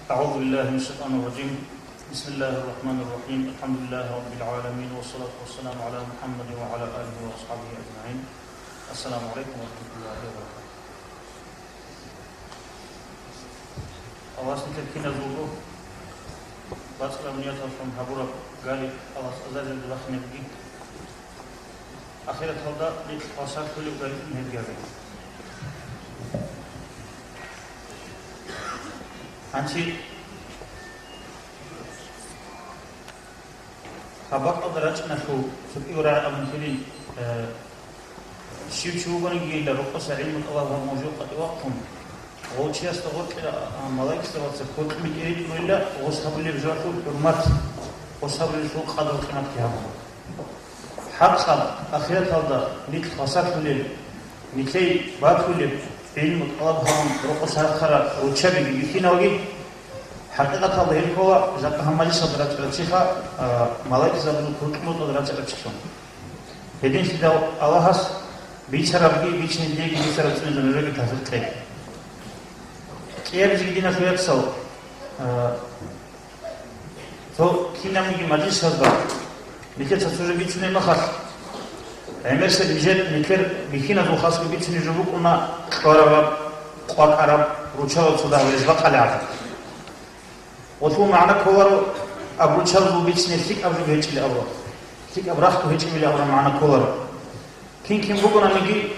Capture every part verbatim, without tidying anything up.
أعوذ بالله من الشيطان الرجيم. بسم الله الرحمن الرحيم. الحمد لله رب العالمين، والصلاة والسلام على محمد وعلى آله وأصحابه أجمعين. السلام عليكم ورحمة الله وبركاته. Аллагьас нилъер киназулго бацӀцӀадаб нияталъун гьабураб галиб Аллагьас азарилда бахинабги, ахираталда нилъ хвасарлъулеб галиб гьебги гьабе. Гьанже гьаб бакӀалда рачӀиналъул цо кӀиго рагӀи абун хилин, э, щив чи вугониги, рокъоса гӀилму тӀалаб гьабун жо къватӀивахъун, гъов чиясда гъоркье, а, малаикзабаца кокьми тӀеритӀулила, гъос гьабулеб жоялъул хӀурмат, гъос гьабулелъул къадру-къиматги гьабун. ХӀакъаб, ахираталда нилъ хвасарлъулел, нилъей батулеб, гӀилму тӀалаб гьабун рокъоса рахъарал руччабиги бихьиналги, хӀакъикъаталда гьел ккола жакъа гьаб мажлисалда рачӀарав чиха, а, малаикзабазул кутӀлутӀалда рачӀарав чихун. Гьединлъидал Аллагьас бицарабги, бицинеги бицараб цӀунизаб нужеги тавфикъ кье. КӀиабизе диналъул яцал, а, цо кинабниги мажлисазда нилъеца цо жо бицунеб мехалъ, гӀемерисеб нижер нилъер бихьиназул хасго бицунеб жо букӀуна кьвараб, къвакӀараб, руччабазда цо дагьаб рез бакъалеб гӀадаб. Гъолъул магӀна кколаро, аб руччабазул бицине лъикӀаб жо гьечӀилан абураб, лъикӀаб рахъго гьечӀебилан абураб магӀна кколаро. Кин-кин бугонаниги,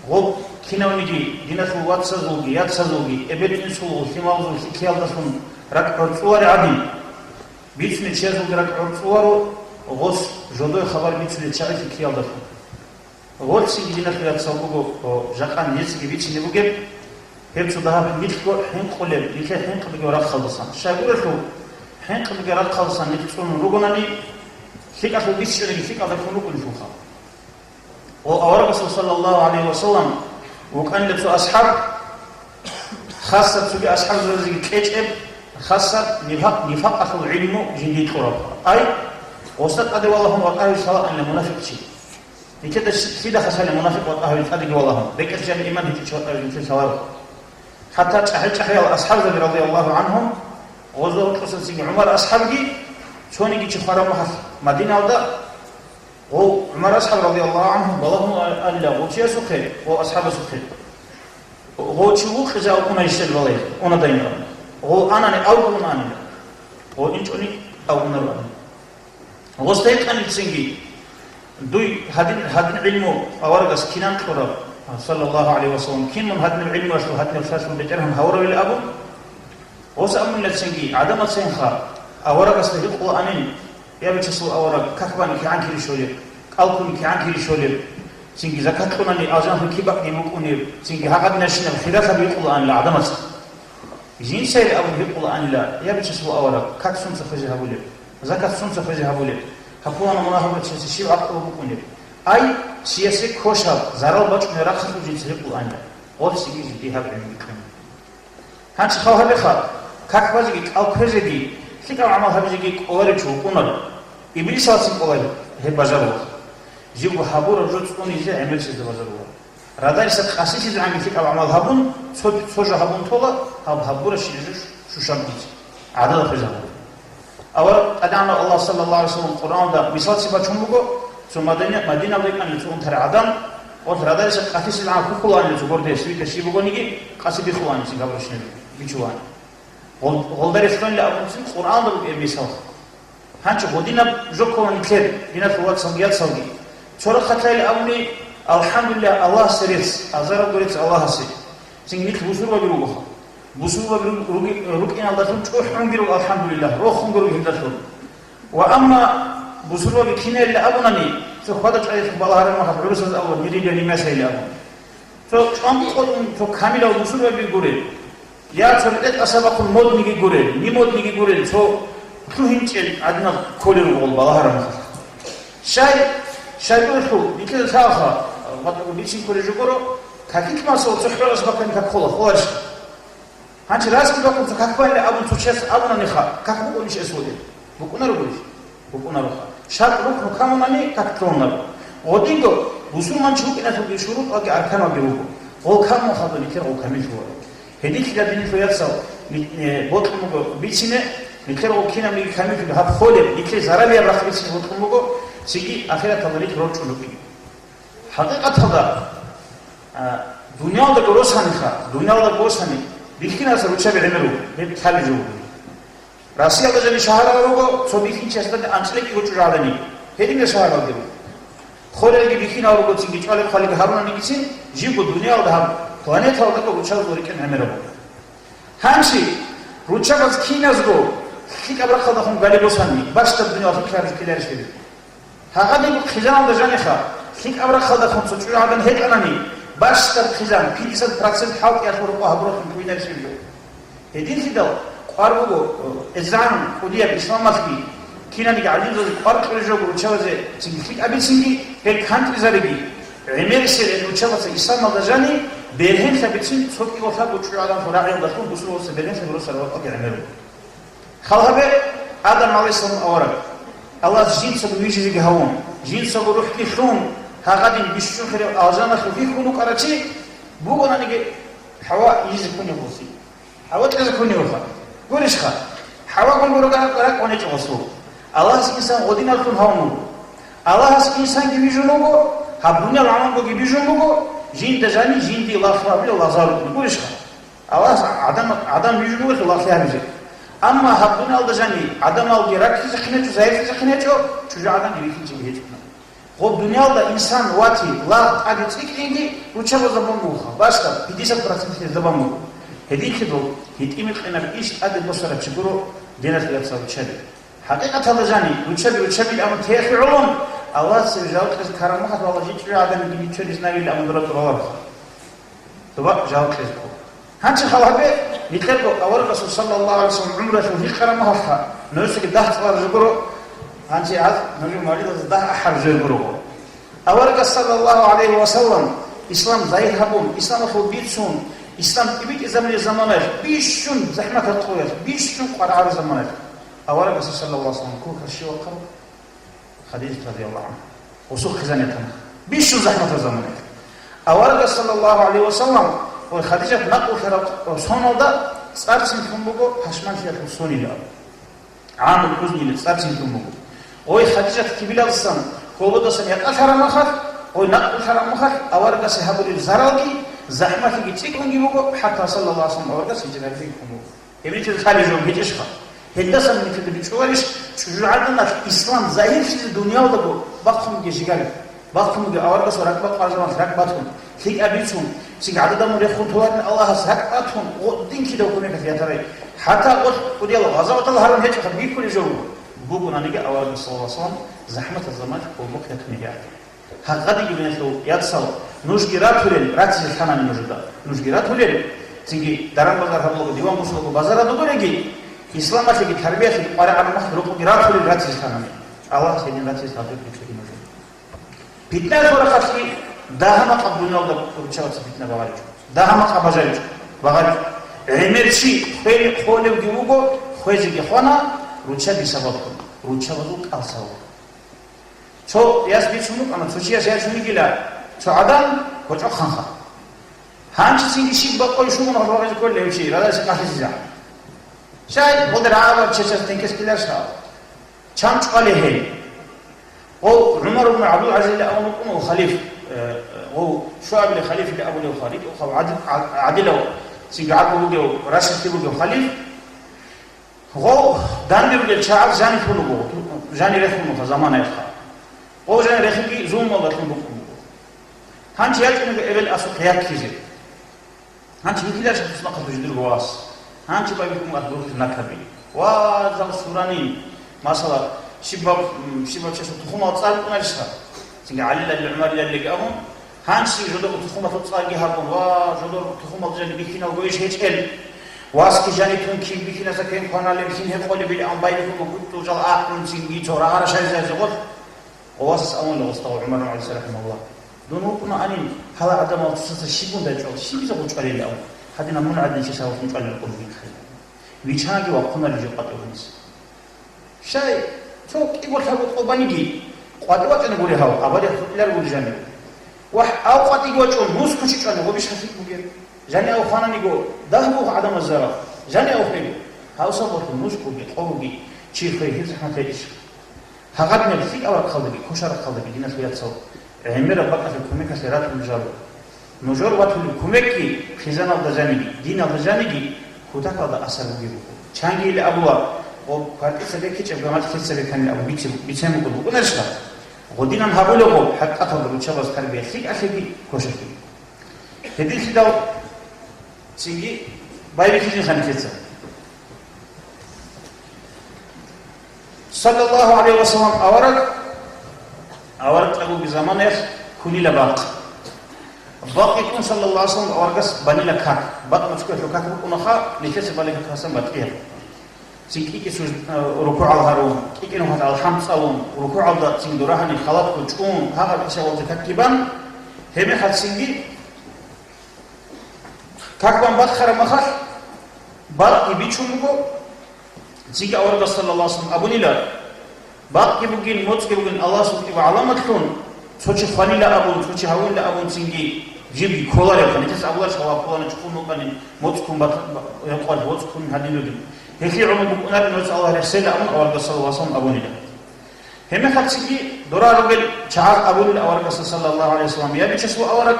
гъоб кинавниги диналъул вацазулги, яцазулги, эбел-инсул, лъималазул лъикӀлъиялдалъун ракӀ гӀорцӀулари гӀадин, бицунев чиязулги ракӀ гӀорцӀуларо, гъос жодое хабар бицулел чагӀи лъикӀлъиялдалъун. Гъорцинги диналъул яцал буго, о, жакъа нижецаги бицине бугеб, гьеб цо дагьаб нилъго хӀинкъулеб, нилъер хӀинкъи бугеб рахъалдасан. Щайгурелъул, хӀинкъи бугеб рахъалдасан нилъ цӀунун ругонани, лъикӀалъул бицичӀониги лъикӀалда ккун рукӀунелъулха. Ва аварагасул саллаллагьу гӀалайгьи ва саллам вукӀанила цо асхӀаб, хасаб цоги асхӀабзабазеги кьечӀеб, хасаб нифакъ-, нифакъалъул гӀилму жиндие кьураб. Ай, гъосда тӀаде валагьун ватӀа гьавил лъалаанила мунафикъчи. Нилъеда щ-, лъида хасалеб мунафикъ ватӀа гьавил тӀадеги валагьун, рекӀелъ жаниб иман гьечӀев чи ватӀа гьавил нилъер лъаларо. ХӀатта чӀахӀи-чӀахӀиял асхӀабзаби, радияллагьу гӀанхум, гъозда гьоркьосан цинги ГӀумар асхӀабги, цониги чи хвараб мехалъ Мадиналда, гъов ГӀумар асхӀаб, радияллагьу гӀанху, балагьун а-, анила гъов чиясухъе, гъов асхӀабасухъе. Гъов чи вукъизе авун ана ишел балай, унадай абун. Гъов анани авун анила. Гъов инчӀони авунаро ани. Гъосда гьикъанилцинги, дуй гьадин, гьадин гӀилму аварагас кинан кьураб, саллаллагьу гӀалайгьи ва саллам, кин мун гьадинаб гӀилмуялъул, гьадинаб лъалъул бетӀергьан гьавуравилан абун, гъос абунилацинги, гӀадамацинха аварагасда гьикъулаанин, я Бичасул авараг, как бани кигӀан кири щолеб, кӀал ккуни кигӀан кири щолеб, цинги закат кьунани алжанлъун киб бакӀги букӀунеб, цинги гьагъадинабщинаб хиралъаби гьикъулаанила гӀадамаца. Жинцайилан абун гьикъулаанила, я Бичасул авараг, как сунца хвезе гьабулеб? Закат сунца хвезе гьабулеб? Гьаб пуланаб мунагьал рачиясе щиб гӀакълу букӀунеб? Ай, чиясе кошаб, зарал бачӀунеб рахъалъул жинца гьикъулаанила. Гъорцинги жиндие гьаб гӀилму бикьун. Гьанже хал гьабеха, как базеги, кӀал кквезеги, лъикӀаб гӀамал гьабизеги кӀоларев чи вукӀунаро. Иблисалцин кӀоларев гьеб бажарула. Живго гьабураб жо цӀунизе гӀемерисезда бажарула. Радалиса къасилъизегӀанги лъикӀаб гӀамал гьабун, цо, цо жо гьабун тола, гьаб гьабурабщинаб жо щущаб дица, гӀадада хвезабун. Авараг ТӀадегӀанав Аллагь, саллаллагьу гӀалайгьи ва саллам, Къуръаналда мисалцин бачун буго, цо Мадина-, Мадиналда йикӀанила цо унтарай гӀадан, гъолъ радалиса къасилъизегӀан хьухьулаанила цо горде, свита щиб бугониги, къаси бихулаанила цин гьабурабщинаб бичулаан. Гъол-, гъолда релълъанила абунцин Къуръаналда буго гьеб мисал. Гьанже гъодинаб жо ккола нилъер, диналъул вацалги яцалги. Цо рахъалъайилан абуни, алхӀамдулиллагь, Аллагьасе рецц, азарго рецц Аллагьасе. Цинги нилъ бусурбаби ругоха. Бусурбаби ру-, руги-, рукӀиналдалъун чӀухӀунги руго, алхӀамдулиллагь, рохунги руго гьелдалъун. Ва амма бусурбаби кинайилан абунани, цо хьвада-чӀвадилъун балагьараб мехалъ гӀурусаз абула, мирилла нимясайилан абун. Цо чӀван къотӀун цо камилав бусурбаби гурел, я цо рекъе тӀаса бахъун модниги гурел, немодниги гурел, цо лъугьинчӀел гӀадинаб кколел ругел балагьараб мехалъ. Щай, щайгурелъул, нилъеда лъаха, ватӀаго бичин кколел жо гуро, какилъ масал цо хӀорас бакани как хола, холарищ? Гьанже расги бакӀун цо как байилан абун цо чияс абунаниха, как букӀунищ эс гъодин? БукӀунаро гурищ? БукӀунароха. ШартӀ рукну камунани как лъугьунаро. Гъодинго бусурманчи вукӀиналъулги шурутӀалги арканалги руго. Гъол камун хадур нилъер гъол камиллъуларо. Гьединлъидал, диналъул яцал, Ми-, э, бокьун буго бицине, нилъер гъоб кинабниги камиллъун гьаб холеб, нилъее заралияб рахъ бицине бокьун буго, цинги ахираталда нилъ рорчӀун рукӀине. ХӀакъикъаталда, а, дуниялда гуросаниха, дуниялда гуросани, бихьинаса руччаби гӀемер руго, гьеб лъалеб жо буго. Россиялда жаниб шагьарал руго, цо бихьинчиясда анцӀила кӀиго чӀужугӀадан. Гьединал шагьаралги руго. Хвалилги бихьинал руго, цинги чӀвалеб хъалиги гьарунанигицин, живго дуниялда гьаб планеталдаго руччабазул рикӀкӀин гӀемераб буго. Гьанже руччабаз киназго лъикӀаб рахъалдехун гали босани, бащдаб дуниял лъикӀлъараб ккеларищ гьеб? Гьагъадинго хъизаналда жаниха, лъикӀаб рахъалдехун цо чӀужугӀадан гьечӀанани, бащдаб хъизан, пятьдесят процент хӀалтӀиялъул рокъо гьабуралъун ккунарищ гьеб жо? Гьединлъидал къвар буго, э, эзан кӀудияб исламалъги кинаниги гӀалимзазе къвар кьураб жо руччабазе цинги лъикӀабицинги, гьел кантӀизариги, гӀемерисел гьел руччабаца исламалда жани, бергьенлъабицин цо кӀиго лъабго чӀужугӀадан рагӀиялдалъун бусурбабаца бергьенлъаби росараб бакӀалги гӀемер буго. Хал гьабе, Адам гӀалайгьиссалам авараг, Аллагьас жинцаго вижизеги гьавун, жинцаго рухӀги лъун, гьагъадин бищун хирав алжаналъув вихьун вукӀарав чи бугонаниги, ХӀава йизе ккунев гъосие. ХӀава кьезе ккуневха. Гурищха? ХӀавагун гурого ракӀ-, ракӀ гьечӀо гъосул. Аллагьас инсан гъодиналлъун гьавун вуго. Аллагьас инсанги вижун вуго, гьаб дуниял гӀамалгоги бижун буго, жинда жани жиндие лагълъи гьабилеб лагъзал рукӀуна. Гурищха? Аллагьас Адам, Адам вижун вугелъул лагълъи гьабизе. Амма гьаб дуниялда жани Адамалги ракӀлъизехъин гьечӀо, загьирлъизехъин гьечӀо, чӀужугӀаданги бихьинчиги гьечӀо. Гъоб дуниялда инсан вати лагъ тӀаде цӀикӀкӀинги руччабазда бан бугоха, бащдаб пятьдесят процент гьезда бан буго. Гьединлъидал гьитӀинаб-къинаб иш тӀаде босарав чи гуро диналъул яцал руччаби. ХӀакъикъаталда жани, руччаби руччабилан абун теялъе гӀоло, Аллагьас цебе жаваб кьезе ккараб мехалъ, валлагь, жи чӀужугӀадан йигин ничего не знавилан абун дура тӀураларо. Доба жаваб кьезе ккола. Гьанже хал гьабе, нилъерго аварагасул саллаллагьу гӀалайгьи вассалам гӀумруялъул гьикъараб мехалъха, нужецаги дагь цӀалараб жо гуро, гьанже гьаз нужер мавлидалда дагь ахӀараб жо гуро. Аварагас саллаллагьу гӀалайгьи вассалам ислам загьир гьабун, исламалъул бицун, ислам тӀибитӀизабулеб заманаялъ, бищун захӀматаб къоялъ, бищун къваригӀараб заманаялъ. Аварагас саллаллагьу гӀалайгьи вассалам кухьа щивахъав? Хадижат радияллагьу гӀангьа. Гъосул хъизан ятана. Бищун захӀматаб заманаялъ. Аварагас саллаллагьу гӀалайгьи вассалам ва Хадижат накълулъараб соналда цӀарцин лъун буго пашманлъиялъул сонилан. ГӀамул хузнили цӀарцин лъун буго. Гъой Хадижат кибилалдасан, хьолодасан якьалъараб мехалъ, гъой накълулъараб мехалъ, аварагасе гьабулеб заралги, захӀмалъиги цӀикӀкӀунги буго, хӀатта саллаллагьу гӀалайгьи вассалам аварагас гьижра гьабизе ккун буго. Гьеб нилъеда лъалеб жо гьечӀищха? Гьелдасан нилъеда бичӀчӀуларищ, чӀужугӀаданалъ ислам загьирлъизе дуниялдаго бахъун бугеб жигар, бахъун бугеб аварагасул ракӀбакъараб заманалъ ракӀ батун, лъикӀаб бицун, цинги гӀадада мун рехун толарин Аллагьас ракӀ батун, гъодин кидаго кумекалъ ятарай. ХӀатта гъолъ кӀудиял гъазаватал гьарун гьечӀоха бихьулеб жо буго. Бугонаниги аварагас саллаллагьу гӀалайгьи вассалам захӀматаб заманалъ гъолмухъ ятун гьечӀо. Гьагъадинги, диналъул яцал, нужги ратулел, ратизе лъанани нужеда. Нужги ратулел, цинги даран-базар гьабулаго, диван бусулаго, базаралда гуреги, исламалъеги тарбиялъеги къваригӀараб мехалъ рокъоги ратулел, ратизе лъанани. Аллагьас гьедин ратизе тавфикъ кьеги нужеда. Питнаялъул рахъалъги дагьа-макъаб дуниялда руччабаца питна багъаричӀо. Дагьа-макъаб бажаричӀо, багъаричӀо. ГӀемер чи хвел-, хвелевги вуго, хвезеги хвана, руччаби сабаблъун, руччабазул кӀал сабаблъун. Цо яс бицун букӀана, цо чияс яшунигила, цо гӀадан гъочӀо ханха. Гьанчи цинги щиб бакъой шугун гьалвагъизе кколев чи, радаса къалъизиза. Шай, гъодер гӀалаб чечас тенкес ккеларищ гьав? Чан чӀвале гьел? Гъов ГӀумар ибн ГӀабдул-ГӀазизил абун вукӀун, гъов халиф, э, гъов шуабилев халиф или абулев халиф, гъов гӀадил-, гӀа-, гӀадилав, цинги гӀадлу бугев, рашалъи бугев халиф. Гъов данде ругел чагӀаз жанив лъун вуго, жанив рехун вуго заманаялъха. Гъов жанив рехиги зулмалдалъун букӀун буго. Гьанчи ячӀунего эбел-асухъ яккизе. Гьанчи вихьиларищ туснахъалъув жидерго вас? Гьанчи байбихьун вац дурхъи накаби. Ва зал суранин, масала, щибаб, м, щибаб чиясул тухумал цӀар букӀунарищха? Цинги ГӀалилали, ГӀумарилалиги абун, гьанчи жодорго тухумалъул цӀарги гьабун, ва жодор тухумал жани бихьиналго иш гьечӀел. Васги жанитун кин бихьинаса квен кваналеб, кин гьекъолеб ил ан байбихьун гуттул жал ахӀун цинги цо рагъара шайзазе гъолъ. Ва васас абуна гъосда, ГӀумар гӀалиса рахӀимагьуллагь, дун вукӀуна анин, гьала гӀадамал цоцаца щиб гьундай чӀвал, щибизе гъов чӀвалел абун, гьадинаб мун гӀадин чи савалъун чӀвалел къуллъи хъай. Вичанаги вахъунарел жо къватӀив гьаниса. Щай, цо кӀиго лъабго къо баниги, къватӀив вачӀана гури гьав, абадияб хутӀилар гури жанив. Вагь, ав къватӀиги вачӀун, мус кучичӀвани, гъобищ хасик бугеб. Жанив хвананиго, дагь буго гӀадамаз зарал. Жани авлъего, гьав сабаблъун нужгоги, къоги, чи хвей гьеб захӀмат гьечӀищ. Гьагъадинаб лъикӀаб рахъалдаги, квешаб рахъалдаги, диналъул яцал, гӀемераб бакӀалъе кумекалъе ратун жал. Нужер ватулеб кумекги хъизаналда жаниги, диналда жаниги кутакалда асар бугеб буго. Чангийилан абула, о, квартица бекичӀеб гамачӀ лъица беканила абу бици-, бицен буго букӀунарищха? Гъодинан гьабулего, хӀакъаталда руччабаз тарбия лъикӀалъеги квешалъеги. Гьединлъидал цинги байбихьилинха нилъеца. Саллаллагьу гӀалайгьи ва саллам авараг, авараг тӀагуги заманаялъ кунила бакъ. Бакъ йикӀун, саллаллагьу гӀалайгьи ва саллам, аварагас банила как. Бакъ муцӀкӀуялъул как букӀунаха, нилъеца балеб какасан батӀияб. Цин кӀикӀе суж-, э, рукугӀал гьарун, кӀикӀе нухалъ алхӀам цӀалун, рукугӀалда цин дурагьани халатго чӀун, гьагъаб ишабалда какги бан, гьебмехалъ цинги как бан бахъараб махалъ, бакъги бичун буго, цинги аварагас саллаллагьу гӀалайгьи ва саллам абунила, бакъги бугин, моцӀги бугин Аллагьас вукӀиго гӀаламатлъун, цо чи хванила абун, цо чи гьавунила абун цинги жибги кколаребха, нилъеца абуларищ, гьав пуланав чӀукӀун вукӀанин, моцӀ ккун бат-, ба-, гьекъолъ, моцӀ ккун гьадин ругин. Гьелъие гӀумру букӀунарин нужеца Аллагь рехсела абун аварагас саллаллагьу гӀалайгьи ва саллам абунила. Гьебмехалъ цинги дора ругел чагӀаз абунила аварагасда саллаллагьу гӀалайгьи ва саллам: «Я, бичасул авараг,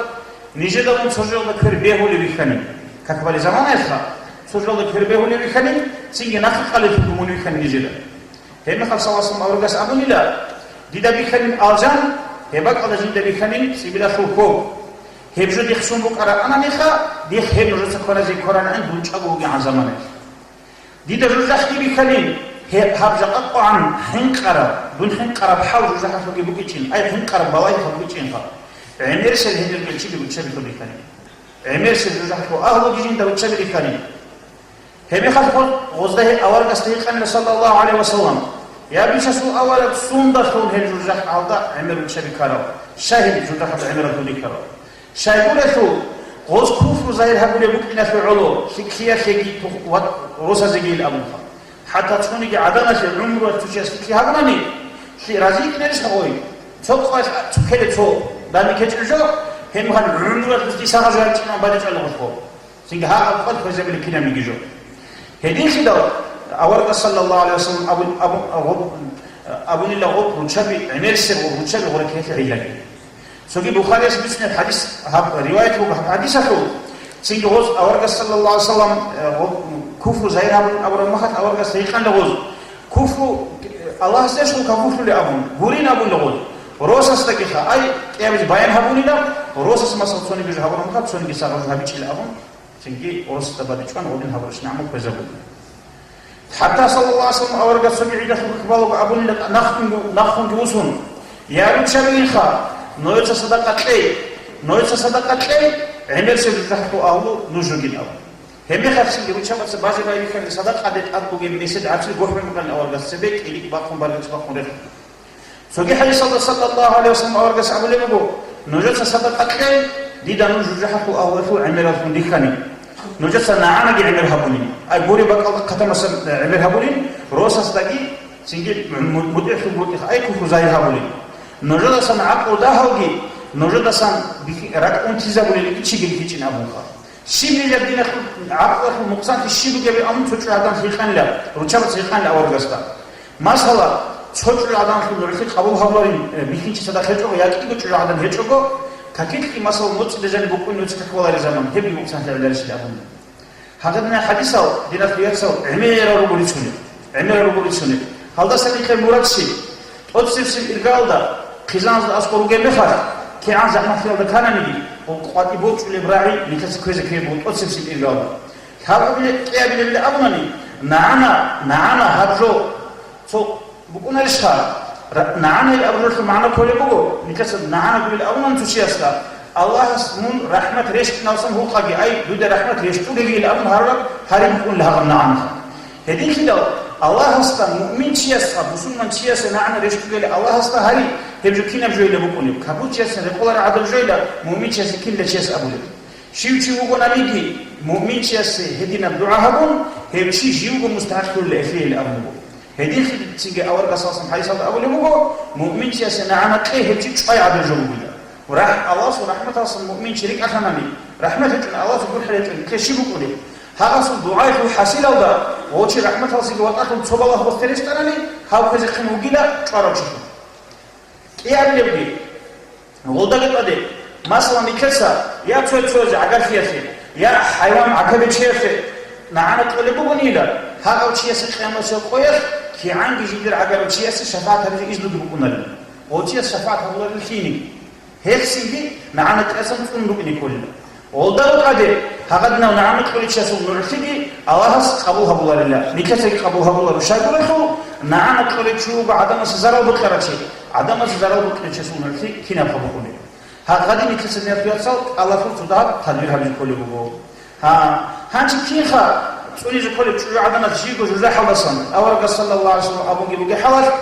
нижедалъун цо жоялда квер бегьулев вихьанин». Как балеб заманаялъха цо жоялда квер бегьулев вихьанин, цинги нахъе къалелъулго мун вихьанин нижеда. Гьебмехалъ саллаллагьу гӀалайгьи ва саллам аварагас абунила: «Дида бихьанин алжан, гьеб бакӀалда жинда бихьанин цӀибилалъул ккоб. Гьеб жо дихъ сон букӀараб ананиха, дихъ гьеб нужеца кваназе ккоранин дун чӀаго вугегӀан заманаялъ». Дида жужахӀги бихьанин, гьеб гьаб жакъа къван хӀинкъараб, дун хӀинкъараб хӀал жужахӀалъулги букӀичӀин, ай хӀинкъараб балагьихъал букӀичӀинха. ГӀемерисел гьениргел чиги руччаби хьулихьани. ГӀемерисел жужахӀалъул агьлуги жинда руччаби рихьани. Гьебмехалъ гъоз-, гъозда гьеб аварагасда гьикъанила саллаллагьу гӀалайгьи ва саллам: «Я, бичасул авараг, сундалъун гьел жужахӀалда гӀемер руччаби ккарал? Щай гьел жужахӀалда гӀемерал дуде ккарал?» Щайгурелъул, гъоз куфру загьир гьабулеб букӀиналъе гӀоло, лъикӀлъиялъеги тух-, ва росазегийил абунха. ХӀатта цониги гӀаданалъе гӀумруялъ цо чияс лъикӀлъи гьабунани, лъи-, разийикӀинарищ гьагъой? Цо къвалъ цо ккеле цо дами ккечӀеб жо, гьебмехалъ гӀумруялъ дусде сагъа жо гьабичӀинан бадиб чӀвалеб гъолъго. Цинги гьагъаб къвалъ хвезабилеб кинабниги жо. Гьединлъидал аварагас саллаллагьу гӀалайгьи ва саллам абун-, абун-, абун-, абунила гъоб руччаби, гӀемерисеб гъоб руччаби гъоркьелъе гӀиллаги. Цоги Бухарияс бицунеб хӀадис, гьаб риваят буго гьаб хӀадисалъул, цинги гъоз аварагас саллаллагьу гӀалайгьи ва саллам, э, гъо-, куфру загьир гьабун абураб махалъ аварагас гьикъанила гъоз: «Куфру, э, Аллагьас дешул капурлъулеб?» абун, гурин абунила гъоз. Росасдагиха, ай, кӀиабизе баян гьабунила, росас, масала, цониги жо гьабураб махалъ, цониги сагъа жо гьабичӀила абун, цинги росасда бадиб чӀван гъодин гьабурабщинаб гӀамал кквезабуна. ХӀатта саллаллагьу гӀалайгьи ва саллам аварагас цоги гӀидалъул как балуго абунила нахунги, нахунги вуссун: «Я, руччабигиха, нужеца садакъа кьей, нужеца садакъа кьей, гӀемерисел жужахӀалъул агьлу нуж ругин», – абун. Гьебмехалъ цинги руччабаца базе байбихьараб садакъаде тӀад бугеб месед гӀацӀил гохӀун букӀанин аварагас цебе кӀиликӀ бахъун баргацӀ бахъун рехун. Цоги хӀадисалда саллаллагьу гӀалайгьи ва саллам аварагас абулеб буго: «Нужеца садакъа кье, дида нуж жужахӀалъул агьлуялъул гӀемераллъун рихьани. Нужеца нагӀанаги гӀемер гьабуни, ай гуреб бакӀалда хъатамасан гӀемер гьабулин, росасдаги цинги му-, мутӀигӀлъун бутӀиха, ай куфру загьир гьабулин. Нужедасан гӀакълу дагьалги, нужедасан бихьи-, ракӀ унтизабулелги чиги рихьичӀин», – абунха. Щиб нилаб диналъул гӀакълалъул нукъсанлъи щиб бугеб абун цо чӀужугӀадан гьикъанила, руччабаца гьикъанила аварагасда. Масала, цо чӀужугӀаданлъул нугӀлъи къабул гьабуларин, э, бихьинчи цадахъ гьечӀого, я кӀиго чӀужугӀадан гьечӀого, какилъги, масала, моцӀида жаниб букӀун нуца каквалареб заман, гьебги нукъсанлъи гӀеларищилан абун. Гьагъадинал хӀадисал, диналъул яцал, гӀемерал руго рицунел. ГӀемерал руго рицунел. Гьалдаса нилъер мурад щиб? ТӀоцебсеб иргаялда, хъизаналда аскӀор ругеб мехалъ, кигӀан захӀмалъиялда кананиги, къватӀибе борчӀулеб рагӀи нилъеца кквезе ккезе буго тӀоцебсеб иргаялда. Лъабабилеб, кӀиабилебилан абунани, нагӀана, нагӀана гьаб жо цо букӀунарищха? Ра-, нагӀана гьеб абуралъул магӀна кколеб буго, нилъеца нагӀана гурел абунани цо чиясда, Аллагьас мун рахӀмат рещтӀиналдасан гьукъаги, ай, дуда рахӀмат рещтӀугейилан абун гьарураб гьари букӀунила гьагъаб нагӀанаха. Гьединлъидал Аллагьасда муъминчиясха, бусурманчиясе нагӀана рещтӀугейилан Аллагьасда гьари, гьеб жо кинаб жойила букӀунеб? Капурчиясда рекъолареб гӀадаб жойила, муъминчиясе кинлъи чияс абулеб? Щив чи вугонаниги, муъминчиясе гьединаб дугӀа гьабун, гьев чи живго мустахӀикълъулила гьелъие абун буго. Гьединлъидал цинги аварагас саллаллагьу гӀалайгьи ва саллам хӀадисалда абулеб буго, муъминчиясе нагӀана кье, гьев чи чӀвай гӀадаб жо бугила. РахӀ-, Аллагьасул рахӀматалдасан муъминчи рикӀкӀалъанани, рахӀмат гьечӀони, Аллагьасул гурхӀел гьечӀони, кье щиб букӀунеб? Гьагъасул дугӀаялъул хӀасилалда гъов чи рахӀматалъеги ватӀалъун цо балагь босде рещтӀанани, гьав кквезехъин вугила чӀварав чилъун. КӀиабилебги, гъолдаги тӀаде, масала, нилъеца я цо-цоязе гӀагарлъиялъе, я хӀайван гӀакабичиялъе нагӀана кьолеб бугонила, гьагъав чиясе къиямасеб къоялъ кигӀанги жиндир гӀагарав чиясе шафагӀат гьабизе изнуги букӀунарила. Гъов чияс шафагӀат гьабуларила лъиениги. Гьелъ цинги нагӀана тӀасан цӀун букӀине кколила. Гъолда букӀаде, гьагъадинав нагӀана кьоличиясул нугӀлъиги Аллагьас къабул гьабуларила, нилъецаги къабул гьабуларо, щайгурелъул нагӀана кьолев чи вуго гӀадамасе зарал бокьарав чи, гӀадамасе зарал бокьичиясул нугӀлъи кинаб гьабухъуни. Гьагъадин нилъеца, диналъул вацал, кӀалалъур цо дагьаб тадбир гьабизе кколеб буго. Гьа, гьанже кинха цӀунизе кколеб чӀужугӀаданас жийго жужахӀалдасан, аварагас саллаллагьу гӀалайгьи вассалам абунги бугеб хӀалалъ,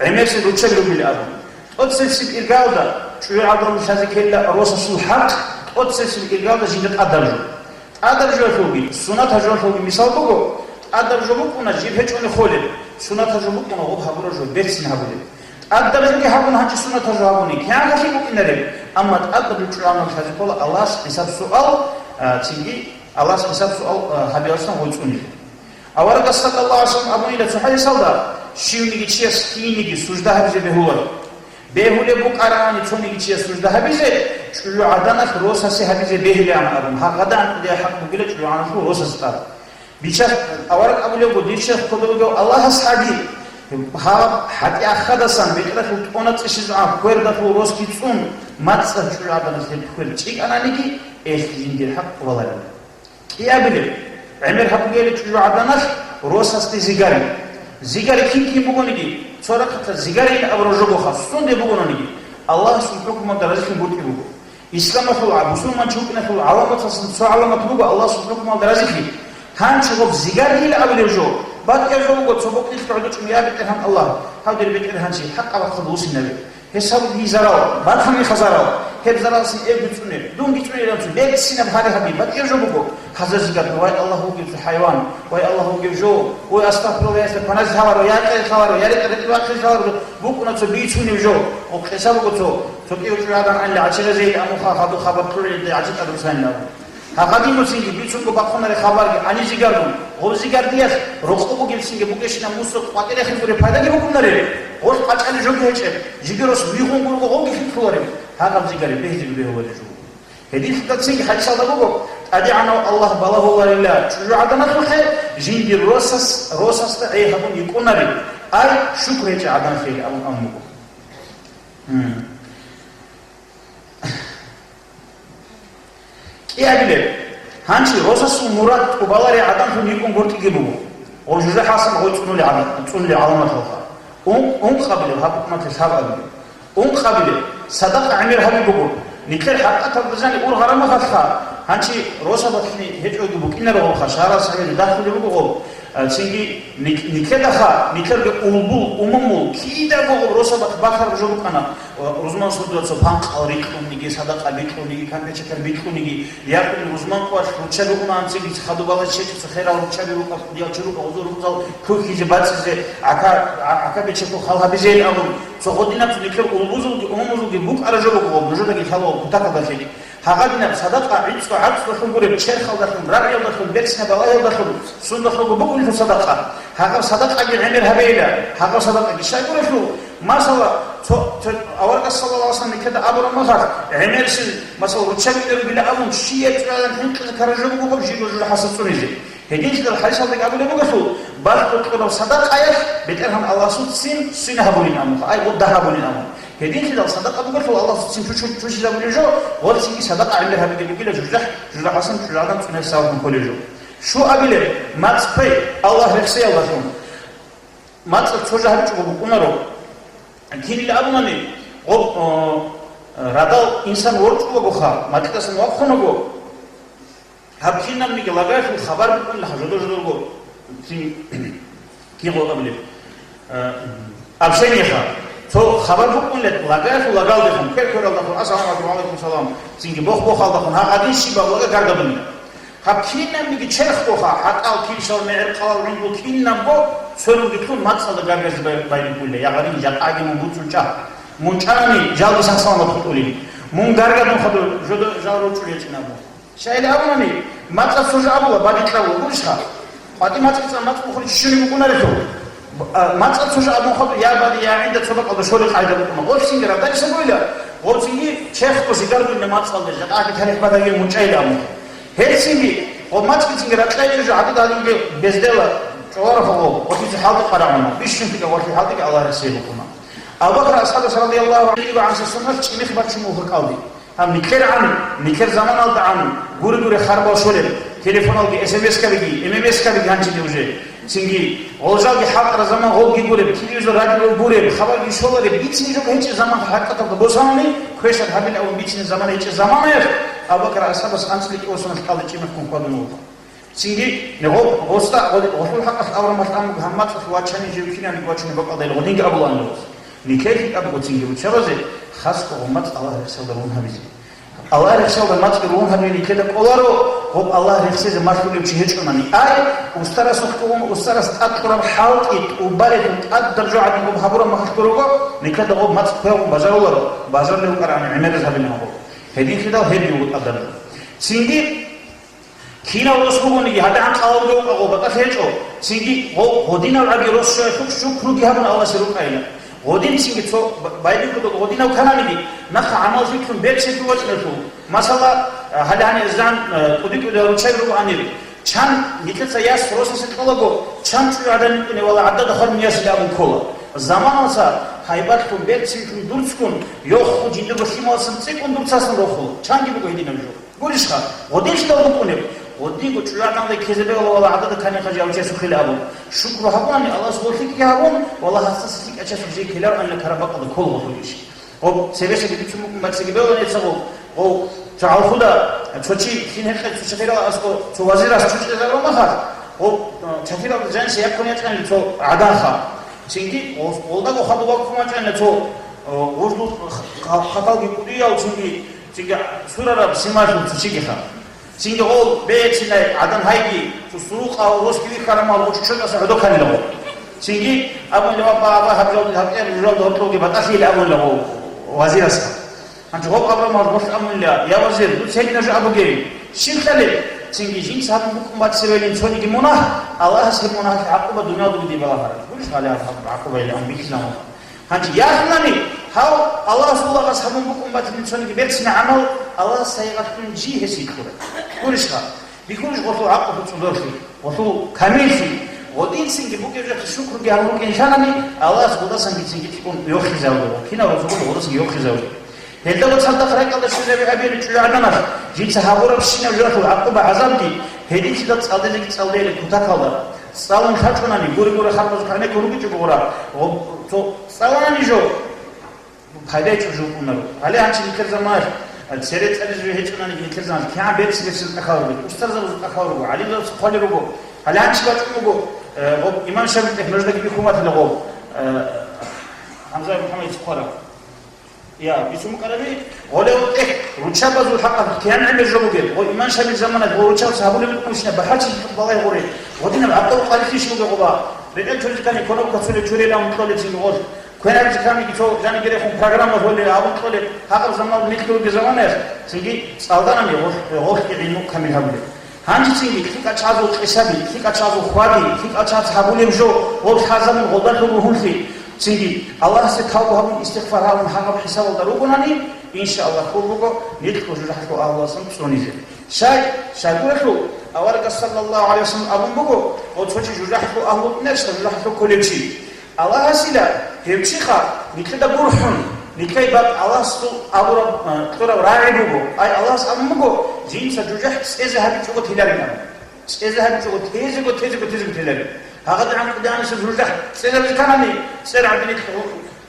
гӀемерисел руччаби ругел абун. ТӀоцебесеб иргалда чӀужугӀадан лъазе ккела росасул хӀакъ, тӀоцебесеб иргалда жинда тӀадаржу. ТӀадаржуялъулги, сунатажуялъулги мисал буго, тӀадаржу букӀуна жиб гьечӀони холеб, сунатажу букӀуна гъоб гьабураб жо берцин гьабулеб. ТӀадаржуги гьабун гьанчи сунатажу гьабуни кигӀан гьалъи букӀинареб, амма тӀадаржу чӀужугӀадан лъазе ккола Аллагьас хӀисаб-суал, а, цинги Аллагьас хӀисаб-суал, а, гьабиялдасан гъой цӀунилан. Аварагас саллаллагьу гӀалайгьи вассалам абунила цо хӀадисалда, щивниги чияс лъиениги сужда гьабизе бегьуларо. Бегьулеб букӀарани цониги чияс сужда гьабизе, чӀужугӀаданалъ росасе гьабизе бегьилаан абун, гьагъадан кӀудияб хӀакъ бугила чӀужугӀаналъул росасе тӀад. Бичас авараг абулебго, дир черх кодоб бугев Аллагьас гьаги, гьаб хӀатӀи ахадасан бетӀералъул тӀона цӀищизегӀан хвердалъул росги цӀун, мацӀалъ чӀужугӀаданалъ гьеб хвер чӀикӀананиги, элъ жиндир хӀакъ къулаларила. КӀиабилеб, гӀемер гьабугейилан чӀужугӀаданалъ росасде зигари. Зигари кин-кин бугониги, цо рахъалъ зигарийилан абураб жо бугоха, сунде бугонаниги, Аллагьасул хӀукмуялда разилъун гуртӀи буго. Исламалъул гӀа-, бусурманчи вукӀиналъул гӀаламаталъан цо гӀаламат буго Аллагьасул хӀукмуялда разилъи. Гьанчи гъоб зигарийилан абулеб жо, батӀияб жо буго цо бокьилъ гӀодочӀун: «Я БетӀергьан Аллагь, гьав дир БетӀергьанчи, хӀакъаб рахъалда вуссинаве». Гьесаб гьей зарал, батани гьа зарал, гьеб зараллъи эбги цӀуне, дунги цӀунилан цо, берцинаб гьари гьаби, батӀияб жо буго. Гьазда зигар: «Вай, Аллагь вугев цо хӀайван, вай, Аллагь вугев жо, ой, астагъфируллагь, гьесда паназь гьаваро, я кьерхъ гьаваро, я рекӀ-, рекӀи вахъизе гьаваро», букӀуна цо бицунеб жо. Охъеса буго цо, цо кӀиго чӀужугӀадан анлъи гӀачи гъезейилан амухъа, хадуб хабар кьурилан гӀачи тӀадуб сайилан абун. Гьагъадин буцинги бицунго бахъунареб хабарги гӀани зигардун, гъоб зигардиялъ рокъо бугебцинги букӀещинаб мусул къватӀирехин гуреб пайдаги букӀунареб, гъолъ къачӀалеб жоги гьечӀеб, жиги рос вигъун гурого гъоги хикьулареб, гьагъаб зигари бегьизеги бегьулареб жо. Гьединлъидалцинги хӀадисалда буго, ТӀадегӀанав Аллагь балагьуларила чӀужугӀаданалъухъе, жиндир росас, росасда гӀей гьабун йикӀунареб, ай, шукр гьечӀеб гӀадан хейил абун абун буго. Гьур. КӀиабилеб, гьанчи росасул мурад тӀубаларей гӀадамлъун йикӀун гуртӀиги буго, гъов жужахӀалдасан гъой цӀунулей гӀадам, цӀунулей гӀаламаталха. Ун-, ункъабилеб, гьаб хӀукуматалъ гьаб абилеб. Ункъабилеб, садакъа гӀемер гьаби буго. Нилъер хӀакъаталда жаниб ургъараб мехалъха, гьанчи росабалъни гьечӀоги букӀинаро гъобха, шагьаралъ гьабизе дахулеб буго гъоб. А, цинги нил-, нилъедаха, нилъерги улбул, умумул, кидаго гъоб росабалъ бахараб жо букӀана. Рузман сордола цо панкъал рикьуниги, садакъа бикьуниги, кампет-шекер бикьуниги, якъин рузман къоялъ руччаби унаанцинги, хадубалда чечӀеца херал руччаби рукӀа, кӀудиял чи рукӀа, гъозул рукъзал кухьизе, бацӀизе, гӀака-, гӀа-, гӀака бечехъо хал гьабизейин абун, цо гъодинаб цо нилъер улбузулги, умумузулги букӀараб жо буго, нужедаги лъаларо кутакалда лъеги. Гьагъадинаб садакъа гӀицӀго гӀацӀцӀалъун гуреб, черхалдалъун, рагӀиялдалъун, берцинаб балагьиялдалъун сунда хадуб букӀунелъул садакъа. Гьагъаб садакъаги гӀемер гьабейила, гьагъаб садакъаги щайгурелъул, Масала, цо, цо аварагас саллаллагьу гӀалайгьи ва саллам никеда абураб мехалъ, гӀемерисел, масала, руччаби кӀерубила абун, щияй чӀужугӀадан хӀинкъизе ккараб жо буго гъоб жиго жужахӀалдаса цӀунизе. Гьединлъидал хӀадисалдаги абулеб бугелъул, балъго кьураб садакъаялъ БетӀергьан Аллагьасул ццин свина гьабулин абун, ай, гъоб дагь гьабулин абун. Гьединлъидал садакъа бугелъул Аллагьасул ццин чучу-, чучизабулеб жо, гъорцинги садакъа гӀемер гьабиги бугила жужахӀ, жужахӀалдасан чӀужугӀадан цӀуниясаб кколеб жо. Щуабилеб, мацӀ пей, Аллагь рехсеялдалъун. МацӀал цо жо гьабичӀого букӀунаро. Кинил абунани, гъоб, о, радал инсан ворчӀулагоха, макьидасан вахъунаго, гьаб кинабниги лагаялъул хабар букӀунила жодор-жодорго, цин, кигъо абулеб, э, общениеха. Цо хабар букӀунила лагаялъул лагалдехун, квер-квералдахун, «Ассаламу гӀалайкум», «Ва гӀалайкум салам», цинги бох-бохалдахун, гьагъадин щибаб лага гаргадунила. Гьаб кинабниги черхгоха, хӀатӀал, килщал, мегӀер, къалал, гӀунгул кинабго цоруги ккун мацӀалда гаргазе бай-, байбихьула, я гъарин, жакъаги мун буцӀцӀун чӀа. Мун чӀарани, жалги сах-саламат хутӀулин. Мун гаргадун хадур, жодо жал рорчӀулел чӀинабго. Щайилан абунани, МацӀа цо жо абула, бадикьа вугурищха? КъватӀи мацӀи цӀа мацӀ бухъун чи щуни букӀунарелъул. А, мацӀа цо жо абун хадуб, я бади, я гӀинда цо бакӀалда щолеб къайда букӀуна. Гъолъ цинги радалисабуйла, гъолъ цинги чехго жигардулна мацӀалда, жакъаги талихӀ бадагиги мунчӀайилан абун. Гьелцинги, гъо мацӀги цинги ракьайчӀо жо гӀадада гьадинги бездела, чӀоларо гъо, гъолъизе хӀалда къарагӀуна, бищун лъикӀа гъолъи хӀалдаги Аллагь рехсей букӀуна. Абу Бакр асхӀабас радияллагьу гӀангьу гӀан суннат чӀимихъ бачун вугьа кӀалди. Гьаб нилъер гӀан, нилъер заманалда гӀан, гури-гури харбал щолеб, телефоналги, эс эм эс-кабиги, эм эм эс-кабиги гьанчиде уже. Цинги, гъолжалги хӀалтӀара заман гъолги гуреб, телевизор, радио гуреб, хабарги щолареб, бицин жо гьечӀеб заман хӀакъаталда босанани, квешал гьабилан абун бицин заман гьечӀеб заманаялъ, Абу Бакр асхӀабас анцӀила кӀиго соналъ кӀалди чӀимихъ ккун хьвадун вуго. Цинги, гъо-, гъоста, гъо-, гъолъул хӀакъалъ абураб малъан буго гьаб мацӀалъ вачани жив кинабги вачунеб бакӀалда гъодинги абулаан гъос. Нилъер лъикӀаб буго цинги руччабазе, хасго гъо мацӀ Аллагь рехсалда рун гьабизе. Аллагь рехсалда мацӀги рун гьабизе нилъеда кӀоларо, гъоб Аллагь рехсезе малъулев чи гьечӀонани. Ай, устарасухъе ун, устарас тӀад кьураб хӀалтӀи, тӀубарелъул тӀадаб жо гӀадин гъоб гьабураб махалъго руго, нилъеда гъоб мацӀ хвегъун бажаруларо, бажарулев вукӀарани гӀемераз гьабилан гъоб. Гьединлъидал гьебги буго тӀадаб жо. Цинги, кинав рос бугониги, гьадигӀан кӀалалги вукӀа гъо, батӀалъи гьечӀо. Цинги гъо-, гъодинав гӀаги рос щвелъухъ шукруги гьабун Аллагьасе рукӀайилан. Гъодин цинги цо б-, байбихьудал гъодинав кананиги, нахъа гӀамал лъикӀлъун берцинги вачӀиналъул. Масала, гьале гьанир зан, э, кӀуди-кӀудиял руччаби ругоанир. Чан нилъеца яс росасе кьолаго, чан чӀужугӀадан йикӀуне вала гӀадада хвармиясилан абун ккола. Заманалъа гьайбатлъун, берцинлъун дурцгун, йоху жиндирго лъималасан цӀикӀкӀун дурцасан рохула. Чанги буго гьединаб жо. Гурищха, гъодинлъидал букӀунеб? Гъодинго чӀужугӀадан ккезе бегьула вала гӀадада кани хъажи гьав чиясухъила абун. Шукру гьабуани, Аллагьас гъолъикӀги гьабун, вала гьасдаса лъикӀа чиясухъ жей ккелароанила караб бакӀалда ккола гъолъул иш. Гъоб, цебесаги бицун букӀун бацаги бегьуланица гъо, гъо, чагӀалхуда, цо чи, кин гьекъе цо чи хирал аскӀо, цо вазирас чучӀезарун махалъ, гъо, чатирал жаниса яккун ячӀанили цо гӀаданха. Цинги гъо-, гъолдаго хадуб ваккун вачӀанила цо, гъужлу х-, х-, хаталги кӀудиял цинги, цинги сурараб сималъул цо чигиха. Цинги гъол бецинай гӀадан гьайги, цо сурукъа гъосги вихьараб мал гъочӀо чотӀаса гӀодо кканила гъо. Цинги абунила, ва, ва, ва, гьаб жал-, гьаб тӀер жужалда гьоркьовги батӀалъийила абунила гъо вазирасха. Гьанже гъоб абураб мал гъолъ абунила, я вазир, дуца гьединаб жо абуге. Щиб лъалеб? Цинги жинца гьабун букӀун бацевелин цониги мунагь, Аллагьас гьеб мунагьалъе гӀакъуба дуниялдаго дие балагьараб. Гурищ гьале гьаб гӀакъуба или абун бихьизабун. Гьанже яхъунани, гьав Аллагьас улагъас гьабун букӀун батилин цониги берцина гӀамал, Аллагьас сайгъатлъун жий гьес йикьура. Гурищха, бихьулищ гъолъул гӀакъуб цӀудорлъи, гъолъул камиллъи, гъодинцинги бугеб жо шукруги гьабун букӀин лъанани, Аллагьас гъодасанги цинги кӀикӀун йохизавула, кинав росулъ гъодасанги йохизавула. Гьелда цадахъ ракӀалда щвезаби абири чӀужугӀаданалъ, жинца гьабурабщинаб журалъул гӀакъуба-гӀазабги, гьединлъидал цӀалдезеги цӀалдейилан кутакалда. ЦӀалун лъачӀунани, гури-гури хабазухъ гӀенеккун ругичӀого гъура, гъоб-, цо цӀаланани жо, пайда гьечӀеб жо букӀунаро. Гьале гьанчи нилъер заманалъ, а, цере цӀализе жо гьечӀонаниги нилъер заманалъ, кигӀан берцинаб цин тӀахьал руго, устарзабазул тӀахьал руго, гӀалимзабаз хъвалел руго. Гьале гьанчи бачӀун буго, э, гъоб имам Шамил тӀехь нуждаги бихьун батила гъоб, э, Гьамза МухӀаммадица хъвараб. Я, бицун букӀараби, гъолев тӀехь руччабазул хӀакъалъулъ кигӀан гӀемер жо бугеб, гъо иман Шамил заманалъ гъо руччабаз гьабулеб букӀунщина бахӀарчилъи балагьи гъури, гъодинаб гӀакъуба къварилъищ бугеб гъоба, рекӀел чурзикани кванаго кацулеб чурейилан абун кьолеб цинги гъолъ, квен гӀаризиканиги цо жаниб рехун программа гьолел абун кьолеб, гьагъаб заманалда микьги ругеб заманаялъ, цинги цӀалданани гъолъ, гъолъги гӀилму камил гьабулеб. Гьанжецинги лъикӀал чагӀазул къисаби, лъикӀал чагӀазул хьвади, лъикӀал чагӀаз гьабулеб жо, гъоб лъазабун гъолдалъун ругьунлъи, цинги Аллагьасе тавба гьабун, истигъфар гьабун гьагъаб хӀисабалда ругонани, иншааллагь, хьул буго нилъго жужахӀалъул агьлуялдасан цӀунизе. Щай, щайгурелъул аварагас саллаллагьу гӀалайгьи вассалам абун буго, гъо цо чи жужахӀалъул агьлу букӀинарищха, жужахӀалъул кколев чи. Аллагьасила гьев чиха нилъеда гурхӀун, нилъей бакӀ Аллагьасул абураб, а, кьураб рагӀи буго. Ай Аллагьас абун буго, жинца жужахӀ цӀезе гьабичӀого теларин абун. ЦӀезе гьабичӀого, тезего, тезего, тезего теларин. ГьагъадигӀан кӀудианисеб жужахӀ цӀезабизе канани, цӀер гӀадин,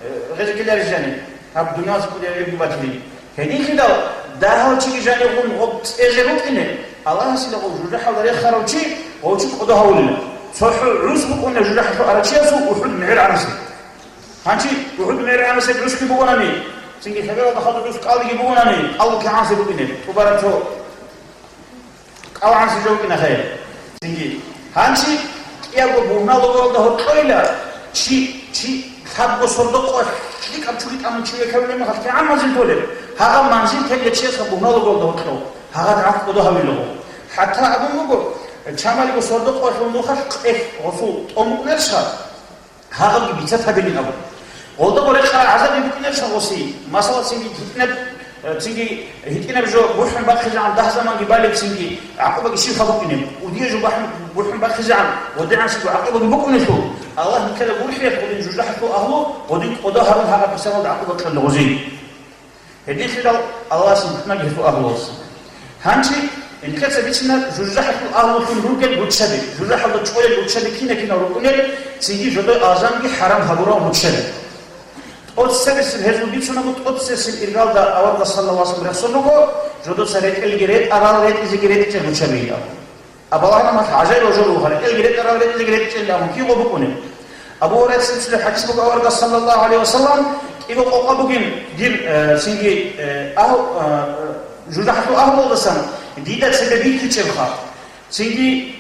э, гъезе ккеларищ жани, гьаб дуниялалъ кӀудияб гӀибадатли. Гьединлъидал дагьав чиги жанивгъун гъоб цӀезе букӀине, Аллагьасила гъов жужахӀалда рехарав чи гъов чи кӀодо гьавулила. ЦохӀо гӀус букӀуна жужахӀалъув арав чиясул УхӀуд мегӀер гӀанасеб. Гьанчи УхӀуд мегӀер гӀанасеб гӀусги бугонани, цинги хӀебералда хадуб гӀус кӀалдиги бугонани, кӀалго кигӀанасеб букӀине, тӀубараб цо кӀалгӀанасеб жо букӀина хай. Цинги гьанчи кӀиябго бугьналугоялда гьоркьойила, чи, чи лъабго сордо-къо лъикӀаб чури тӀамун чи векавулеб мехалъ кигӀан манзил толеб? Гьагъаб манзил тела чиясха бугьналугоялда гьоркьов, гьагъад гӀакъ кӀодо гьавилаго. ХӀатта абун буго, чамалиго сордо-къоялъул нухалъ къехь гъосул тӀом букӀунарищха, гьагъабги бицат гьабилин абун. Гъолдаго рекъарал гӀазаби букӀунарищха гъосие, масала, цинги гьитӀинаб, э, цинги гьитӀинаб жо бухӀун бахъизегӀан дагь заманги балеб, цинги гӀакъубаги щибха букӀунеб, удияв жо бахӀун, бухӀун бахъизегӀан гъодигӀанщинго гӀакъубаги букӀунелъул, Аллагь нилъеда гурхӀиялъ гъодин жужахӀалъул агьлу гъодин кӀодо гьарун гьагъаб хӀисабалда гӀакъуба кьолеб гьезие. Гьединлъидал Аллагьас имтӀунги гьесул агьлуялъ. Гьанже нилъеца бицина жужахӀалъул агьлулъун ругел руччаби, жужахӀалда чӀвалел руччаби кина-кинал рукӀунел, цинги жодой алжанги хӀарам гьабурал руччаби. ТӀоцебесеб гьезул бицунаго, тӀоцебесеб иргалда аварагас саллаллагьу гӀалайгьи ва саллам рехсон руго, жодоца ретӀелги ретӀарал, ретӀизеги ретӀичӀел руччаби абун. Абалагьана мал гӀажаибал жо буго, ретӀелги ретӀарал, ретӀизеги ретӀичӀел абун кигъо букӀунеб? Абу Гьурайрас рицунеб хӀадис буго, аварагас саллаллагьу гӀалайгьи ва саллам, кӀиго къокъа бугин дир, э, цинги, э, агь-, э, жужахӀалъул агьлуялдасан дида цебе бихьичӀебха. Цинги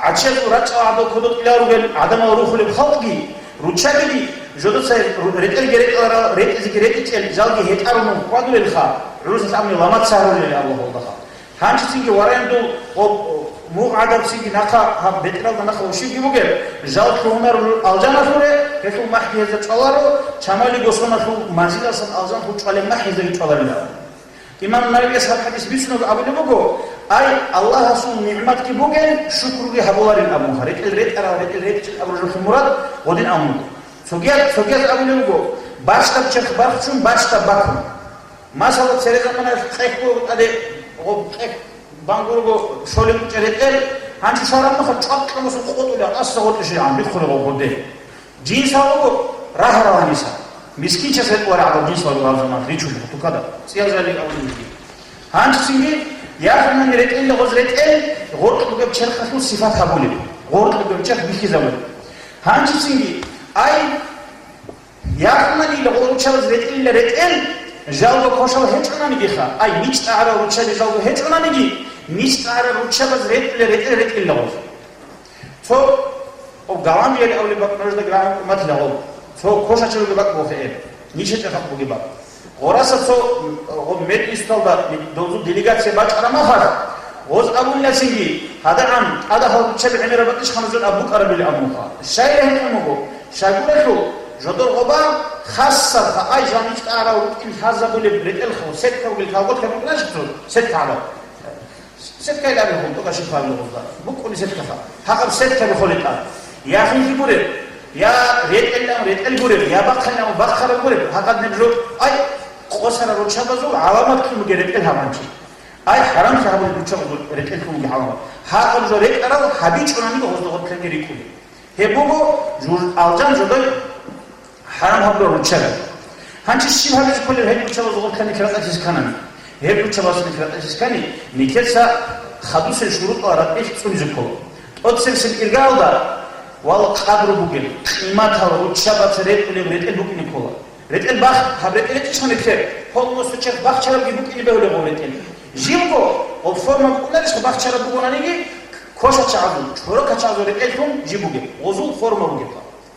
гӀачазул рачӀал гӀадал кодоб кьелал ругел гӀадамал рухулеб халкъги, руччабиги, жодоца ру-, ретӀелги ретӀарал, ретӀизеги ретӀичӀел, жалги гьетӀарун хьвадулелха, гӀурусалъ абуни ламаца гьарулел Аллагьалдаха. Гьанжецинги варендул ва мугъ гӀадабцинги нахъа гьаб бетӀералда нахъа вущибги бугеб, жал лъугьунарел алжаналъуре, гьелъул махӀги гьезда чӀваларо, чамали госоналъул манзиласан алжанлъул чӀвалеб махӀ гьездаги чӀваларила. Имам Нававияс гьаб хӀадис бицунеб абулеб буго, ай, Аллагьасул нигӀматги бугел, шукруги гьабуларин абунха, ретӀел ретӀарал, ретӀел ретӀичӀел абураб жоялъул мурад гъодин абун буго. Цогияз, цогияз абулеб буго, бащдаб черх бархчун, бащдаб бакун. Масала, цере заманаялъ къехь буго тӀаде, гъоб къехь бангурго шолеб бучӀа ретӀел, гьанчи шараб мехалъ чӀвакьа мусул къотӀулеб, тӀаса гъоркье щвегӀан биххулеб гъоб гъоде. Жинсал руго рагьарал гьаниса. Мискинчияс ретӀулареб гӀадал жинсал руго гьаб заманалъ ричулеб тукада. ЦӀиязали абулеб буго. Гьанчицинги яхъинани ретӀелила гъоз ретӀел, гъоркь бугеб черхалъул сифат гьабулеб, гъоркь бугеб черх бихьизабулеб. Гьанчицинги, ай, яхъинанила гъоручабаз ретӀелила ретӀел, жалго кошал гьечӀонанигиха, ай, мичӀ тӀагӀарал руччаби жалго гьечӀонаниги, мичӀ тӀагӀарал руччабаз ретӀелила ретӀел ретӀелила гъоз. Цо, о, Голландияли абулеб бакӀ нужда грагӀун умматила гъоб. Цо кошача ругеб бакӀ бохе эб. Нижеца халкъ бугеб бакӀ. Гъораса цо, о, мединституталда дозу делегация бачӀараб махалъ, гъоз абунилацинги, гьадагӀан, тӀадагьал руччаби гӀемераб батӀищ ханазул аб букӀарабили абунха. Щайила гьикъун буго, щайгурелъул, жодор гъоба хасабха, ай, жал мичӀ тӀагӀарал рукӀин лъазабулеб ретӀелха, сетка бугел калготка букӀунарищ цо, сетка гӀадаб. Сеткайилан абе хъултӀуга шихъабилгъузда. БукӀуни сеткаха. Гьагъаб сеткаби холетӀа. Яхинлъи гуреб, я ретӀелилан ретӀел гуреб, я бахъалилан бахъараб гуреб, гьагъаднеб жо, ай, къосарал руччабазул гӀаламат кин бугеб ретӀел гьабанчи. Ай, хӀарамлъи гьабулеб руччабазул ретӀел кин бугеб гӀаламат. Гьагъаб жо ретӀарал гьабичӀонаниги гъозда гъоркьанги рикӀкӀуни. Гьеб буго жуж-, алжан жодой хӀарам гьабурал руччаби. Гьанже щиб гьабизе кколеб гьеб руччабазул гъоркьанихъ ракӀалъизе ккани? Гьеб руччабазулихъ ракӀалъизе ккани, нилъеца хадусел шурутӀал ракӀалъ цӀунизе ккола. ТӀоцебесеб иргалда вал къадру бугел, къиматал руччабаца ретӀулеб ретӀел букӀине ккола. РетӀел бахъ, гьаб ретӀел гьечӀищха нилъер, полностью черх бахчарабги букӀине бегьулеб гъоб ретӀел. Живго, гъоб форма букӀунарищха бахчараб бугонаниги, кошачагӀазул, чорокачагӀазул ретӀеллъун жиб бугеб, гъозул форма бугеб.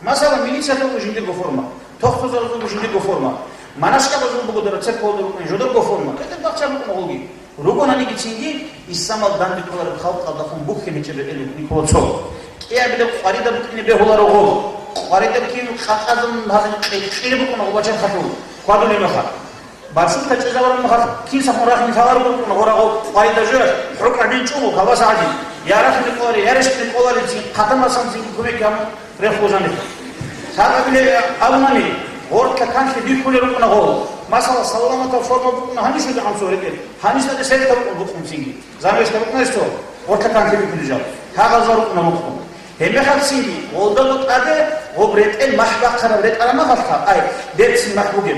Масала, милициялъул жиндирго форма, тохтузарулго жиндирго форма, манашкабазул буго дара церковалда рукӀине жодорго форма, гьедин бахча букӀуна гъолги. Ругонаниги цинги, исламалда данде кколареб халкъалдехун бухьен гьечӀеб ретӀел букӀине ккола цо. КӀиабилеб къваридаб букӀине бегьуларо гъоб. Къваридаб кин къакъазун гьадин къикъире букӀуна гъоб бачархалъув хьвадулеб мехалъ. Барсукьа чӀезабараб мехалъ, кинсахун рахъин лъаларого рукӀуна гъорагъо къвайда жоялъ, хӀукъа бинчӀого, калбаса гӀадин, я рахъине кӀолари, я рещтӀине кӀоларицин, хъатамасанцин кумек гьабун рехулъ жаниб. Лъабабилеб абунани, гъоркьа канлъи бихьулел рукӀуна гъол. Масала, саламатаб форма букӀуна гьанишго гӀанцӀу рекӀел, гьанисда сетка букӀун букӀунцинги. Замешта букӀунарищ цо, гъоркьа канлъи бихьулел жал. Гьагъазда рукӀуна рукъун. Гьебмехалцинги, гъолдаго тӀаде гъоб ретӀел махӀ бахъараб ретӀараб махалъха, ай, берцин махӀ бугеб.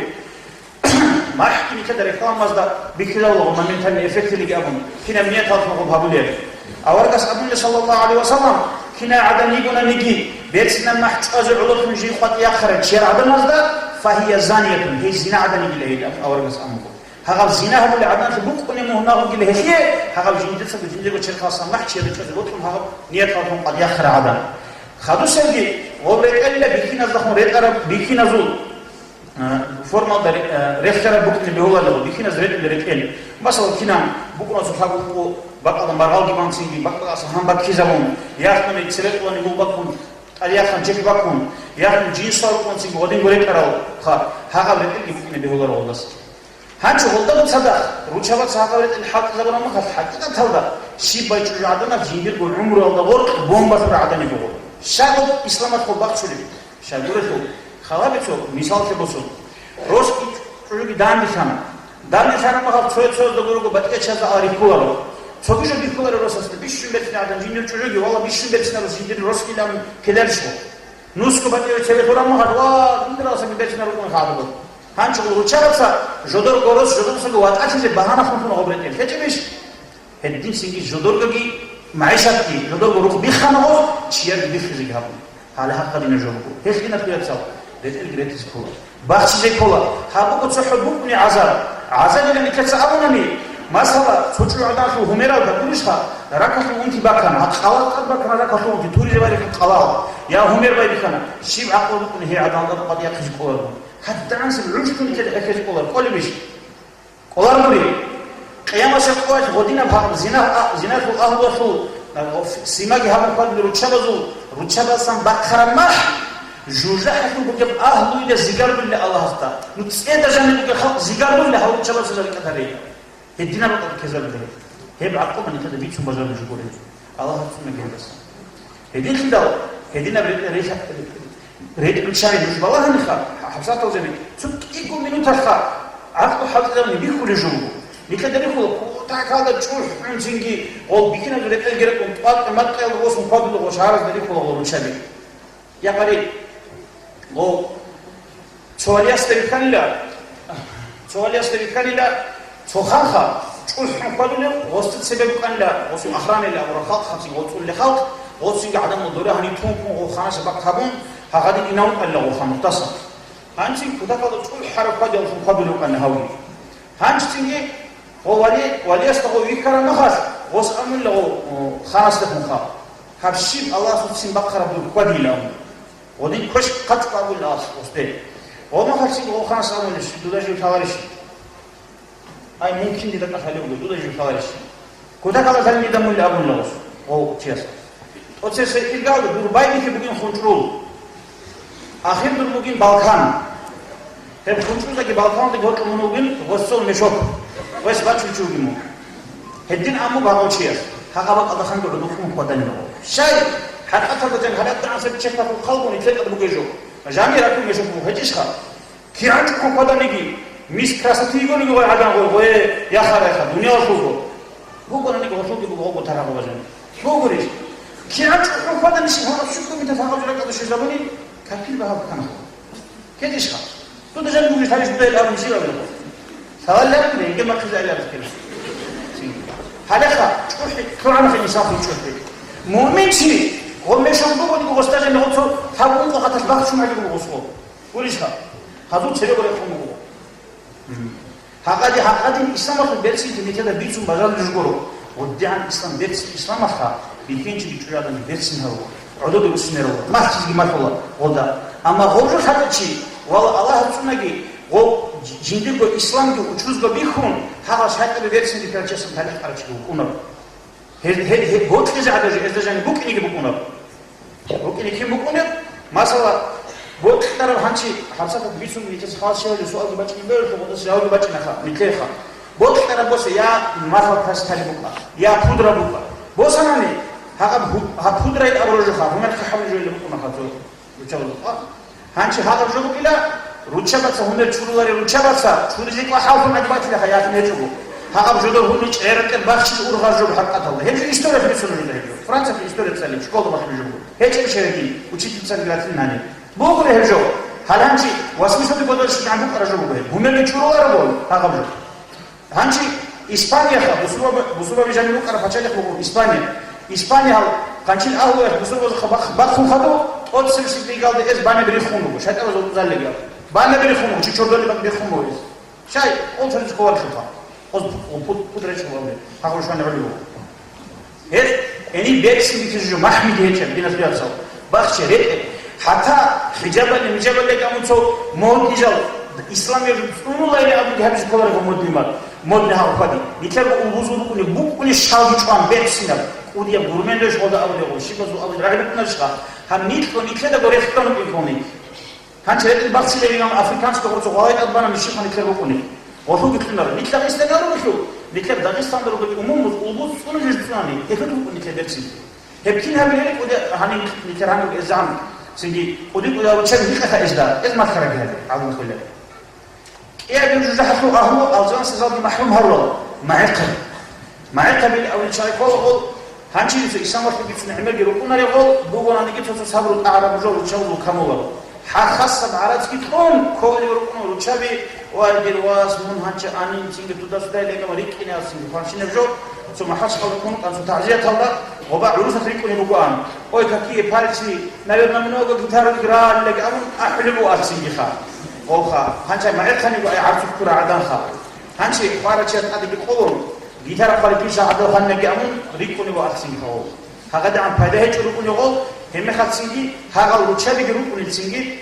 МахӀги нилъеда рекламазда бихьизабулаго моментальный эффектилиги абун, кинаб нияталъун гъоб гьабулеб. Аварагас абуна, саллаллагьу гӀалайгьи ва саллам, кинай гӀадан йигонаниги, берцинаб махӀ чӀвазе гӀололъун жий къватӀи яхъарай чияр гӀадамазда, фагьия заниятун, гьей зина гӀадан йигила гьей, абун аварагас абун буго. Гьагъаб зина гьабулел гӀаданлъи букӀунеб мугьуна бугила гьелъие, гьагъаб жиндицаго жиндирго черхалъан махӀ чияда чӀвазе бокьун гьагъаб нияталъун къватӀи яхъарай гӀадан. Хадусевги, гъоб ретӀелила бихьиназда хун ретӀараб бихьиназул, а, формалда ре-, а, рехсараб букӀине бегьуларо, бихьиназ ретӀел ретӀел. Масала, кинан букӀуна цо лъабго Бакъала маргъалги бан цинги, бакъаласа гьан баккизабун, яхъуни цебекъулани гьул баккун, тӀадехъан чехь баккун, яхъун жинсал рукъун цинги гъодинго ретӀаралха, гьагъаб ретӀелги букӀине бегьуларо гъолдаса. Гьанчо гъолдаго цадахъ, ручабаца гьагъаб ретӀел хӀалтӀизабураб мехалъ, хӀакъикъаталда, щиб байчӀужу гӀаданаб жиндирго гӀумруялда гъоркь бомба лъураб гӀадан йиго. Щай гъоб исламалъул бахчулеб? Щайгурелъул, халаби цо мисаллъи босун. Росги чӀужуги данделъана. Данделъана махал цоя-цоязда гурого батӀиячазда ала рихьуларо. Цоги жо бихьуларо росасда, бищун берцина гӀадан жиндир чӀужуги, вала, бищун берцина рос жиндир росгилан ккеларищ гъо. Нусго батӀияв цебе лъураб махал, ва, жиндираласаги берцина рукъун хадуб. Гьанчо ручабаца жодорго рос жодорсаго ватӀалъизе багьана хунлъуна гъоб ретӀел. ЛъечӀебищ? Гьедин цинги жодоргаги, магӀишатги, жодорго рухъ биххана гъоз, чияги биххизеги гьабун. Гьале гьахъа дина жо буго. Гьелъ дина хирацал, ретӀелги ретизе ккола. Бахчизе ккола. Гьаб буго цохӀо букӀуни гӀазаб. ГӀазабилан нилъеца абунани, масала, цо чӀужугӀаданлъул гьумерал гьабурищха, ракалъул унти бакана, гьаб къалал тӀад бакана ракалъул унти, туризе варихъан къалал, я гьумер байбихьана, щиб гӀакълу букӀуни гьей гӀадан тӀад къватӀияб хъизе кколаргун. ГьадигӀанасеб гӀужлъун нилъеда хӀехьезе кколар, кколебищ? КӀоларгури, къиямасеб къоялъ гъодинаб гьаб зина-, а, зиналъул агьлуялъул, а, симаги гьабун хьвадулел руччабазул, руччабазасан бахъараб махӀ, жужахӀалъул бугеб агьлуялда зигарулел Аллагьасда, ну, цӀеда жаниб бугеб халкъ зигарулел гьав руччабазда рикӀкӀад гьарейилан. Гьединаб бакӀалда ккезабулеб. Гьеб гӀакълу нилъеда бицун бажарулеб жо гуреб. Аллагьас цӀунаги гьебасан. Гьединлъидал гьединаб ретӀел релъа-, ретӀел чагӀи нуж балагьаниха, хӀа-, хӀабсатал жани, цо кӀиго минуталъха гӀакълу хӀалтӀизабуни бихьулеб жо буго. Нилъеда рихьула, кутакалда чӀухӀунцинги гъол бихьиназул ретӀелги рекъон, тӀвакӀ-макъиялда восун хьвадулел гъо шагьаразда рихьула гъол руччаби. Я гъари, гъо, цо гьалиясда вихьанила, цо гьалиясда вихьанила, цо ханха, чӀухӀун хьвадулев, гъосда цебе букӀанила, гъосул ахранила абураб халкъ, хъацин гъоцӀулел халкъ, гъоцинги гӀадамал доре гьанив тункун гъо ханаса бакъ гьабун, гьагъадин инав вукӀанила гъо ханухъдаса. Гьанцин кутакалда чӀухӀараб хьвадияллъун хьвадулев вукӀана гьавги. Гьанчцинги гъо вали-, валиясда гъо вихьараб махалъ, гъос амула гъо, о, ханасдехунха. Гьаб щиб Аллагьасул ццин бахъараб дур хьвадила амун. Гъодин квеш хъачӀ абула Аллагьас гъосде. Гъо махалъ цинги гъо ханас амулищ, дуда жив лъаларищ? Ай, мумкин дида кӀалъалев вуго, дуда жив лъаларищ? Кутакалда лъалин дида мула абула гъос, гъо чияс. ТӀоцебесеб иргалда дур байбихьи бугин хунчӀрул. Ахир дур бугин балкан. Гьеб хунчӀруздаги балканалдаги гьоркьоб мун вугин гъосул мешок. Гъос бачӀунев чи вугин мун. Гьедин амму багъав чияс. Гьагъа бакӀалда ханго гӀодухъун хьваданин гъо. Щай? ХӀакъаталда жан гьалаб дагӀасеб чехьалъул хъалгун итлъекӀад бугеб жо. Жани ракул мешок буго гьечӀищха? КигӀан чӀухӀун хьваданиги, мис красоты йигониги гъой гӀадан гъой, гъое яхарайха, дуниялалъулго. Бугонаниги гъолъулги буго гъого тарагъа важани. Лъугурищ? КигӀан чӀухӀун хьваданищин гьаб щуго митал гьаб журакӀалда щвезабуни, капир багьа букӀана гъо. ГьечӀищха? Дуда жан бугищ гьарищ дуда ил абун жив абилгъо. Лъалалларни, инге махъизе аларги ккела. Гьалеха, чӀухӀи, лъугӀанахъе мисаллъи чӀухӀи. Муъминчи, гъо мешок бугониги гъосда жан гъоцо гьаб ункъо хаталъ бахчун гьаги буго гъосго. Гурищха? Гьазул церего рехун буго. Гьагъади-гьагъадин исламалъул берцинлъи нилъеда бицун бажарулел жо гуро. ГъодигӀан ислам берцин, исламалъха бихьинчиги чӀужугӀаданги берцин гьаруларо. ГӀодобе уссинеро, махчизги малъула гъода. Амма гъов жо лъачӀев чи, вала Аллагьас цӀунаги, гъов жиндирго исламги учузго бихьун, гьагъа шайтӀаби берцинги пирачасан талихъ арачиги вукӀунаб. Гьел, гьел, гьел бокьизе гӀадаб жо гьезда жани букӀинеги букӀунаб. БукӀине кин букӀунеб? Масала, бокьараб гьанчи гьабсагӀат бицун нилъеца халат щивали суалги бачӀине бералъул гъодаса жавабги бачӀинаха, нилъеха. Бокьараб босе я масала тас тали букӀа, я пудра букӀа. Босанани, гьаб, гьаб пудра ил абураб жоха, гьумер хъахӀабил жоялда букӀунаха цо. Руччабазул къвакъ. Гьанчи гьагъаб жо бугила, руччабаца гьумер чурулари руччабаца, чуризе кӀвахӀаллъун гӀадбатилаха яхин гьечӀого. Гьагъаб жодор гьуни чӀеракӀер бахчизе ургъар жо хӀакъаталда. Гьеб жо история бицунеб жо гьеб. Францияда история цали, школда бахъине жо буго. ГьечӀеб шерекин, учительцаги ратилин гьаниб. Бугури гьеб жо. Гьаланчи восьмисот годалъ щибгӀан букӀара жо буго гьеб. Гьумерги чуруларо гьагъаб жо. Гьанчи Испанияха, бусурба-, бусурбаби жанив вукӀараб пачалихъ буго Испания. Испания гьал хъанчил агьлуялъ бусурбазухъа бахъ-, бахъун хадув, тӀоцебесеб лигалда эс баняби риххун буго, шайтӀабазул заллиги. Баняби риххун буго, чи чордоли бан-, риххун буго эс. Шай, ол чордоли хъуварихъуха. Оз пу-, пу-, пуд-, пуд речӀ буго, гьагъур швани гӀули буго. Гьез гьениб берцин бихьизе жо махӀмиги гьечӀеб, динас виасал. Бахчи ретӀе. ХӀатта хӀижабали, мижабали гамун цо модни жал, исламияб цӀунулайли абуги гьабизе кколареб модни мар. Модни гьав хьвади. Нилъерго улбузул букӀуни, букӀуни щалги чӀван, берцинаб. КӀудияб гурмен реш гъода абулев, щибазул абулев рагӀи букӀунарищха? Гьаб нилъго нилъедаго рехтан букӀин ккони. Гьанчи гьетӀил бахцилев имам африканский гъорцо гъвалай тӀад бана нилъехъа нилъер букӀуни. Гъолъулги лъунар. Нилъ Дагъистаналда ругелъул, нилъер Дагъистаналда ругел умумуз улбуз цӀунун жиж цӀунани, гьелъул букӀун нилъер берцин. Гьеб кин гьабилеб кӀуди гьаниб нилъер гьаниб эзегӀан, цинги кӀуди-кӀудиял руччаби гьикъаха эзда, эз малъараги гьабе, гӀалимхъулел. КӀиабил жужахӀалъул агьлу алжанасе залги махӀрум гьарурал, магӀихъаби. МагӀихъабил авличагӀи ккола гъол, гьанчи дица исламалъул бицун гӀемерги рукӀунарел гъол, бугонаниги цо-цо сабру тӀагӀараб жо руччабазул камулал. Хасаб гӀарацги кьун, кколел рукӀуна руччаби, ва дир вас, мун гьанча анин, цинги туда-суда легама рикӀкӀине асинги хванчинаб жо, цо махӀачхъалда ккун, цо тагӀзияталда, гъоба гӀурусат рикӀкӀунеб бугоан. Ой, какие пальцы, наверное, много гитар играли, лег абун, ахӀулеб буго асингиха. Гъовха, гьанча магӀихъаниго ай гӀарцухъ ккура гӀаданха. Гьанчи хварачияс тӀадеги къолун, гитара хъвали пиша гӀадал ханнаги абун, рикӀкӀунеб буго асингиха гъов. ГьагадагӀан пайда гьечӀо рукӀунеб гъол, гьебмехалцинги, гьагъал руччабиги рукӀунелцинги,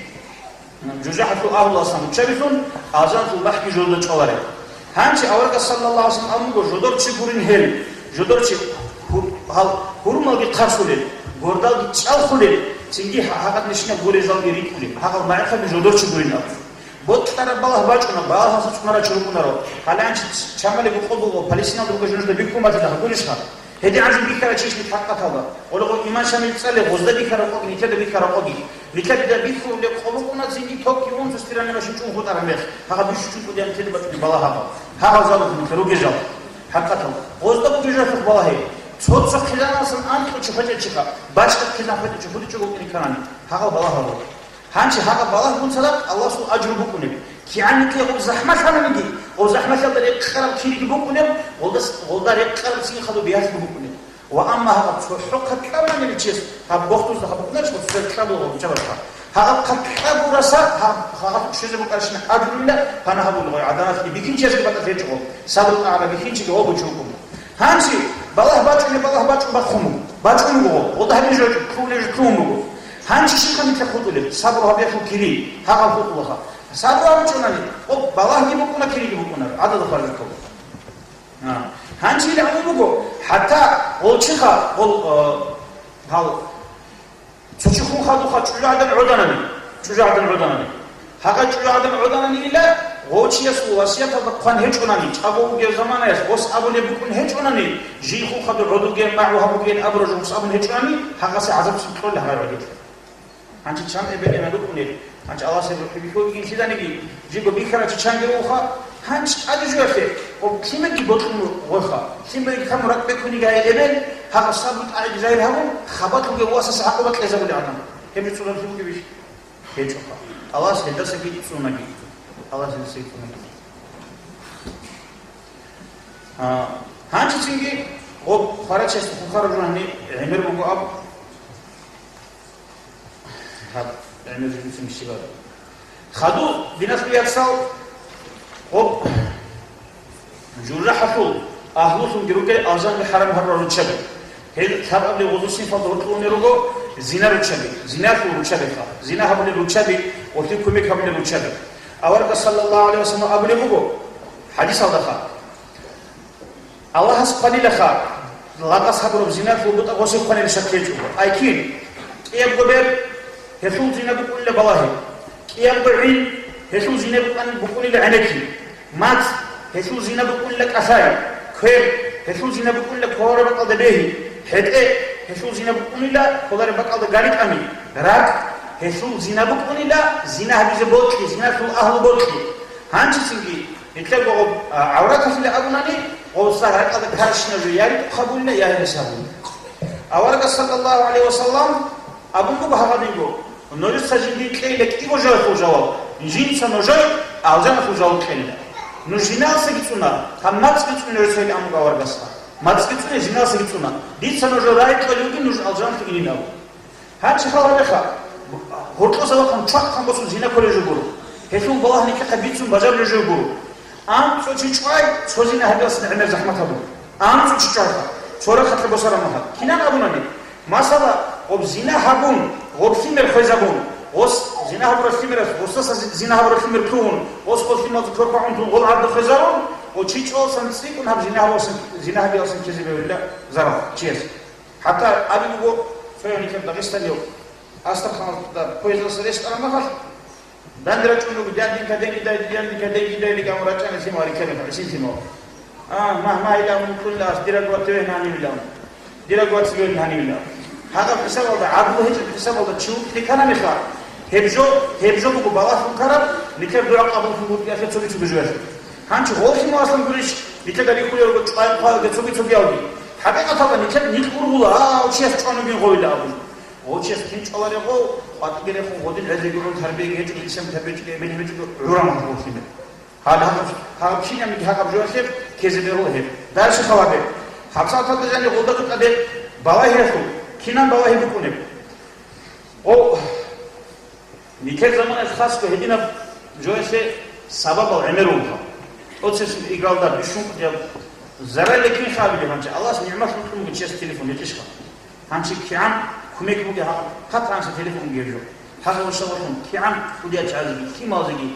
жужахӀалъул агьлуласан руччабилъун, алжаналъул махӀги жолда чӀвалареб. Гьанчи аварагас саллаллагьу гӀалайгьи вассалам абун буго, жодор чи гурин гьел, жодор чи гьур-, гьал гьурмалги хъарсулел, гордалги чӀалхулел, цинги гьа-, гьагъадинщинаб гурезалги рикӀкӀулел, гьагъал магӀихъаби жодор чи гурин абун. Бокьараб балагь бачӀуна, балагьалъа цӀунарал чи рукӀунаро. Гьале гьанчи чамалиго къо буго, Палестиналда бугеб жо нужда бихьун батилаха, гурищха? ГьедигӀан жо бихьарав чиясул хӀакъаталда. Гъолого иман Шамил цӀале, гъозда бихьараб къоги, нилъеда бихьараб къоги. Нилъеда бихьулеб къо букӀуна цинги токги унцо стиральный машин чӀун хутӀараб мех. Гьагъа бищун кӀудиян нилъеда бачӀунеб балагь гьаб. Гьагъал жалухъ нилъер ругел жал. ХӀакъатал. Гъозда бугеб жо лъухъ балагье. Цо-цо хъизаналъан анкьучи хвечӀел чиха, бачӀа хъизан хвечӀел чи худичӀого вукӀине кканани. Гьагъал балагь гьабо. Гьанчи гьагъаб балагьгун цадахъ Аллагьасул ажру букӀунеб. КигӀан нилъее гъоб захӀмалъананиги, гъоб захӀмалъалда рекъараб кириги букӀунеб, гъолдас-, гъолда рекъараб цинги хадуб биялъги букӀунеб. Ва амма гьагъаб цохӀо хъатӀ кьабуланиличияс гьаб бохтузда хабукъуначӀо цоцазда кьабула гъоб чабарха. Гьагъаб хъатӀ кьабураса гьаб гьагъаб щвезе букӀарщина ажруйила гьана гьабулеб гъой гӀаданалъги бихьинчиясги батӀа гьечӀо гъоб, сабру тӀагӀараб бихьинчиги гъоб бучӀукӀун. Гьанчи балагь бачӀунеб балагь бачӀун бахъун буго, бачӀун буго гъоб, гъолда гьабизе жо кьулеб жо кьун буго. Гьанчи щибха нилъехъ хутӀулеб? Сабру гьабиялъул кири, гьагъаб хутӀулаха. Сабру гьабичӀунани, гъоб балагьги букӀуна, кириги букӀуна, гӀадада хваржи ккола. А, гьанчи гьабун буго, хӀатта гъолчиха, гъол, э, гьал, цо чи хун хадуха чӀужугӀадан гӀоданани, чӀужугӀадан гӀоданани. Гьагъа чӀужугӀадан гӀодананила, гъолчиясул васияталда хъван гьечӀунани, чӀаго вугев заманаялъ гъос абулеб букӀун гьечӀунани, жий хун хадур гӀодуге, магӀу гьабуге абураб жо гъос абун гьечӀунани, гьагъасе гӀазабцин кьолеб гьагъай гӀодилъа. Гьанчи чан эбел-эмен рукӀунел, гьанчи Аллагьасе рухӀи бихьулгин лъиданиги, жиго бихьарав чи чанги вуха, гьанчи тӀаде жуялъе, гъоб лъимерги бокьун гъойха, лъимерги камун ракӀ бекуниги гьай эбел, гьаб сабру тӀагӀиги жагьил гьабун, хабалъ бугев васасе гӀакъуба кьезабулев гӀадамал. Гьеб жо цӀуналъи бугебищ? ГьечӀоха. Аллагьас гьелдасаги цӀунаги. Аллагьас гьелдасаги цӀунаги. А, гьанчи цинги гъоб хварачиясда хухараб жо гьаниб гӀемер буго аб. Гьаб, гӀемер жо бицун щибаб. Хадуб, диналъул яцал, гъоб жужахӀалъул агьлулъунги ругел алжанги хӀарам гьарурал руччаби. Гьел лъабабилеб гъозул синфалда гьоркьулунел руго зина руччаби, зиналъул руччабиха, зина гьабулел руччаби, гъорлъи кумек гьабулел руччаби. Аварагас саллаллагьу гӀалайгьи вассалам абулеб буго хӀадисалдаха: Аллагьас хъванилаха, лагъас гьабураб зиналъул бутӀа гъосе хъванилищ гьечӀого. Ай кин, кӀиябго бер, гьелъул зина букӀунила балагьи. КӀиябго гӀин, гьелъул зина букӀан-, букӀунила гӀенекки. МацӀ, гьелъул зина букӀунила кӀалъай. Квер, гьелъул зина букӀунила кколареб бакӀалда бегьи. ХӀетӀе, гьелъул зина букӀунила кколареб бакӀалда гарикӀами. РакӀ, гьелъул зина букӀунила зина гьабизе бокьи, зиналъул агьлу бокьи. Гьанчицинги, Гьелъего гъоб, а, гӀавраталъила абунани, гъосда ракӀалда карщинаб жо я ритӀухъ гьабулила, я гьересиз гьабулила. Аварагас саллаллагьу гӀалайгьи вассалам абун буго гьагъадинго: нужеца жиндие кьейила кӀиго жоялъул жаваб, жинца нужее алжаналъул жаваб кьелила. Нуж зиналсаги цӀуна, гьаб мацӀги цӀуне нужеца, амуго аварагасда. МацӀги цӀуне, зиналсаги цӀуна. Дица нужер рагӀи кьолев вугин нуж алжаналъув инин абун. Гьанчи хал гьабеха, гьоркьоса вахъун чвахъан босун зина кколел жо гуро. Гьелъул балагь никахъе бицун бажарулел жо гуро. АнцӀу чи чӀвай, цо зина гьабиялъ гӀемер захӀмат гьабун. АнцӀу чи чӀвайха, цо рахъалъе босараб мехалъ. Кинан абунани? Масала, гъоб зина гьабун, гъоб лъимер хвезабун, гъос зина гьабураб лъимерас, гъосдаса зи-, зина гьабураб лъимер лъугьун, гъос гъол лъималазул квер хъвагӀун тун гъол гӀарда хвезарун, Ва чи чӀваласан цӀикӀкӀун гьаб зина гьабиялсан, зина гьабиялсан ккезе бегьулила зарал чияс. ХӀатта абулеб буго, цояв нилъер Дагъистанияв Астраханалда поездалъа рещтӀараб мехалъ, данде рачӀун руго, дяденька, деньги дай, дяденька, деньги дай, лъикӀ абун рачӀана лъимал рикканиха, гӀисин лъимал. А, магь, магь, илан мун кьунила ас, дираг вативе гьанивилан. Дираг вативе гьанивилан. Гьагъаб хӀисабалда, гӀадлу гьечӀеб хӀисабалда чи вукӀине кканабиха, гьеб жо, гьеб жо буго балагьун караб, нилъер дугӀа къабуллъун букӀиялъе цоги-цоги жоялъе. Гьанчи гъоллъи мугьаллъун гурищ, нилъеда рихьулел руго чӀвай-хъвалги цоги-цогиялги. ХӀакъикъаталда нилъер нилъ ургъула, а, гъов чияс чӀван вугин гъовила абун. Гъов чияс кин чӀваларев гъов, къватӀиги рехун гъодин гӀезеги гӀун, тарбияги гьечӀо, исламги тарбия гьечӀо, эбел гьечӀо, гӀураб махӀ гъоллъи. Гьал гьаб-, гьаб кинабниги гьаб жоялъе ккезе бегьула гьеб. Дальше халабе. ХӀабсаталда жаниб гъолда тӀаде балагьиялъул, кинаб балагьи букӀунеб? О, нилъер заманаялъ хасго гьединаб жоялъе сабабал гӀемер вуго. ТӀоцебесеб игралда бищун кӀудияб зарал рекин хабилеб гьанчи. Аллагьас нигӀмат лъун буго чияс телефон гьечӀищха? Гьанчи кигӀан кумек бугеб гьаб, хъат гьанчи телефон гьеб жо. Гьагъа ващаллъун кигӀан кӀудияб чагӀазеги, лъималазеги,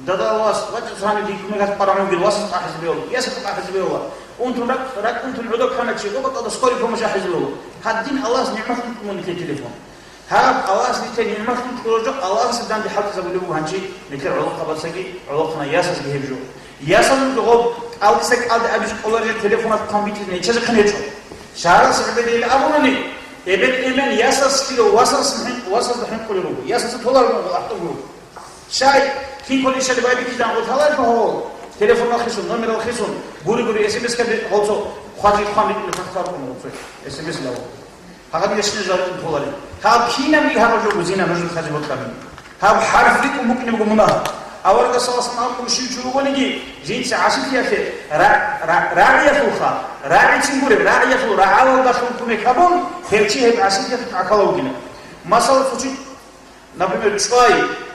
дада, вас, вачӀа цониги кумек гьаб парагӀунгел, васас къахӀизе бегьула, ясас къахӀизе бегьула. Унтун ракӀ, ракӀ унтун гӀодоб хӀана чи, гъоба тӀада скорый помощь ахӀизе бегьула. Гьадин Аллагьас нигӀмат лъун буго нилъее телефон. Гьаб Аллагьас нилъее нигӀмат лъун ккураб жо Аллагьасда данде хӀалтӀизабулеб буго гьанчи нилъер гӀолохъабацаги, гӀолохъанай ясазги гьеб жо. Ясазулги гъоб кӀалдиса кӀалди абизе кӀоларел телефонас хъван битӀизе нечазе хъин гьечӀо. Шагьаралъ гӀебедизе абунани, эбел-эмен ясас ккелев васас хӀин-, васасда хӀинкъулел руго, ясаца толарун руго, ахӀдулел руго. Щай, кин кколищали байбихьилан гъо талалъугьо, телефонал хисун, номерал хисун, гури-гури, эс эм эс-каби гъолцо хъвази хъван битӀулеб хъаркъун гъолцо, эс эм эс-лъун. Гьагъаб яшни жаритӀун толарин. Гьаб кинабги гьаб жо бузина нужер хъази бокьарин. Гьаб хӀарф рикӀкӀун букӀине буго мунагь. Аварагас саллаллагьу гӀалайгьи ва саллам абун щив чи вугониги, жинца гӀасилъиялъе ра-, ра-, рагӀиялъулха, рагӀицин гуреб, рагӀиялъул рагӀалалдалъун кумек гьабун, гьев чи гьеб гӀасилъиялъе тӀахьалав вугила. Масала, цо чи, например, чӀвай,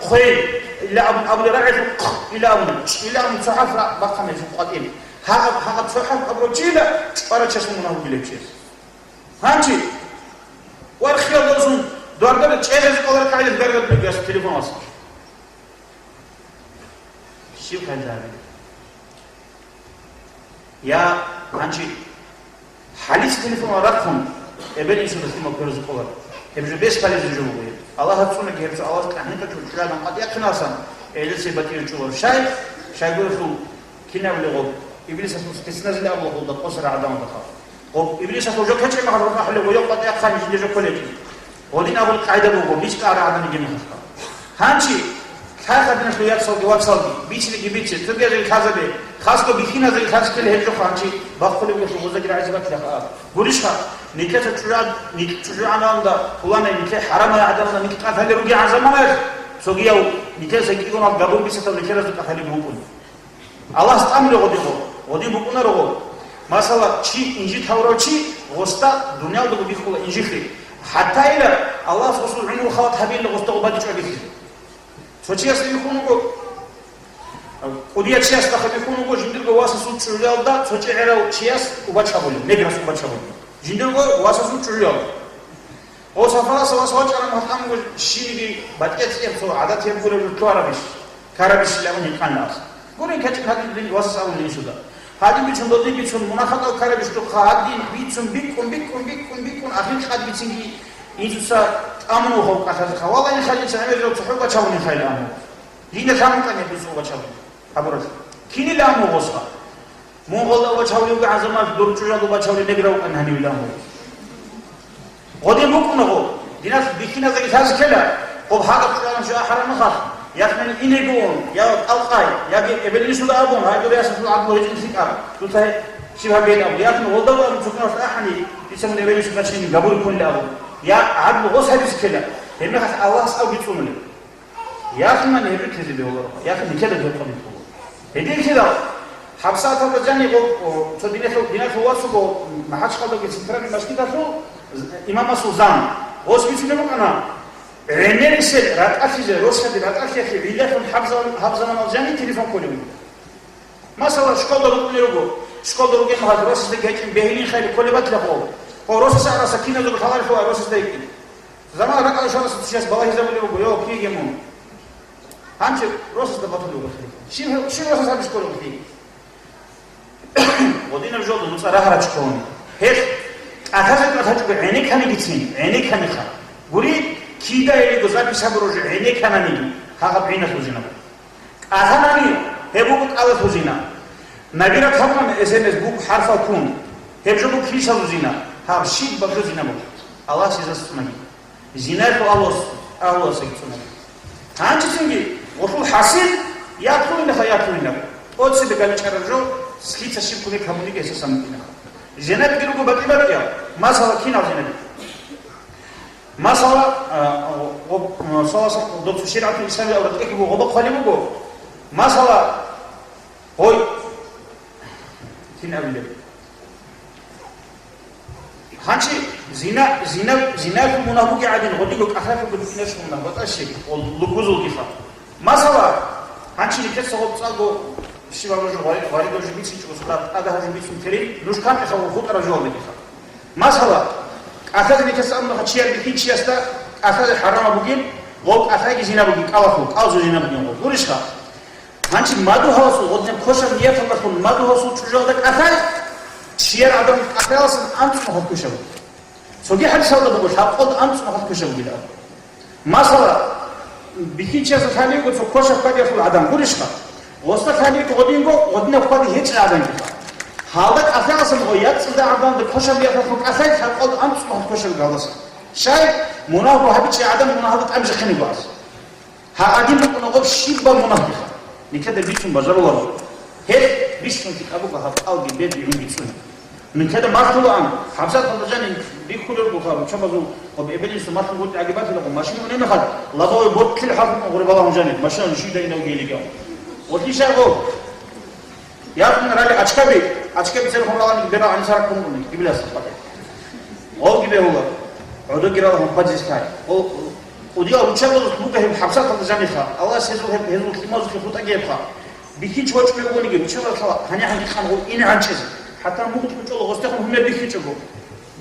хъвей, ила абун, абула рагӀиялъул хъ, ила абун, чӀ, ила абун цо хӀарф ра-, бахъана гьезул къватӀиб. Гьагъаб, гьагъаб цо хӀарф абурав чила, чӀварав чиясул мунагь бугилеб чияс. Гьанчи, вархиялдазун дугьаргада чӀегӀезе кӀоларахъ гӀелеб гаргадулеб яс телефон василъ. Щиб хъайда гьабилеб? Я, гьанчи, хӀалица телефон рахъун, эбел-инсуда лъимал кверузе кӀолар. Гьеб жо бес хӀализе жо буго гьеб. Аллагьас цӀунаги гьеб жо, Аллагьас тӀагӀинтӀа чӀужугӀадан къватӀиахъинасан, гӀелица батӀире чӀолар. Щай? Щайгурелъул Кинаб легъоб? Иблисалъул спецназил абула гъолда къосарал гӀадамалда хал. Гъоб, Иблисалъул жо кечӀеб мехалъ рахъалъе гъойоб къватӀиахъани жинде жо кколечӀин. Гъодин абул къайда буго, бицӀ кӀара гӀадамиги мехалъ. Гьанчи, лъай-хадиналъул яцалги вацалги, бицинеги бице, цогиязеги лъазабе, хасго бихьиназеги лъаз ккеле гьеб жо ханчи, бахъулеб гьелъул гъозаги рагӀизе батилаха аб. Гурищха, никеца чӀужугӀад-, ник-, чӀужугӀананда, пуланай нике хӀарамай гӀадамала ник тӀад гьале ругегӀан заманаялъ, цогияв никеца кӀигунал габурбисатав никеразда тӀад гьале букӀун. Аллагьас тӀамулев гъодин гъо, гъодин букӀунаро гъо. Масала, чи инжит гьавурав чи гъосда дуниялдаго бихьула инжитлъи. ХӀатта ила Аллагьас гъосул гӀумру халат гьабилла гъосда гъо бадичӀо бихьизе. Цо чиясда бихьун вуго, кӀудияв чиясда бихьун вуго, жиндирго васасул чӀужуялда цо чӀегӀерав чияс убач гьабулев, неграс убач гьабулев. Жиндирго васасул чӀужуялда. Гъо сапаралъа вас вачӀараб махтӀамго щибиги батӀияб цӀикӀаб цо гӀадатияб гуреб жо ккарабищ, ккарабищ абун гьикъана гьас. Гурин кечӀеб гьадин дин васас абун инсуда. Гьадин бицун, додин бицун, мунагь-хатӀал ккарабищ духъа гьадин бицун, бикӀун, бикӀун, бикӀун, бикӀун, ахир къад бицинги инсуца тӀамун вугев кӀалъазеха. Валлагь, ин хадица гӀемер жо цохӀо бачагьунин хайилан. Динда лъан букӀана гьеб бицун бачагьун. Абураб. Кинила аму гъосха? Мун гъолда вачавли вугев гӀазамат, дур чӀужуялда вачавли неграв вукӀан гьанивилан гъо. Гъодин букӀуна гъо. Динас бихьиназеги лъазе ккела, гъоб гьагъаб чӀужуялъ жо ахӀараб мехалъ, яхъ мун инего ун, я кӀалкъай, яги эбел-инсуда абун, гьай дур ясалъул гӀадлу гьечӀин лъикӀаб, дуца гьеб щиб гьабейин абун, яхъ мун гъолда ва цукнавас ахӀани, дица мун эбел-инсуда чини габур ккунила абун. Я гӀадлу гъос гьабизе ккела, гьебмехалъ Аллагьас авги цӀунулеб. Яхъинани гьеб бихьизе бегьуларо, яхъин нилъеда гьеб къабул буго. Гьединлъидал, хӀабсаталда жаниб гъо-, о, цо диналъул, диналъул вас вуго, МахӀачхъалдаги центральный мажгиталъул з-, имамасул зам. Гъос бицунеб букӀана, гӀемерисел ратӀалъизе, росаби ратӀалъиялъе гӀиллалъун гьаб заман-, гьаб заманалъ жаниб телефон кколев вуго. Масала, школда рукӀунел руго. Школда ругел мехалъ росасда гьечӀин бегьилин хайли кколеб батила гъо. Гъо росас араса киназего лъаларелъул росасда йикӀин. Замана ракӀалде щварасда чияс балагьизабулеб буго, йо, киги мун. Гьанже росасда батулев вуго хириял. Щив, щив росас гьабизе кколев вуго хириял? Гьединаб жоялда нуцӀа рагьарачӀого. Гьелъ кӀалъазе кӀалъачӀого гӀенекканигицин, гӀенекканиха. Гури, кидаялиго запись гьабураб жо гӀенеккананиги, гьагъаб гӀиналъул зина буго. КӀалъанани, гьеб буго кӀалалъул зина. Набират гьабун, эс эм эс буго хӀарфал ккун, гьеб жо буго килсалъул зина, гьаб щибаб жо зина буго. Аллагьас гьезда цӀунаги. Зинаялъул агьлуялъ-, агьлуялъги цӀунаги. Гьанжецинги гъолъул хӀасил, ятлугьинаха, ятлугьинаб. Оцебе галичӀараб жо, лъица щиб кумек гьабуниги гьесасан букӀинаха. Зинаби руго батӀи-батӀиял, масала, кинал зинаби? Масала, а, гъоб-, а, саласа-, доцо шаригӀатул исламиялда тӀехь буго, гъоба хъвали буго. Масала, гъой, кин абилеб? Гьанчи зина, зина, зинаялъул мунагь бугеб гӀадин, гъодиго кӀалъалъулго букӀиналъул мунагь батӀа щиб, гъол лугбузулгиха. Масала, гьанчи нилъеца гъоб цӀакъго щибаб жо гъвари-, гъваридаб жо бицинчӀого, цо тӀадаб жо бицун терин, нуж кантӀиха ва хутӀараб жоялдагиха. Масала, кӀалъазе нилъеца абунаха чияр бихьинчиясда кӀалъазе хӀарамаб бугин, гъов кӀалъайги зина бугин, кӀалалъул, кӀалзу зина бугин гъов. Гурищха? Гьанчи мадугьаласул, гъодинаб квешаб нияталдалъун мадугьаласул чӀужуялда кӀалъай, чияр гӀадамал кӀалъаяласан анцӀго хӀал квешаб буго. Цоги хӀадисалда буго, лъабкъалда анцӀго хӀал квешаб бугилан. Масала, бихьинчиясда лъалиго цо квешаб хьвадиялъул гӀадан гурищха? Гъосда лъалиго гъодинго, гъодинаб хьвади гьечӀеб гӀадангиха. Гьалда кӀалъаяласан гъо яцӀцӀалда гӀадамалда квешаб нияталдалъун кӀалъай, лъабкъалда анцӀго хӀал квешаб гьалдаса. Щай? Мунагь буго гьабичӀеб гӀадан мунагьалда тӀамжихъинего ас. Гьа, гьадин букӀуна гъоб щибаб мунагьиха. Нилъеда бицун бажаруларо. Гьеб бищун китабуга гьаб кӀалги бедигӀунги цӀуна. Нилъеда малъулаан, хӀабсаталда жаниб бихьулел буха, руччабазул гъоб эбелинсул малъун гуртӀи гӀаги батилаго, машин унеб мехалъ, лобовой бортлъил хӀалхун гъуре балагьун жаниб, машина нишида инавги гьелигав. Гъорлъи шай гъоб. Яхъун рали Ачкаби, Ачкаби церхун ралани бера гьанисарахъун уни, гибилас хъваде. Гъовги бегьула, гӀодоги рала гьанкъвадизе лъай. Гъо-, кӀудиял руччабазулъ буго гьеб хӀабсаталда жаниха. Аллагьас гьезул гьеб, гьезул лъималазулъе хутӀаги гьебха. Бихьинчи вачӀун вугониги, руччабазда лъала гьанихӀан гьикъан гъов ине гьанчӀезе. ХӀатта мугъ чӀучӀола гъостехун гьумер бихьичӀого.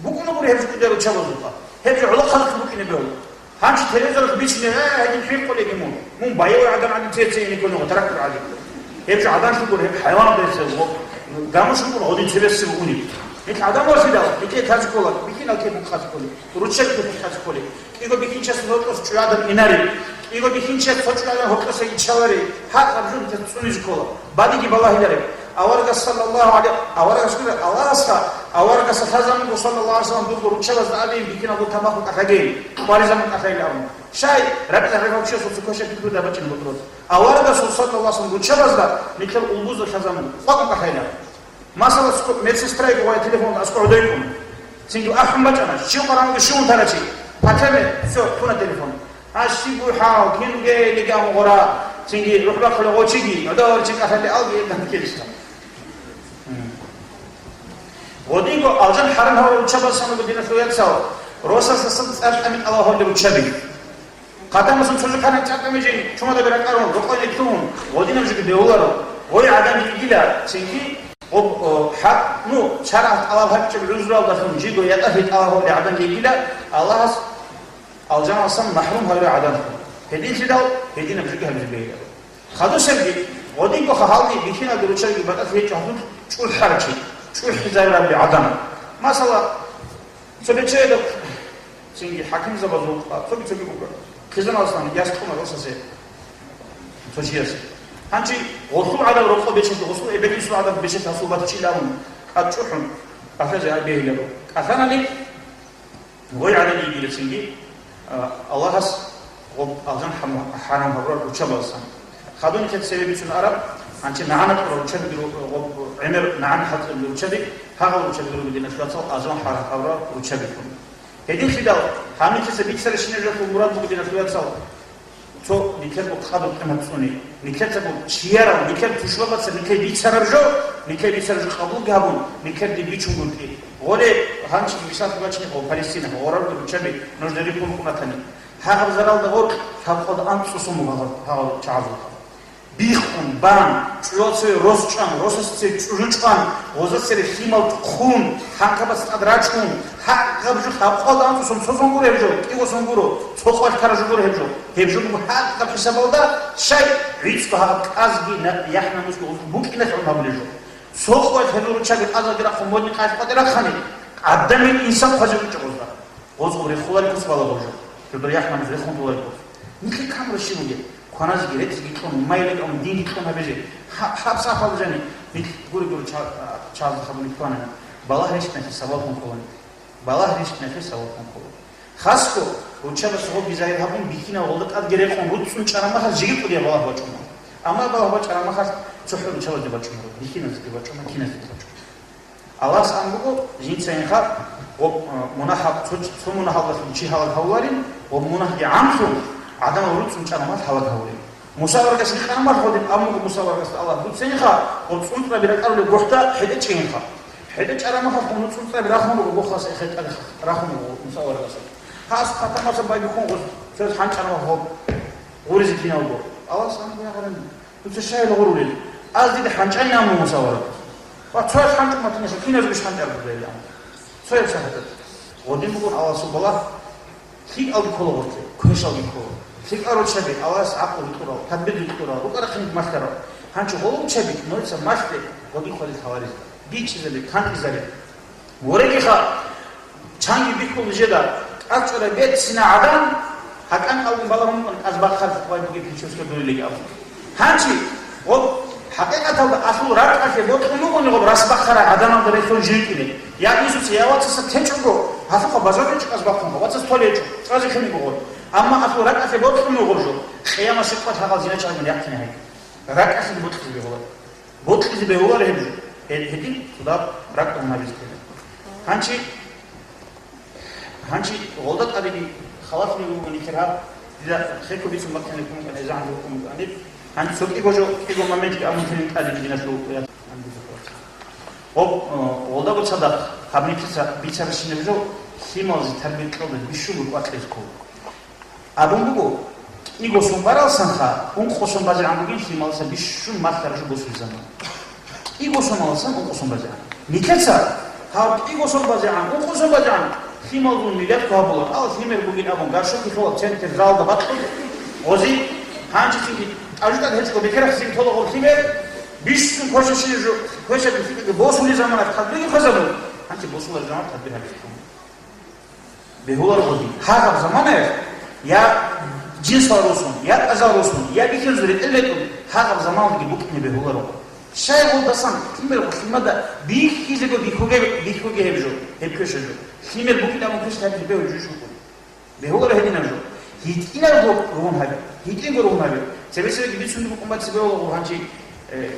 БукӀуна гури гьеб жо кӀудиял руччабазулъа. Гьеб жо гӀолохъабазулъ букӀине бегьула. Гьанчи телевизоралъ бичине, э, гьедин хӀинкъулеги мун. Мун байбал гӀадан гӀадин цеце ине ккони гъо трактор гӀадин. Гьеб жо гӀадан лъугур, гьеб хӀайван гъезе, гъо, гамуш лъугур гъодин цебесеб униб. Нилъ гӀадан вахидал, нилъе лъазе ккола, бихьинал кеб бухъазе кколеб, руччаби кеб бухъазе кколеб. КӀиго бихьинчиясул гьоркьос чӀужугӀадан инаре. КӀиго бихьинчияс цо чӀужугӀадан гьоркьоса иччаларе. ГьакӀаб жо нилъеца цӀунизе ккола. Бадиги балагьилареб. Аварагас саллаллагьу гӀалайгьи, аварагас гуро Аллагьасха, аварагасда лъазамуго саллаллагьу гӀалайгьи вассалам дурго руччабазда абейин бихьинаб тамахун кӀалъагейин, хъваризамун кӀалъайин абун. Щай, ракӀалда гьеб гьав чиясул цо квешаб пикру дабачӀин гъоркь. Аварагасул саллаллагьу гӀалайгьи вассалам руччабазда нилъер улбузда лъазамуго, къвакъун кӀалъайин абун. Масала, ско-, медсестрайги гъвай телефонда аскӀо гӀодойкӀун. Цинги ахӀун бачӀана, щив къаранги щивун тарачи. Патеме, всё, туна телефон. А щиб бугьал, кин ругел лигамугъура, цинги рухӀбахъула гъочиги, гӀодоварчи кӀалъалли алги, гьеб данде ккелищ. Гъодинго алжан хӀарам гьавурал руччабазасан руго, диналъул вацал, росасдасан цӀар тӀами тӀалаб гьавулел руччаби. Къадамасан цо жо ккани цӀар тӀами жин чумадаби ракӀарун, рокъойде лъугьун, гъодинаб жоги бегьуларо. Гъой гӀадан йигила, цинги гъоб, о, хӀакъ, ну, шаргӀалъ тӀалаб гьабичӀеб гӀузралдалъун жидго ятӀалъи тӀалаб гьавулел гӀадан йигила, Аллагьас алжаналъасан махӀрум гьавурал гӀадан. Гьединлъидал гьединаб жоги гьабизе бегьиларо. Хадусебги, гъодинго хагьалги бихьиналги руччабиги батӀалъи гьечӀо гьадур чӀухӀарав чи, чӀухӀизарураб гӀадан. Масала, цо бечедаб цинги хӀакимзабазул, а, цоги-цоги буго. Хъизаналъан яс кьуна росасе, цо чиясе. Гьанчи гъосул гӀадаб рокъо бечелъи, гъосул эбел-инсул гӀадаб бечелъи гьасул батичӀила абун, тӀад чӀухӀун, кӀалъазе гьаб бегьиларо. КӀалъанани, Гъой гӀадин йигила цинги, а, Аллагьас гъоб алжан хӀам-, хӀарам гьабурал руччабазасан. Хадуникед цеве бицун араб, гьанчи нагӀана кьурал руччаби гъоб гӀемер нагӀана хӀалтӀулел руччаби, гьагъал руччаби руго, диналъул вацал, алжан хӀарам гьабурал руччабиккун. Гьединлъидал, гьаб нилъеца бицарабщинаб жоялъул мурад буго, диналъул вацал, Цо нилъерго къадру-къимат цӀуни. Нилъецаго чиярал, нилъер тушбабаца нилъее бицараб жо, нилъее бицараб жо къабулги гьабун, нилъер дин бичунгутӀи. Гъоле, гьанчи мисал бачине гъо Палестина, гъораб руччаби нуж дери хурхунатани. Гьагъаб заралда гъоркь лъабкъоялда анцӀцӀусун буго гьагъаб чагӀазул. Биххун, бан, чӀужула цеве рос чӀван, росасе цеве чӀужу чӀван, гъоза цере лъимал хъун, хӀанкабац тӀад рачун, гьагъаб жо лъабкъоялда анцӀцӀусун цо-цонгуро гьеб жо, кӀиго-сонгуро, цо къвалъ ккараб жо гуро гьеб жо. Гьеб жо буго гьагъаб хӀисабалда, щай гӀицӀго гьагъаб кӀазги на-, яхӀ-намусги гъуз букӀиналъ гӀун гьабулеб жо. Цо къоялъ гьезул руччаби тӀазаги рахъун, модни къайкъ батӀи рахъани, гӀадамил инсан хъвазе гьечӀо гъозда. Гъоз гъур рехуларикус бала гъожо. Жодор яхӀ-намус рехун толарикус. Нилъер камра щиб бугеб? Кваназеги, рецӀиги кьун, майилги кьун, динги кьун гьабизе. Гьаб, гьаб сахал жани, нилъ гури-гури ча-, чагӀазда хабуни кванани. Балагь рещтӀиналъе сабаблъун кколани. Балагь рещтӀиналъе сабаблъун кколани. Хасго, руччабаз гъоги загьир гьабун, бихьинал гъолда тӀадги рекъон руцӀцӀун чӀараб махалъ жеги кӀудияб балагь бачӀуна. Амма балагь бачӀараб махалъ цохӀо руччабазде бачӀунараб, бихьиназеги бачӀуна, киназеги бачӀуна. Аллагьас ан буго, жинцайинха, гъоб, э, мунагьал-, цо, цо мунагьалдалъун чи гьалаг гьавуларин, гъоб мунагьги гӀамлъун, гӀадамал руцӀцӀун чӀараб махалъ гьалаг гьавулин. Муса аварагас гьикъана махалъ гьадин, амма Муса аварагасда Аллагь: «Дуцайинха, гъоб цӀунцӀраби ракӀарулеб гухӀда хӀетӀе чӀейинха». ХӀетӀе чӀараб махалъ гъоб цӀунцӀраби рахун руго, бохалъ эхетӀаги рахун руго Муса аварагас. Гьас хъатамаса байбихьун гъос, цояс хӀанчӀараб гъоб гъуризе киналго. Аллагьас гьаниб ягъарани, дуца щайила гъурулел? Аз дида хӀанчӀайин, амма Муса аварагас. Ва цояс хӀанчӀун батаниса, киназулищ хӀанчӀараб дуда ил амма? Цояб шагьадат. Гъодин бугон Аллагьасул балагь. ЛъикӀалги ккола гъорлъе, квешалги ккола. ЛъикӀал руччаби Аллагьас гӀакълу кьурал, тадбирги кьурал, рукӀа-рахъинги малъарал. Гьанчо гъол руччаби нойца малъе, гъодин хвалил хабаризе, бичӀчӀизабе, кантӀизабе. Ворегиха, чанги бихьул нижеда, тӀад чӀварай берцина гӀадан, гьакӀан кӀалгун балагьун, тӀад бахъараб хъвай бугеб хӀинчурсга дурилеги абун. Гьанчи, гъоб, хӀакъикъаталда, асул ракӀалъе бокьун бугони гъоб расбахъарай гӀадамалда релълъун жиркӀине. Я инсуца, я вацаса течӀого, гьалъухъа бажаричӀо тӀад бахъунха, вацас толечӀо, чӀвазе кин буго гъоб. Амма асул ракӀалъе бокьун буго жо, къиямасеб къо лъагъал зиначагӀалгун яхъине гьайги. РакӀалъе бокьизе бегьулар. Бокьизе бегьулар гьеб жо. Гьед-, гьедин цо дагь ракӀалгун гьабизе ккела. Гьанчи Гьанчи гъолда тӀадеги халатни вугони кергьаб, дида хехго бицун бахъине ккун кӀан, эзегӀан букӀун букӀаниб. Гьанчи цо кӀиго жо, кӀиго моментги абун ккани тӀадеги диналъул я. Гъоб, э, гъолда буцадахъ гьаб нилъеца бицаращинаб жо, лъималазе тарбия кьалда бищун букӀвакьизе ккола. Абун буго, кӀиго сон баралсанха, ункъо сон базегӀан бугин лъималаца бищун малъараб жо босулеб заман. КӀиго соналсан ункъо сон базегӀан. Нилъеца гьаб кӀиго сон базегӀан, ункъо сон базегӀан лъималазул миллиятго гьабула. Ал лъимер бугин абун, горшок лъола центр залда бакьун, гъози гьанжецинги тӀажу-тӀад гьечӀо бетарахъ зин тола гъоб лъимер, бищун квешаб жо, квешаб лъикӀаги босулеб заманалъ тадбиги хвезабун, гьанже босулареб заман тадбир гьабизе ккун. Бегьулар гъоди. Гьагъаб заманаялъ я жинсал росун, я тӀазал росун, я бихьиназул ретӀел ретӀун, гьагъаб заманалги букӀине бегьуларо. Щай гъолдасан лъимер гъо лъимада бихьизего бихьуге, бихьуге гьеб жо, гьеб квеша жо. Лъимер букӀин абун квеша гьабизе бегьул жуж букӀун. Бегьуларо гьединаб жо. ГьитӀинабго ругьун гьабе, гьитӀинго ругьун гьабе. Цебесебги бицунги букӀун баци бегьула гъо гьанчи, э,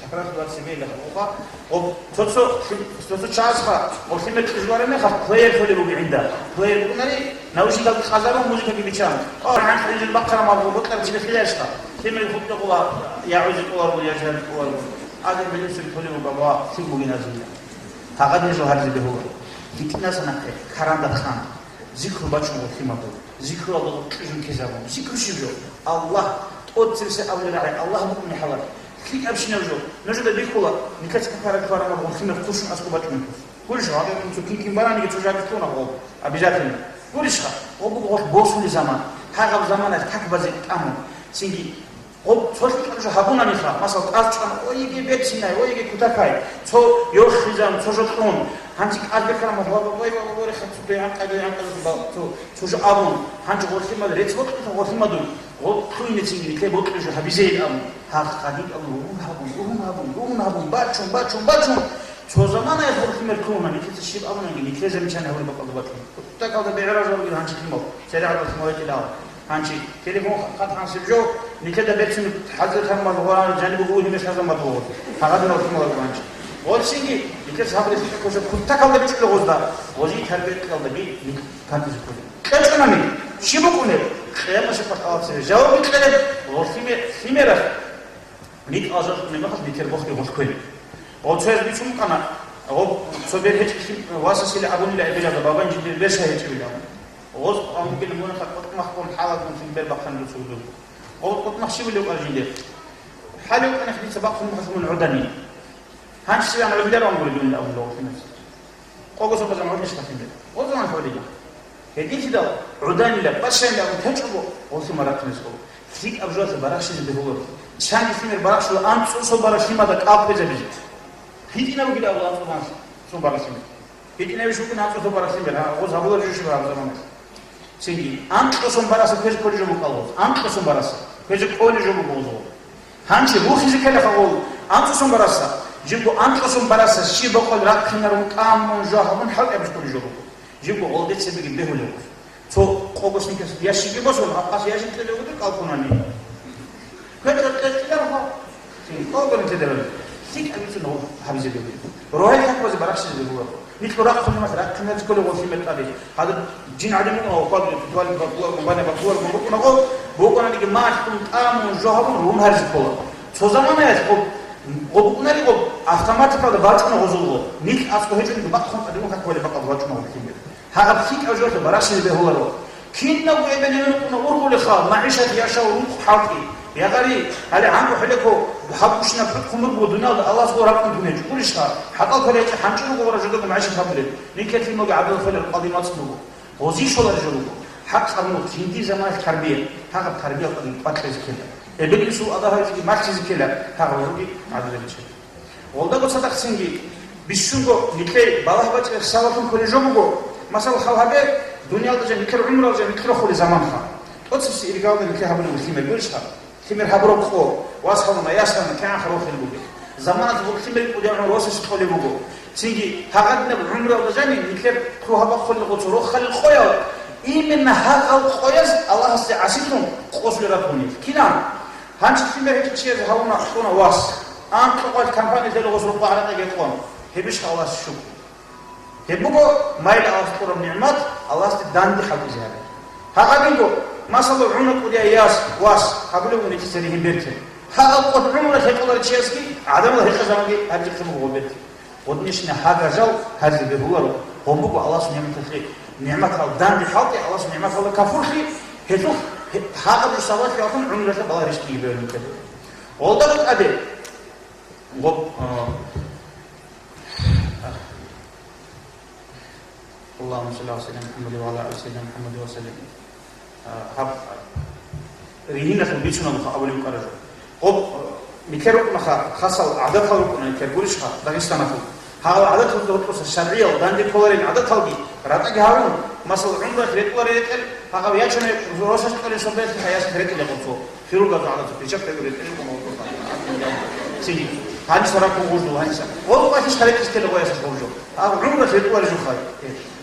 Такрар хъвараб цебе ила гьабуха. Гъоб цо-цо, цо-цо чагӀазха, гъоб лъимер кьижулареб мехалъ, плеер лъолеб буго гӀинда. Плеер букӀунари, наушникалги къазарун, музыкаги биччан. О, гьанкъ инжир бахъараб мал гъоб бокьараб цебе хиларищха? Лъимер хутӀа къула, я гӀузи къуларгун, я жан къуларгун. Адил белусири лъолеб буго, баба, лъим бугин азия. Гьагъадин жо гьаризе бегьула. ГьитӀинаса нахъе, каранда хъан. Зикру бачун гъо лъимадул. Зикруялда гъо кьижун ккезабун. Зикру щиб жо? Аллагь, тӀоцебесеб абулеб рагӀи, Аллагь букӀуни хӀалат. ЛъикӀабщинаб жо? Нужеда бихьула, нилъеца какарал кварамал гъо лъимер хъушун аскӀоб бачӀунеб. Гурищ, гьадин цо кин-кин бараниги цо жаги кьуна гъо. Обязательно. Гурищха, гъо буго гъолъ босулеб заман. Гьагъаб заманалъ какбазе тӀамун. Цинги Гъоб цо лъикӀаб жо гьабунаниха, масал, кӀаз чӀван, ой, йиги берцинай, ой, йиги кутакай, цо йохизан, цо жо кьун, гьанже кӀаз бекараб мехалъ, ва, ва, ва, ва, ва, реха, цо дой гӀанкъай, дой гӀанкъай, цо, цо жо абун, гьанже гъо лъимал рецц бокьиха, гъо лъимадул, гъо кьуйнецинги нилъее бокьи жо гьабизейин абун, гьагъ гьадин абун, ругьун гьабун, ругьун гьабун, ругьун гьабун, бачун, бачун, бачун, цо заманаялъ гъо лъимер ккуна, нилъеца щиб абунанги, нилъее замечание гьабулеб бакӀалда бачун. Кутакалда бегӀерал жо ругел гьанже лъимал, церегӀадалъ мавитӀилал. Гьанчи, телефон хъат гьансиб жо, нилъеда берцин хӀазир ханмал гъоран жаниб гъугьине шазамат гъугъур. Гьагъадинал химал гъуранчи. Гъорсинги, нилъер сабри лъикӀа ккоша кутакалда бичӀчӀулев гъозда, гъози тарбияталдаги нилъ кантизе кколин. КьечӀунани, щиб букӀунеб? Къиямасеб къватӀалда цебе жаваб бикьараб, гъо лъиме-, лъимераб. Микь алжалъун мехалъ нилъер бохги гъоркье. Гъо цояз бицун букӀана, гъо цо бер гьечӀелъи васасила абунила эбелалда, бабанчи дир бер щай гьечӀевилан. Гъоз амгил мунха къотӀмахъ бун хӀалагун цин бер бахъанилу цугдур. Гъо къотӀмахъ щибулев аржиде. ХӀалев кӀанахъ дица бахъун бахъун гӀодани. Гьанчи сиван гӀодилар ангури дунил абун логъ хинас. Къого сокъазан гӀодиш тахин бер. Гъоз заман хӀолила. Гьединлъидал гӀуданила, бащанила абун течӀого, гъолъи марахъинес ккола. ЛъикӀаб жоялъе барахщизе бегьуларо. Чанги лъимер барахщула анцӀусул бараб лъимада кӀал кквезабизе. ГьитӀинаб бугила абула анцӀусул бараб лъимер. ГьитӀинабищ букӀин анцӀусул бараб лъимер, гьа, гъоз гьабуларищ щиб гьаб заманалъ? Цинги, анкьасан бараса квезе кколей жо букӀал гъоз, анкьасан бараса квезе кколей жо буго гъоз. Гьанже рухизе ккелаха гъол, анкьасан бараса, жибго анкьасан бараса щиб бокъол рахъинарун, тӀамун, жо гьабун, хӀалтӀи абизе кколей жо буго. Жибго гъол децебиги бегьулев. Цо къого сникерс ящикги босун, гьаб къас ящик кьелев вугев кӀал ккунани. КвечӀо кьечӀиларха. Цин, къого нилъеда ран. ЛъикӀаб бицун гъоб гьабизе бегьулев. Рогьел какбазе барахщизе бегьуларо. Нилъ рахъун мас рахъинарзе кколей гъол лъимер тӀаде. Гьадаб жин гӀадин букӀун гъов хъвалги, тутвалги, бакуларгун, бане бакуларгун букӀун гъов, букӀунанги малъун, тӀамун, жо гьабун, рун гьаризе ккола. Цо заманаялъ гъоб, гъоб букӀунари гъоб автоматикалда бачӀуна гъозул гъо. Нилъ аскӀо гьечӀониги бахъун тӀадегун какбалеб бакӀалда бачӀуна гъоб лъимер. Гьагъаб лъикӀаб жоялъе барахщизе бегьуларо. Киналго эбел-эмен вукӀуна ургъулеха, магӀишат яшав рукъ хӀалтӀи. Ягъари, гьале гӀанкӀу хӀелеко гьаб кучинаб хӀукму буго дуниялда Аллагьас гъо ракӀун дунечӀо. Гурищха, хӀакъал квалечӀи хӀанчӀи руго гъора жодого магӀишат гьабулеб. Нилъер лъималги гӀадал хвелар къадимацӀ буго. Гъозие щоларе жо руго. ХӀакъ абун, жиндир заманалъ тарбия, гьагъаб тарбиял тӀаде кӀватӀ кьезе ккела. Эбел-инсул ада гьавичӀоги малъизе ккела, гьагъаб жоги гӀадаб гьечӀеб. Гъолдаго цадахъ цинги, бищунго нилъее балагь бачӀараб хӀисабалъун кколей жо буго. Масала, хал гьабе, дуниялда жан нилъер гӀумрал жан нилъ рохулеб заманха. ТӀоцебесеб иргалда нилъее гьабулеб буго лъимер, гурищха? Лъимер гьабураб къо, вас гьавуна, яс гьавуна, кигӀан хъаровхел бугеб. Заманалъ гъоб лъимер кӀудияв гӀумру росасе кьолеб буго. Цинги гьагъадинаб гӀумруялда жанив нилъер лъугьа-бахъулел гъоцо рохалил къоял, именно гьагъал къояз Аллагьасде гӀасилъун къосулел ратун нилъ. Кинан? Гьанже лъимер гьечӀев чиязе гьавуна, кьуна вас. Анкьа къоялъ компания лъела гъос рукъа гӀаракьаги кьун. Гьебищха Аллагьасе шукру? Гьеб буго майилаялъ кьураб нигӀмат, Аллагьасде данде хӀалтӀизе гьабе. Гьагъадинго, масала, гӀуна кӀудияй яс, вас, гьабулеб буго нилъеца ригьин берцин. Гьагъаб къо гӀумру гьекъоларев чиясги гӀадамал гьекъезабанги гьабизе буго берцин. Гъодинищина гьагъа жал гьаризе бегьуларо, гъоб буго Аллагьасул нигӀматалъе, нигӀматал данде хӀалтӀи, Аллагьасул нигӀматалда кафурлъи, гьелъухъ гьагъаб жо сабаблъи вахъун гӀумруялъе балагь рещтӀиги бегьулеб. Гъолда букӀаде, гъоб, а, Аллагьумма салли гӀала сайидина МухӀаммадин ва гӀала али сайидина МухӀаммадин ва саллим. А, гьаб, а, ригьиналъул бицунаб абулеб букӀараб жо. Гъоб, а, нилъер рукӀунаха, хасал гӀадатал рукӀуна нилъер, гурищха, Дагъистаналъул. Гьагъал гӀадаталда гьоркьоса шаргӀиял данде кколарел гӀадаталги ратӀаги гьарун, масала, гӀумралъ ретӀуларел ретӀел, гьагъав ячунай росас кьолел сордоялъ гьаяс ретӀилел гъорцо. Хирургазул гӀадатал печать гьабизе ретӀел гъоркьо. Цинги. Гьаниса ракӀун гъуждул гьаниса. Гъоркьо ахиш хъаликъис тела гъоясас гъуждул. Гьав гӀумралъ ретӀуларел жухъай.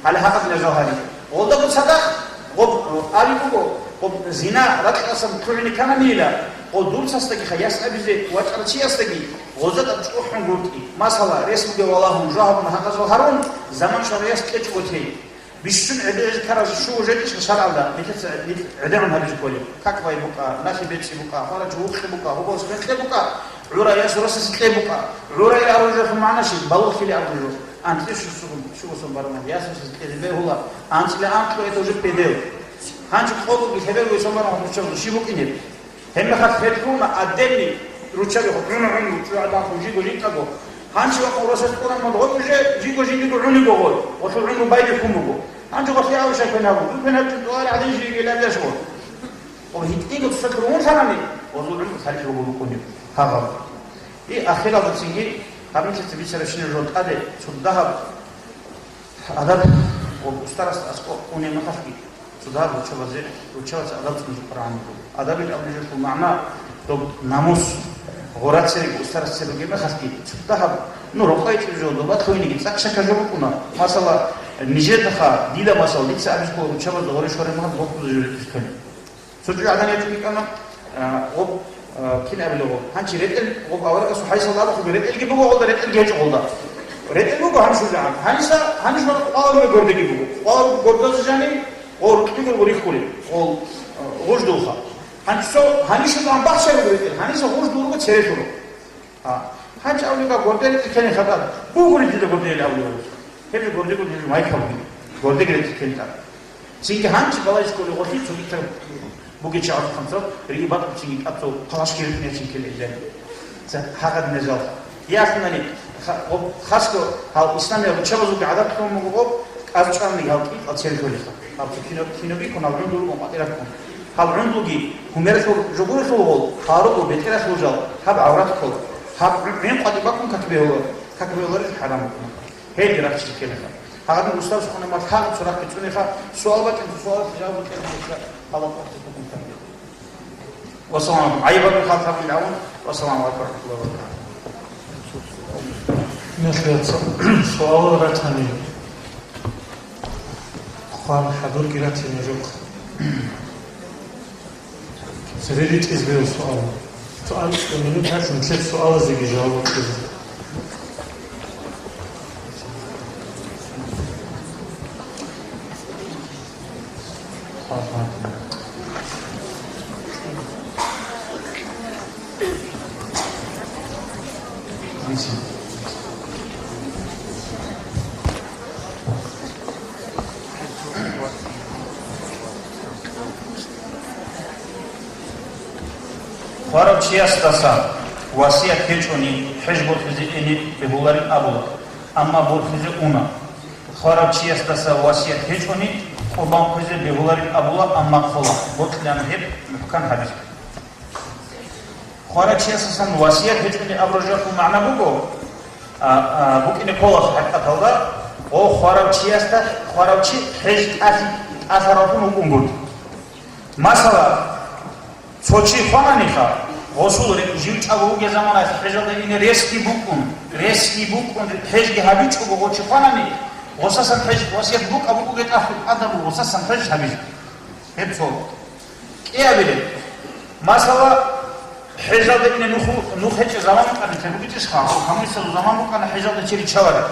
Гьале хӀакъат нажал гьари. Гъолдаго цадахъ, гъоб, аби буго, гъоб зина ракьасан лъугӀине ккананила, гъо дур цасдаги хаяс абизе вачӀарав чиясдаги гъоза тӀад чӀухӀун гуртӀи. Масала, рес бугев валагьун, жо гьабун, гьагъазул гьарун, заман шаргӀияс кьечӀого тей. Бищун гӀедегӀизе ккарав щуго жо гьечӀищха шаргӀалда, нилъеца нилъ гӀедегӀун гьабизе кколеб? Какбай букӀа, налъи бецӀи букӀа, хварачи вукъи букӀа, гьоболас мекъи букӀа, гӀурай яс росасе кье букӀа. ГӀурай абураб жоялъул магӀна щиб? Балугълъи абураб жо. АнцӀила щуго сон, щуго сон бараб мехалъ ясалъе кьезе бегьула, анцӀила анкьго гьечӀеб жо педел. Гьанже къогоги лъеберго сон бараб мехалъ руччабазул щиб букӀинеб? Гьебмехалъ гьеб лъугьуна гьадинни руччаби гьукъуна гӀумру чӀужугӀаданлъун жиго жинкъаго. Гьанже вахъун росас кьураб мехалъ гъой уже жиго жиндиго гӀуниго гъой, гъолъул гӀумру байбихьун буго. Гьанже гъолъие абуша квен гьабу, дун квен гьабичӀо тӀугӀал гӀадин жиги лъабияш гъой. Ва гьитӀинго цоцалъ рун лъанани, гъозул гӀумру лъалхӀи буго букӀунеб гьагъаб. И ахиралда цинги гьаб нилъеца бицарабщинаб жо тӀаде цо дагьаб гӀадат ва устарасда аскӀоб унеб мехалъги, цо дагьаб руччабазе, руччабаца адаб цӀунзе къваригӀун буго. Адабил абулеб жоялъул магӀна доб намус, гъорацареги устарас цебе бугеб мехалъги, цо дагьаб, ну, рокъой чӀужу жо, доба лъугьинеги цӀакъ-щакъа жо букӀуна. Масала, нижедаха, дида, масала, дица абизе ккола руччабазда гъоркь щвараб мехалъ гъоб ккузе жо ретӀизе ккани. Цо чӀужугӀадан ячӀун йикӀана, а, гъоб, а, кин абилеб гъоб. Гьанчи ретӀел, гъоб аварагасул хӀадисалда абухъе, ретӀелги буго гъолда, ретӀелги гьечӀо гъолда. РетӀел буго гьанчи чӀужугӀан. Гьаниса, гьаниш вара къваларуме гордеги буго. Къвалару гордазижани, гъо рукьги гурго рихьулеб, гъол, а, гъуждулха. Гьанчи цо, гьаниш чӀужугӀан бахча буго ретӀел, гьаниса гъуждул руго цере лъуро. А, гьанчи абулеб буго, горде ретӀел ккене хатӀа, бугури дида гордеяли абулеб буго. Гьеб жо гордего, гьеб жо майкал бугин. Гордеги ретӀел ккене тӀад. Цинги гьанчи балагьизе кколей гъолъи цогидал бугей чагӀазул хъанцӀал, риги батӀа цинги тӀад цо палащги ритӀине чин ккела илан. Ца гьагъадинал жал. Яхъинани, ха-, гъоб, хасго гьал исламиял руччабазулги гӀадат лъун буго гъоб, кӀаз чӀванани гьал кӀикъал цере лъолеха. Гьаб кино, кино бикун, гьаб гӀундул рукӀун къватӀираб ккун. Гьаб гӀундулги гьумералъул жогуралъул гъол, гьарулго бетӀералъул жал, гьаб гӀаврат ккола. Гьаб гӀин къватӀиб бакун как бегьулар, как бегьуларил хӀарам букӀуна. Гьелги рахчи ккелаха. Гьагъадин устарас хъуна мал лъагӀун цо рахъги цӀунеха, суал бачӀун цо суалалъе жаваб букӀин гьечӀо, гьалаб къоркье букӀун ккани. Вассаламу гӀалайкум. ГӀайибаб хал гьабун гӀавун. Вассаламу гӀалайкум ва рахматуллагьи ва баракатугьу. Нилъеца суал ратани. Хъван хӀадурги ратине жо. Цере ритӀизе бегьу суал. Суал минут гьалъ нилъер суалазеги жаваб кьезе. Хварав чиясдаса васият гьечӀони хӀеж борхизе ине бегьуларин абула, амма борхизе уна. Хварав чиясдаса васият гьечӀони къурбан хъвезе бегьуларин абула, амма ккола, бокьилаан гьеб мухӀкан гьабизе. Хварав чиясдасан васият гьечӀони абураб жоялъул магӀна буго, а, а, букӀине ккола хӀакъикъаталда, о, хварав чиясда, хварав чи хӀеж тӀалъи-, тӀалъараллъун вукӀунгутӀи. Масала, цо чи хвананиха, гъосул ре-, жив чӀаго вугеб заманаялъ хӀежалда ине ресги букӀун, ресги букӀун, хӀежги гьабичӀого гъо чи хванани, гъосасан хӀеж, васият букӀа-букӀуге тӀахьу, тӀадабу гъосасан хӀеж гьабизе. Гьеб цо. КӀиабилеб. Масала, хӀежалда ине нух, нух гьечӀеб заман букӀана, гьеб букӀичӀищха? Гьаб гьамулсазул заман букӀана хӀежалда чи риччалареб.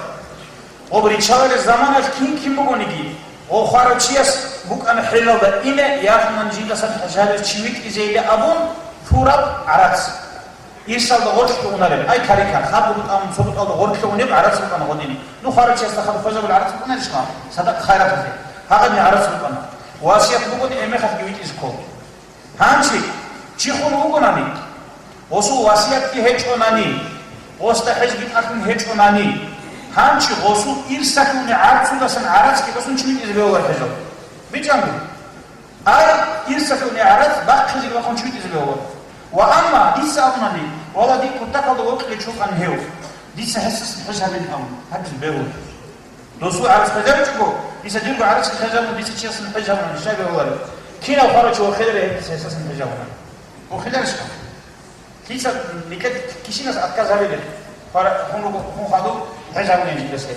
Гъоб риччалареб заманалъ кин-кин бугониги, гъо хварав чияс букӀана хӀежалда ине, яхъунан жиндасан хӀежалев чи витӀизейилан абун, лъураб гӀарац. Ирсалда гъоркье унареб, ай, карикан, хадуб тӀамун цо бутӀалда гъоркье унеб гӀарац букӀана гъодине. Ну, хварав чиясда хадуб хвезабулеб гӀарац букӀунарищха? Садакъа-хайраталъе. Гьагъадин гӀарац букӀана. Васият бугони, гьеб мехалъги витӀизе ккола. Гьанчи, чи хун вугонани, гъосул васиятги гьечӀонани, гъосда хӀежги тӀалъун гьечӀонани, гьанчи гъосул ирсалъуни гӀарцудасан гӀарацги босун чи витӀизе бегьулар хӀежал. БичӀанги. Ай, ирсалъуни гӀарац бахъизе бахъун чи витӀизе бегьулар. Ва амма дица абунани, вала, дир кутакалда вокьулев чи вукӀана гьев. Дица гьесасан хӀеж гьабилин абун, гьабизе бегьулар. Досул гӀарац хвезабичӀого, дица дирго гӀарацги хвезабун, дица чиясасан хӀеж гьабуна, щай бегьулареб? Кинав хварав чи вохеларев, гьес гьесасан хӀеж гьабуна. Вохеларищха? Лъица никед кисинас отказ гьабилеб? Хвара-, хун руго, хун хадуб, хӀеж гьабунин жиндаса.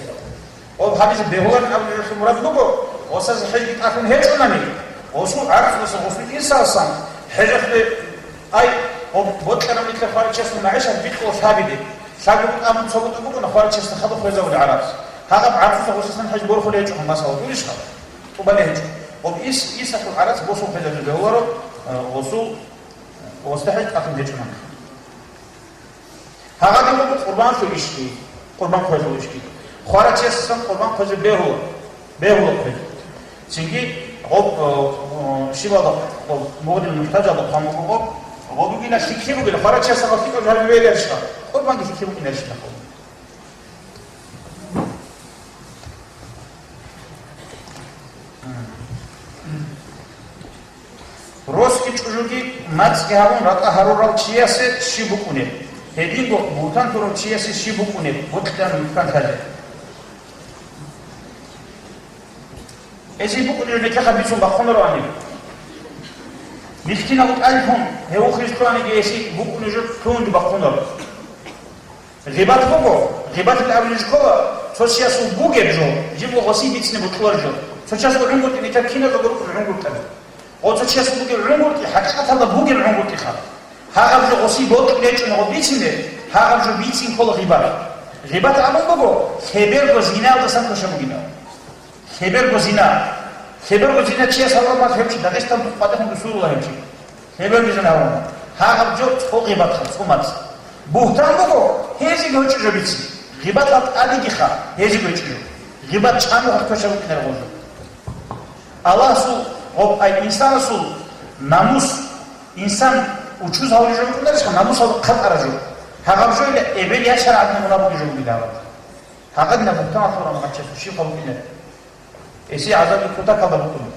Об гьабизе бегьуларин абулеб жоялъул мурад буго, гъосазе хӀежги тӀалъун гьечӀонани, гъосул гӀарцудаса гъосул ирсалсан хӀежалъе, ай, об бокьараб нилъер хварав чиясул магӀишат бикьула лъабиде. Лъабигун абун цо бутӀа букӀана, хварав чиясда хадуб хвезабулеб гӀарац. Гьагъаб гӀарцуса гъосасан хӀеж борхулеб гьечӀо, масала, гурищха? ТӀубалеб гьечӀо. Об ис-, ирсалъул гӀарац босун хвезабизе бегьуларо, э, гъосул, гъосда хӀеж тӀалъун гьечӀонани. Гьагъадин буго къурбанлъул ишги, къурбан хвезул ишги. Хварав чиясасан къурбан хвезе бегьула, бегьула хвезе. Цинги гъоб, э, э, щибалда, гъоб мугънил мухӀтажалда хъван буго гъоб, гъоб бугила лъикӀлъи бугила, хварав чиясда гъоб лъикӀаб жо гьабизе бегьуларищха? Къурбанги лъикӀлъи букӀиналищинахъ. Росги чӀужуги мацӀги гьабун ратӀа гьарурав чиясе щиб букӀунеб? Гьединго бугьтан турав чиясе щиб букӀунеб? Бокьилаан мухӀкан лъазе. Гьезие букӀунеб нилъехъа бицун бахъунароани. Мискинав тӀалъун гьев ухрилъуаниги гьесие букӀунеб жо лъугьунги бахъунаро. Гъибат буго, гъибатилан абулеб жо ккола, цо чиясул бугеб жо, жибго гъосие бицине бокьулареб жо. Цо чиясул гӀунгутӀи нилъер киназдаго рукӀун гӀунгутӀаби. О, цо чиясул бугеб гӀунгутӀи, хӀакъикъаталда бугеб гӀунгутӀиха. Гьагъаб жо гъосие бокьулеб гьечӀони гъо бицине, гьагъаб жо бицин ккола гъибат. Гъибат абун буго, лъеберго зинаялдасан квешаб бугин абун. Лъеберго зина. Лъеберго зина чияс гьабураб мехалъ гьев чи Дагъистан къватӀехун бусурула гьев чи. Лъеберго зина гьабураб мехалъ. Гьагъаб жо цо гъибатха, цо мацӀ. Бугьтан буго, гьезиги гьечӀо жо бицине. Гъибаталда тӀадегиха, гьезиги гьечӀо жо. Гъибат чӀамухъ квешаб букӀинареб жо. Аллагьасул, гъоб-, ай, инсанасул намус, инсан учуз гьавулеб жо букӀунарищха, намусалда хъатӀараб жо. Гьагъаб жойила эбел ячарагӀадин мунагь бугеб жо бугила гьаб. Гьагъадинаб бугьтан лъураб мехалъ чиясул щиб хал букӀинеб? Эсие гӀазабги кутакалда букӀун.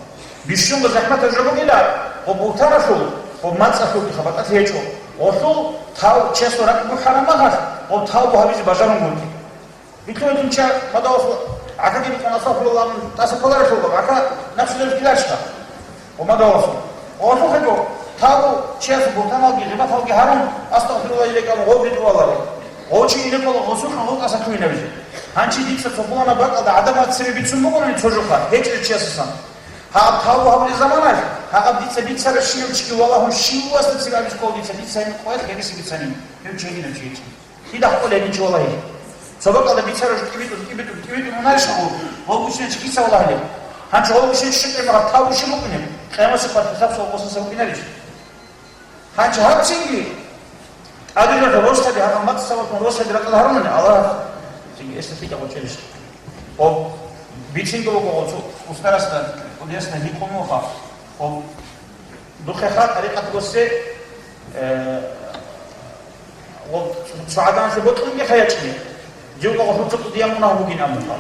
Бищунго захӀматаб жо бугила, гъоб бутаралъул, гъоб мацӀалъулги хабатӀалъи гьечӀо. Гъолъул тав чиясул ракӀ бухӀараб мехалъ, гъоб тавбу гьабизе бажарун гурги. БитӀун гьечӀинча мадаласул гӀакаги битӀун, астагъфируллагь, тӀаса кколарелъул гъоб гӀака напсилеб ккеларищха? Гъоб мадаласул. Гъолъухъего тавбу чиясул бугьтаналги гъибаталги гьарун, астагъфируллагь илан гъоб ритӀуларо. Гъов чи инекъола гъосухъан гъов тӀаса ккунабизе. Гьанчи дица цо пуланаб бакӀалда гӀадамал цебе бицун бугони цо жоха, гьечӀев чиясасан. Гьаб тавбу гьабулеб заманалъ, гьаб дица бицараб щивав чиги валагьун, щивасда цебе абизе ккола дица, дица гьеб къоялъ гьебиса бицани, гьев чи гьединав чи гьечӀин. Кида ккола гьедин чи валагьи? Цо бакӀалда бицараб жо кӀибитӀун, кӀибитӀун, кӀибитӀун унарищ гъов? Гъов бучӀинчи дица валагьилеб. Гьанчи гъов бучӀинчи щиб тӀемагъаб тавбу щиб букӀунеб? Къиямасеб къватӀир хӀисаб цо гъосаса букӀинарищ? Гьанчи гьаб цинги, тӀадегӀанав росаби, гьаб мацӀ сабаблъун росаби ракӀал гьарунани, Аллагь цинги эсда лъикӀаб гъочӀерищ. Гъоб бицинги буго гъо цо устарасда, кӀудиясда гьикъун вуха. Гъоб духъеха тӀарикъат госсе, э, гъоб цо гӀадамалъе бокьунги хаячӀни. Живго гъо цо кӀудиян мунагь бугин абунха.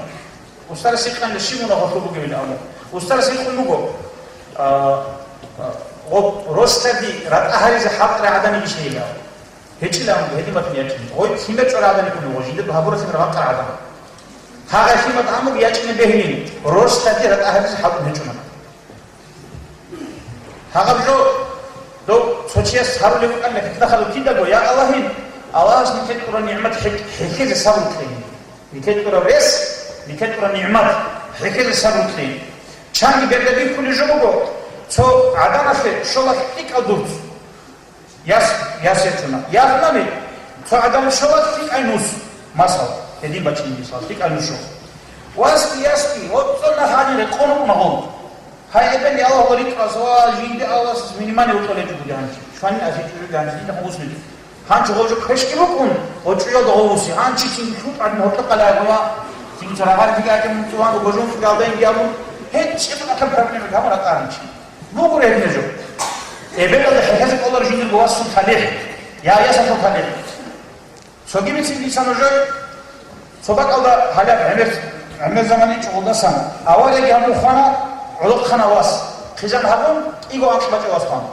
Устарас гьикъана щиб мунагь гъолъул бугебин абун. Устарас гьикъун буго, а, а, гъоб росаби ратӀа гьаризе хӀалтӀарай гӀадамил ишейилан. ГьечӀилан гьедин батун ячӀин. Гъой лъимер чӀварай гӀадамил ккун буго, жидер гьабуралъин рагъахъарай гӀадамал. Гьагъай лъимер гӀамуг ячӀине бегьилин, росаби ратӀа гьаризе хӀалтӀун гьечӀунана. Гьагъаб жо дов цо чияс гьарулев вукӀана, хӀикмахалъ кидаго, я Аллагьин, Аллагьас нилъее кьураб нигӀмат хӀек-, хӀехьезе сабру кьейин. Нилъее кьураб рес, нилъее кьураб нигӀмат хӀехьезе сабру кьейин. Чанги берда бихьулеб жо буго, цо гӀаданалъе щола лъикӀал дурц. Яс, яс ячуна. Яхънани, цо гӀадан щола лъикӀай нус. Масала, гьедин бачӀин мисал, лъикӀай нус щола. Васги, ясги, гьоцӀо нахъ гьанир рекъон рукӀуна гъол. Гьай, эбел Аллагьла ритӀас ва жинди Аллагьас минимале вукӀалечӀо буги гьанчи. Шванин азе чӀужуги гьанчи, дида гъусни. Гьанчи гъол жо квешги букӀун, гъочӀуялда гъов вуси. Гьанчи цинги лъутӀадин гьоркьа къалай гъова. Цинги цо рагъар диги гьакӀин мунцӀугьан, гъожун цӀугалда инги абун. ГьечӀеб атаб проблема гьабун ракӀа гьанчи. Бугур гьеб жо. Эбелалда хӀехьезе кӀолар жиндирго васасул талихӀ. Я, ясалъул талихӀ. Цоги бицин дица нужее, цо бакӀалда гьалаб гӀемер, гӀемер заман ичӀо гъолдасан. Аварияги гьабун хвана, гӀолохъана вас. Хъизан гьабун, кӀиго анкь бачӀа вас хвана.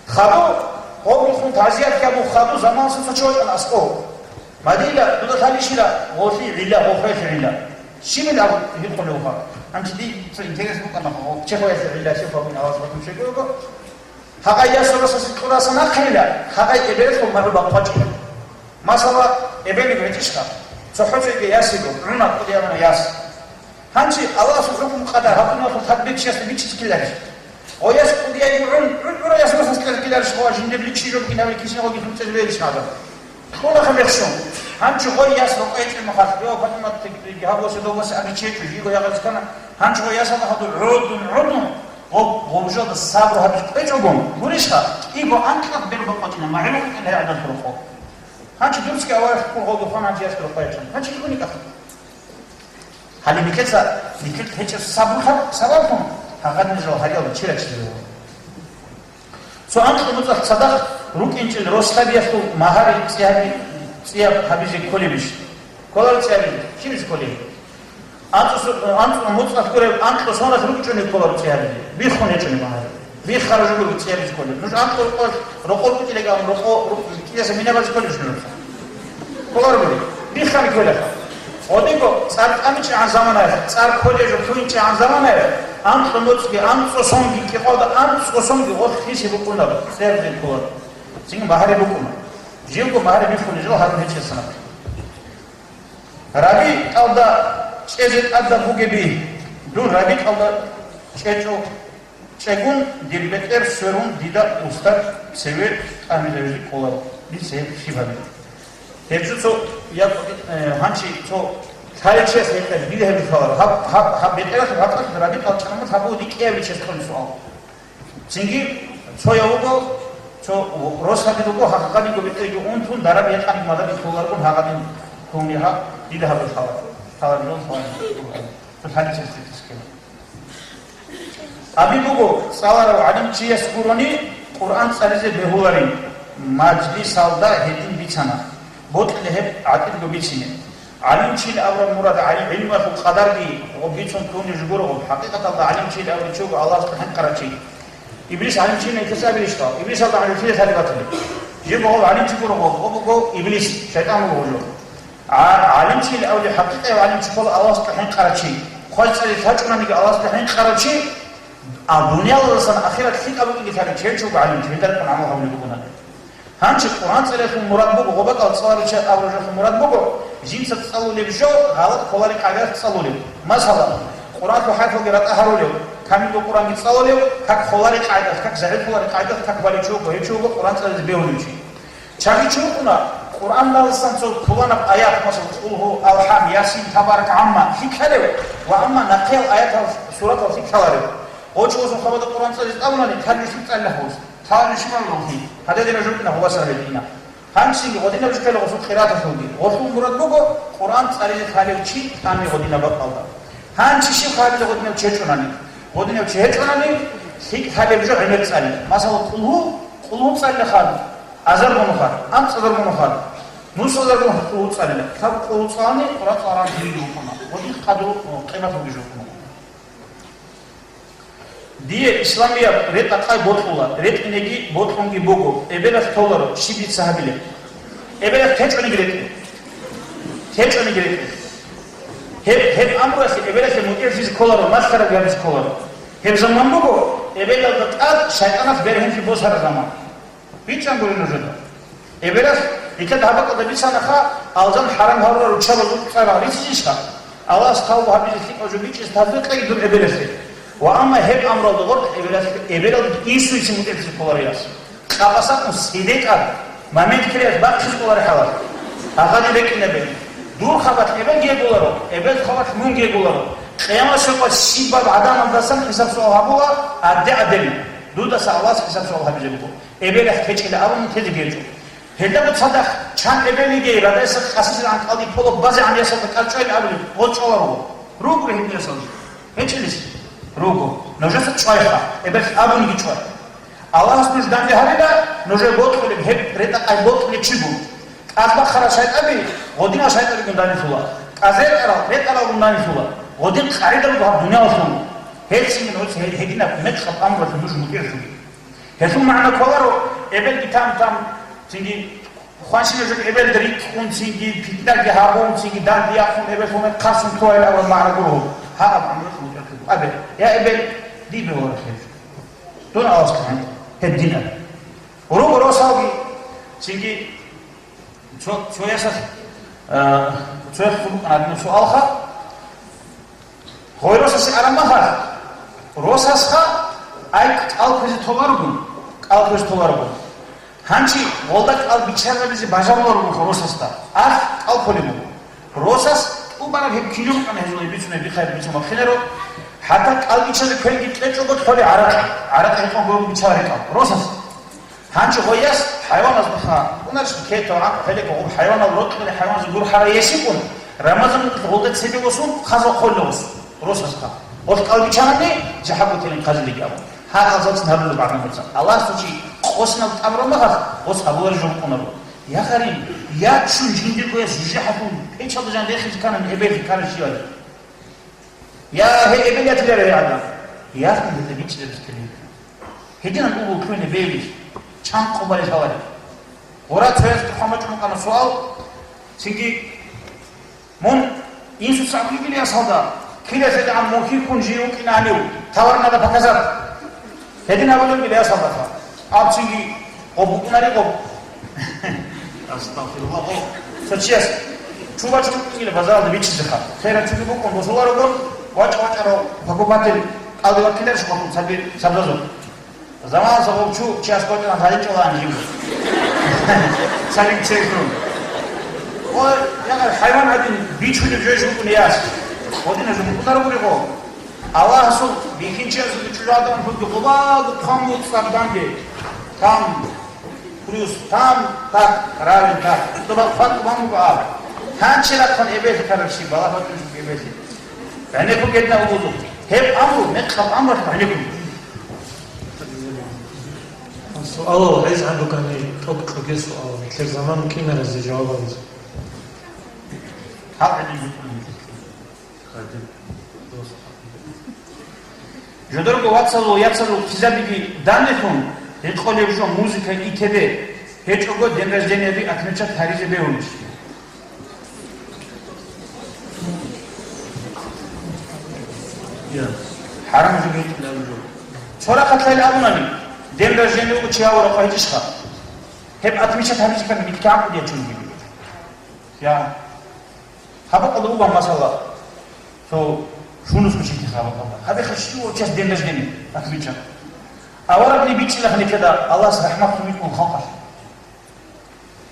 Хаду, гъовги хун, тазият гьабун хаду, заман цо-цо чи вачӀана аскӀов. Мадила, дуда лъалищила, гъолъи гӀилла, гъохъелъи гӀилла. Щибил абу гьикъулев вуха? Гьанчи ди цо интерес букӀана, гъо, чехоялъи гӀилла, чехо абун аваз батун чего його. Гьагъай ясурасасе кьураса нахъейила, гьагъай эбелалъул магӀу бахъвачӀила. Масала, эбелиго гьечӀищха? Цо хӀуцӀиги ясиго, гӀуна кӀудиябана яс. Гьанчи Аллагьасул хӀукму-къадар гьабуналъул тадбир чиясда бичӀчӀизе ккеларищ? Гъояс кӀудияй гӀун, гӀун гӀураяс масас кьезе ккеларищ, гъо жиндир личи жо букӀинаве кисин гъоги хӀуцӀезе берищ гӀадаб? Кьуна-ха мехщун. Гьанчи гъой яс рокъой чӀемахалъ, йо, Патимат, гьаб ва садовбасе абичи гьечӀо, жиго ягъазе ккана. Гьанчи гъой ясалда хадур гъодун, гъодун, гъоб, гъоб жода сабру гьабиз кьечӀого, гурищха, кӀиго анкьаб бер бакъвачӀина, магӀилухъ кӀел гьай гӀадал рокъо. Гьанчи дурцги аварагь хъул гъодухъан гьанчи яс рокъой чӀан. Гьанчи кигуни кӀахъа. Гьале нилъеца, нилъер гьечӀеб сабурлъаб сабаблъун, гьагъадинал жал гьариялда чи рачизе вуго. Цо анкьго муцӀалъ цадахъ рукӀинчӀел росабиялъул магьари цӀияб, цӀияб гьабизе кколебищ? Кколаро цӀиябизе. Щибизе кколеб? АнцӀу-, анцӀу муцӀалъ гуреб анкьго соналъ рукӀичӀони кколаро цӀиябизе. Биххун гьечӀони магьари. Биххараб жо буго цӀиябизе кколеб. Нуж анкьго рокъор, рокъор букӀинегӀан рокъо, рукъ-, кӀияса минабазе кколебищ нуж? Кколаро буго. Биххани кколаха. Гъодинго цӀар тӀамичӀегӀан заманаялъ, цӀар кколеб жо лъугьинчӀегӀан заманаялъ, анкьго муцӀги, анцӀго сонги, кӀикъоялда анцӀго сонги гъорлъ хиси букӀунаро, цӀиябизе кколаро. Цинги магьари букӀуна. Живго магьари биххулеб жо гьарун гьечӀесанаб. РабитӀалда чӀезе тӀадаб бугеби, дун рабитӀалда чӀечӀо. ЧӀегун дир бетӀер сверун дида устар цеве тӀамиларизе кколаро. Дица гьеб щиб гьабе? Гьеб жо цо, я, э, гьанчи цо лъаличияс гьекъе, дида гьеб лъаларо. Гьаб, гьаб, гьаб бетӀералъ гьаб тӀад рабитӀал чӀамалъ гьабу дикӀиявличияс кколесо ал. Цинги цояв вуго, цо росаби руго, гьагъадинго бетӀерги унтун, дараби якъаниги мадаби кколаргун гьагъадин ккун гьаб, дида гьаб лъаларо. Лъаларо, лъаларо. Цо лъаличияс гьекъе. Абилеб буго, цӀаларав гӀалимчияс гурони Къуръан цӀализе бегьуларин, мажлисалда гьедин бицана, бокьила гьеб гӀатӀидго бицине. ГӀалимчил абураб мурад гӀалим, гӀилмуялъул къадарги гъоб бицун ккунеб жо гуро гъоб. ХӀакъикъаталда гӀалимчил абулев чи вуго Аллагьасда хӀинкъарав чи. Иблис гӀалимчинай киса абилищ? Иблисалда гӀалимчинай лъалеб батани. Жиб гъов гӀалимчи гуро гъов, гъов буго Иблис, шайтӀан вуго жо. ГӀа-, гӀалимчил абулев хӀакъикъав гӀалимчи ккола Аллагьасда хӀинкъарав чи. Хвал цӀализе тӀадчӀунаниги Аллагьасда хӀинкъарав чи, а дуниялалдасан ахират лъикӀаб букӀине лъалев чи гьев чи вуго гӀалимчи, гьелда рекъон гӀамал гьабулеб буго нахъе. Гьанже Къуръан цӀалиялъул мурад буго, гъобакӀал цӀаларича абураб жоялъул мурад буго, жинца цӀалулеб жо гъалатӀ кколареб къагӀидаялъ цӀалулеб. Масала, Къуръаналъул хӀарпалги ратӀа гьарулев, камилго Къуръанги цӀалулев, как холареб къагӀидаялъ, как загӀиплъулареб къагӀидаялъ, как баличӀого, гьев чи вуго Къуръан цӀализе бегьулев чи. Чагьи чи вукӀуна, Къуръаналдасан цо пуланаб аят, масала, Къулгьу, Алхам, Ясин, Табарак, Амма лъикӀ лъалев ва амма нахъеял аятал, суратал лъикӀ лъаларев. Гъочо гъосул хабада Къуръан цӀализе тӀамунани, тарбиш лъикӀ цӀалилъа гъос. Цалабищ ман рухӀи? Гьададинаб жо букӀина гъубасараб гьедина. Гьанжеги гъодинаб жо ккела гъосул къираталъулги. Гъолъул мурад буго Къуръан цӀализе лъалев чи тӀами гъодинаб бакӀалда. Гьанже щиб хабилеб гъодинав чи гьечӀонани? Гъодинав чи гьечӀонани, лъикӀ лъалеб жо гӀемер цӀали. Масала, къулгьу, къулгьу цӀалила хаб, азар гунухъа, анцӀазар гунухъа, нусазар гунухъа къулгьу цӀалила. Лъаб къулгьу цӀалани, Къуръан цӀаларан жиги вукӀуна. Гъодин къадру, къимат бугеб жо букӀуна. Дие исламияб ретӀа-къай бокьула, ретӀинеги бокьунги буго, эбелалъ толаро, щиб дица гьабилеб? Эбелалъ течӀониги ретӀе. ТечӀониги ретӀе. Гьеб, гьеб амруялъе эбелалъе мутӀигӀлъизе кколаро, малъараб гьабизе кколаро. Гьеб заман буго, эбелалда тӀад шайтӀаналъ бергьенлъи босараб заман. БичӀчӀан гури нужеда. Эбелалъ, гьелъад гьаб бакӀалда бицанаха, алжан хӀарам гьарурал руччабазул цӀарал рицинищха? Аллагьас тавбу гьабизе лъикӀаб жо бичӀчӀизе тавфикъ кьеги дур эбелалъе. Ва амма гьеб амралда гъоркь эбелалъ, эбелалда инсуе мутӀигӀлъизе кколарияс. Къапасакъун седекъаб момент киреялъ бахъизе кколари хӀалал. Гьагъадин рекӀинабе. Дур хабалъ эбел гьегуларо, эбел хабалъ мун гьегуларо. Къиямасеб къоялъ щибаб гӀадамаздасан хӀисаб-суал гьабула, гӀадде-гӀадели. Дудаса Аллагьас хӀисаб-суал гьабизе буго. Эбелалъ течӀила абун тезе гьечӀо. Гьелда цадахъ чан эбел йигей, радайса къасисел анкьалде поло базегӀан ясалда кӀал чӀвайин абулеб, гъоз чӀваларо. Ругоги гьеб ясалде? ГьечӀелищ? Руго. Нужеца чӀвайха, эбелалъ абуниги чӀвай. Аллагьас нуж данде гьарила, нужер бокьулеб гьеб ретӀа-къай бокьулев чи буго. КӀалбахъарал шайтӀаби, гъодинал шайтӀабигун данделъула. КӀазетӀарал, ретӀаралгун данделъула. Гъодин къагӀида буго гьаб дуниялалъул. Гьелцинги нуж гьединаб мекъаб амралъе нуж мутӀигӀлъуге. Гьелъул магӀна кколаро, эбелги там-там, цинги хванщинаб жо эбелда рикӀкӀун, цинги питнаги гьабун, цинги данде яхъун, эбелалъул хъасун тоян абураб магӀна гуро. Гьаб амру хутӀа абе. Я эбел, дибе вара хеб. Дун авас гьеб дин абе. Руго росалги, цинги Цо, цо ясалъ, а, цо ясалъ букӀана гьадинаб суалха. Гъой росасе араб мехалъ, росасха ай кӀал кквезе толарогун, кӀал кквезе толарогун. Гьанчи гъолда кӀал биччазабизе бажаруларогунха росасда, ахӀ кӀал кколеб буго. Росас тӀубараб гьеб кинаб букӀана гьезул бицунеб бихъаяб бицун бахъинаро, хӀатта кӀал биччазе квенги кьечӀого кколеб гӀаракь, гӀаракь гьекъон гурого биччала рекӀал. Росас. Гьанже гъой яс хӀайваназда ха, унарш кетав, гӀакъ, гьеле гъуб хӀайванал рокьулел хӀайваназул гурхӀарай ясикӀун, Рамазан мукьулъ гъолда цебе восун, хъазал хъоллъа восун, росас ха. Гъолъ кӀалбичанани, жахӀаб бутилин хъазилиги абун. Гьа, гьалзалцин гьарулеб багӀна мурза. Аллагьас чи къосинал тӀамураб мехалъ, гъос гьабулареб жо букӀунаро. Я гъариб, я чун жиндирго яс жужахӀалъун печалда жан рехизе кканани эбелги ккараб щивали. Я гьей эбел ятиларо гьей гӀадан. Яхъун гьезда бичӀчӀизабизе ккелин. Гьединан уго кквене бегьилищ, чан къо балел гьавареб. Гъура цоясда хъван бачӀун букӀана суал, цинги, мун инсуца абулеб буго ясалда, кида лъедагӀан мухьи ккун жий вукӀина гьанив, товар надо показать. Гьедин абулеб буго ясалдаха. Абцинги гъоб букӀунари гъоб. Астагъфируллагь, гъоб. Цо чияс чу бачӀун букӀингила базаралда бичӀчӀизеха. Херан чуги букӀун босуларогун, вачӀа-вачӀаро покупатель кӀалдиваккиларищ гъолъул саби сабзазул. Заманалъ гъоб чу чияс кӀочӀаран гьаричӀолаан жив. Сабин чейхун. О, я хӀайван гӀадин бичунеб жо букӀун яс. Гъодинаб жо букӀунарогури гъо. Аллагьасул бихьинчиясул чӀужугӀадан хӀуги къубаго хъван буцӀцӀарданде, там плюс, там так, равен так. Доба хъван тӀубан буго аб. Гьанчи рахъан эбелъи карабщи, балагьбатун эбелъи. ГӀенеккун гьединаб буго. Гьеб амру, мекъаб амру гӀенеккун. Суалал гӀезегӀан ругани, тӀокӀ кьоге суал, нилъер заман кӀинаразе жаваб гьабизе. Жодорго вацалу яцалу хъизабиги данделъун, гьекъолеб жо музыка итебе гьечӀого день рождениеби отмечать гьаризе бегьулищ? ХӀарам жо гьечӀилан жо. Цо рахъалъайилан абунани, день рождения вуго чи гьавураб къвайчӀищха? Гьеб отмечать гьабичӀикан микьгӀан кӀудиячун буго. Я. Гьаб бакӀалда бугеб масала, цо шунусго чи тиха гьаб бакӀалда. Гьабиха щивав час день рождения отмечать. Аварагни бичӀчӀилаха никеда Аллагьас рахӀмат лъугьинчӀого халкъалъ.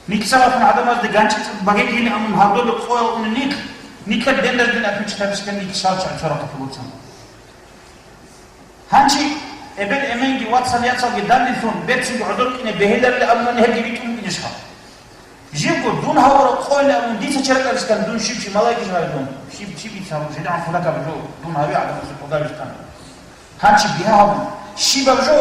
Никсалафун гӀадамазде ганчӀицӀ баге гьинабун гьардолеб къоял уни ник, никер день рождения отмечать гьабичӀикан ник шалчӀа цо рахъалъ буцана. Гьанчи эбел-эменги вацал-яцалги данделъун берцинги гӀодор кӀине бегьиларилан абунани гьебги битӀун букӀинищха? Живго дун гьавураб къойилан абун дица черкъарискан дун щиб чи малайги жо гьаве дун? Щиб, щиб дица гьабун, жидагӀан кколакаб жо, дун гьаве гӀадамазе кӀодабищ тан. Гьанчи бигьа гьабун, щибаб жо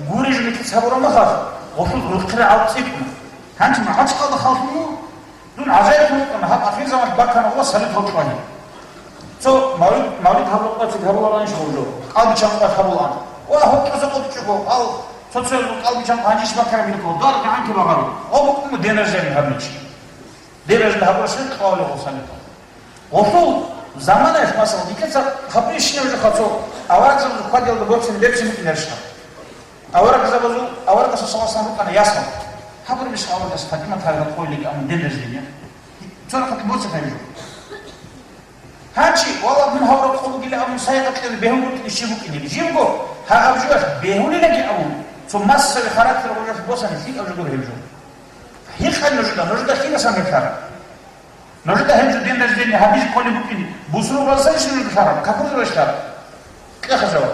гуре жо мекъица гьабураб махалъ, гъосул рухъе рагӀал цӀикӀкӀуна. Гьанчи магӀачкъалда халлъун ву, Дун гӀажаиблъун вукӀана, гьаб ахирзаман баккана ва салют гьабулъани. Цо мавлид, мавлид гьабулеб къоялъ гьабулароан иш гьабулеб жо. Къалбиччан къоялъ гьабулаан. Ва гьоркьоса къотӀичӀого, ал цо-цо кьалбиччан гьанжищ баккараб билкъо, дагь гӀанкиб багъаро. Гъо букӀун день рождения гьабичи. День рождения гьабурасел кьавали гъо салют. Гъолъул заманаялъ, масала, дикеца гьабурищинаб жо хъацо, аварагзабазул хьвадиялда борцин берцин букӀинарищха? Аварагзабазул, аварагасул саллаллагьу гӀалайгьи ва саллам рукӀана ясал. Гьабурабищ аварагас Фатимат гьавила къойилан абун день рождения? Цо рахъалъ борци гьабижо. Гьанчи, валлагь, мун гьавураб къо бугилан абун сайгъат кьезе бегьун букӀине щиб букӀинеб? Живго гьагъаб жоялъ бегьулилаги абун, цо массаби характер гъожалъ босани лъикӀаб жо гуро гьеб жо. Гьикъа нужеда, нужеда хирасан гьеб лъара? Нужеда гьеб жо день рождения гьабизе кколеб букӀин, бусурбабазда иш нужеда лъараб, капурзабазда лъараб? Кьеха жаваб.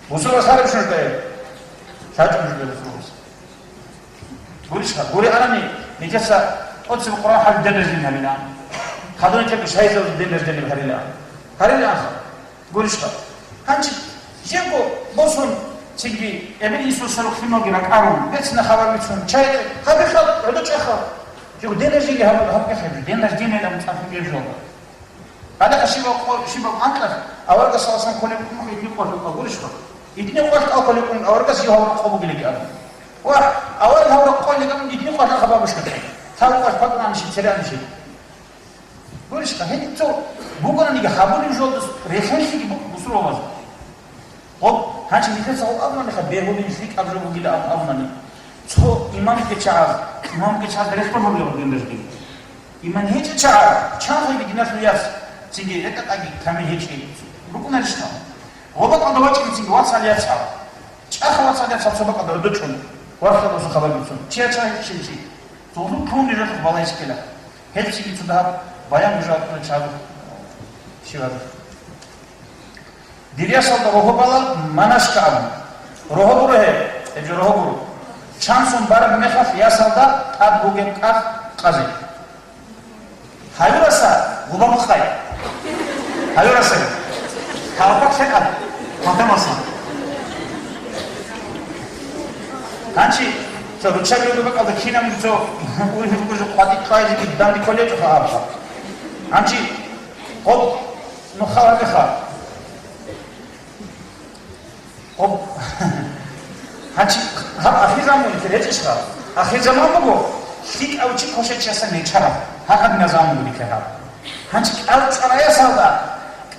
Бусурбабаз лъарабищ нужеда гьеб? ЛъачӀо нужеда бусурбабаз. Гурищха, гури арани, нижеца тӀоцебе Къуръан хӀалб день рождения гьарилаан. Хадур нижеца шайзабазул день рождения гьарилаан. Гьарилаанха. Гурищха. Гьанчи, жего босун, цинги эбел-инсул сорухъ лъималги ракӀарун, берцина хабар бицун, чай гьабиха, гӀодо чӀаха. Жего день рождения гьаб-, гьаб-, гьаб-, день рождения ламцӀалъун гьеб жо. Гьадакьа щибаб къо-, щибаб анкьалъ аварагас саласан кколеб букӀун итни къоялъ кӀал гурищха? Итни къоялъ кӀал кколеб букӀун аварагас йогьаб къо бугилан абун. Ва авараг гьавураб къоялъ абун итни къоялъ хабаб бушкӀа. Цал къоялъ пакъуранищи, церанищи. Гурищха, гьедин цо букӀунаниги гьабулеб жолдас рехенлъиги бу-, бусурбабазул. Гъоб, гьанчи нилъеца гъоб абунаниха, бегьулин лъикӀаб жо бугилан абун абунани. Цо имамги чагӀаз, имамги чагӀаз рехтун гьабулеб гьеб день рождения. Иман гьечӀев чагӀаз, чанхъеги диналъул яц, цинги ретӀа-тӀаги камил гьечӀев рукӀунарищ гьав? Гъоб бакӀалда вачӀинцинги вацал яц гьав. ЧӀаха вацал яц гьав цо бакӀалда гӀодо чӀун, вархьалдаса хабар бицун. Чиял чагӀи гьечӀин чи. Цо гьур ккун нижалъухъ балайищ ккела. Гьеб цинги цо дагьаб баян нужер чагӀазухъ щивазухъ. Дир ясалда рогьо бала манашка абун. Рогьо гуро гьеб, гьеб жо рогьо гуро. Чан сон бараб мехалъ ясалда тӀад бугеб кӀал къазе. Гьаюраса гъуба мухъай. Гьаюраса. Гьалпак лъекъаб. Хатамаса. Гьанчи, цо руччаби руго бакӀалда кинаб цо ургьиб буго жо къватӀи кьвайзеги данде кколечӀоха абха. Гьанчи, гъоб, нуха вагиха. Гъоб. Гьанчи, гьаб ахирзаман бугеб гьечӀищха? Ахирзаман буго, лъикӀав чи квешав чиясда нечараб. Гьагъадинаб заман буго никер гьаб. Гьанчи кӀал цӀараясалда,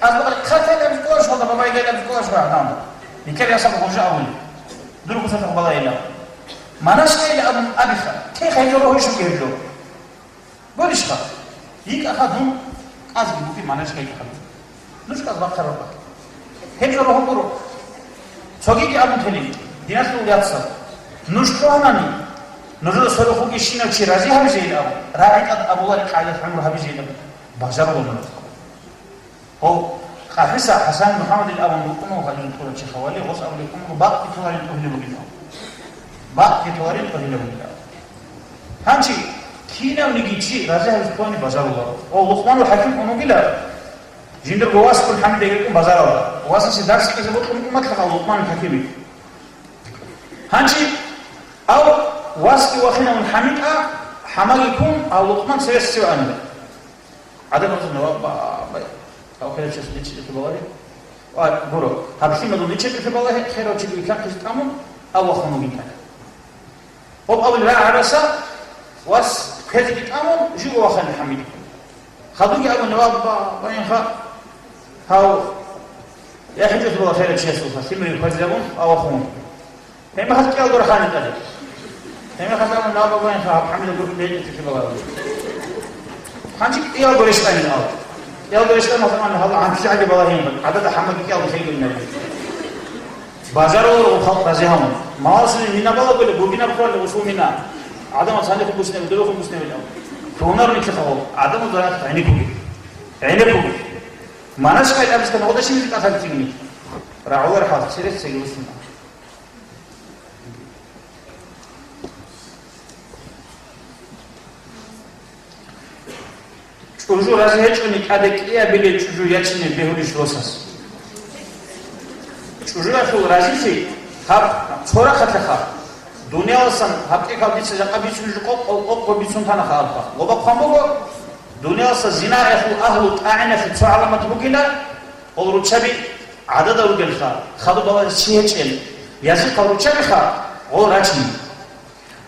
кӀал бакъал хъатайилаб кӀолаш валда бабайгайилаб кӀолаш вагьдан. Никер ясал гъожа авули. Дурго сатах балайила. Манашкайила абун абиха. Те хайжо рогьишуги гьеб жо. Гурищха? ЙикӀаха дун, кӀазги бугеб манаш гьайкӀаха дун. Нуж кӀаз бахъараб бакъ. Гьеб жо рогьо гуро. Цогиги абун телин, диналъул яцал. Нуж лъугьанани, нужеда сорухъ вугищинав чи рази гьабизейин абун, рагӀи тӀад абулареб къайдалъ гӀумру гьабизейин абун, бажаруларо нуж. Гьав, КъахӀиса ХӀасан МухӀаммадил абун рукӀуна гьалин тӀура чи хавали, гъос абулеб букӀуна бакъги толарин тӀогьилеб бугин. Бакъги толарин тӀогьилеб бугин. Гьанчи кинавниги чи рази гьабизе ккани бажаруларо. Гьав Лукъманул ХӀаким ун вугила, жиндирго васгун ХӀамид эгеркӀун базаралда. Васасе дарс кьезе бокьун умматлъа гьав Лукъманул ХӀакими. Гьанчи гьав васги вахинавун ХӀамид а, хӀамаги ккун, гьав Лукъман цевес цеве ана. ГӀадамазул наваб ба-, ба-, гьав херав чиясул личи-личи балагье. Ва гуро, гьаб лъимадул личи-личи балагье, херав чиги вилълъахъизе тӀамун, гьав вахун вугин тӀад. Гьоб абулеб рагӀараса вас квезеги тӀамун, живго вахъана МухӀаммадихъе. Хадуги абуна: «Вабба, вайинха, гьав ЯхӀяжатулла херав чиясулха лъимаги хвезабун, гьав вахун». Гьеб мехалъ кӀиялго рахана тӀаде. Гьеб мехалъ абуна: «Вабба, вайинха, гьаб ХӀамида гурхӀ бегьулъи балагье». Хъанчи кӀиялго рещтӀанин ал. КӀиялго рещтӀан, гьалда гьанкьи гӀаги балагьин, гӀадада ХӀаммадги кӀиялго хӀейгун наб. Бажаруларо халкъ рази гьавун. Маласулин мина балагули, гургинаб хъвалли, усул мина. ГӀадамал цадихъ бусинаб, дурухъ бусинаб. Кьунар микьи хавал. ГӀадамал зарат гӀенеккуги. ГӀенеккуги. Манас кай абиска ногъода шинизе кӀалъалцинги. РагӀулар хӀал, церес цеги усуна. ЧӀужу рази гьечӀони тӀаде кӀиабилей чӀужу ячине бегьулищ росас? ЧӀужуялъул разилъи гьаб цо рахъалъаха. Дунияласан гьаб тӀехьал дица жакъа бицунеб жо къокъ-къокъго бицун танаха абха. Лоба хъван буго, дунияласа зинаялъул агьлу тӀагӀиналъе цо гӀаламат бугила, гъол руччаби гӀадада ругелха, хадуб балагьизе чи гьечӀел, язихъал руччабиха, гъол рачине.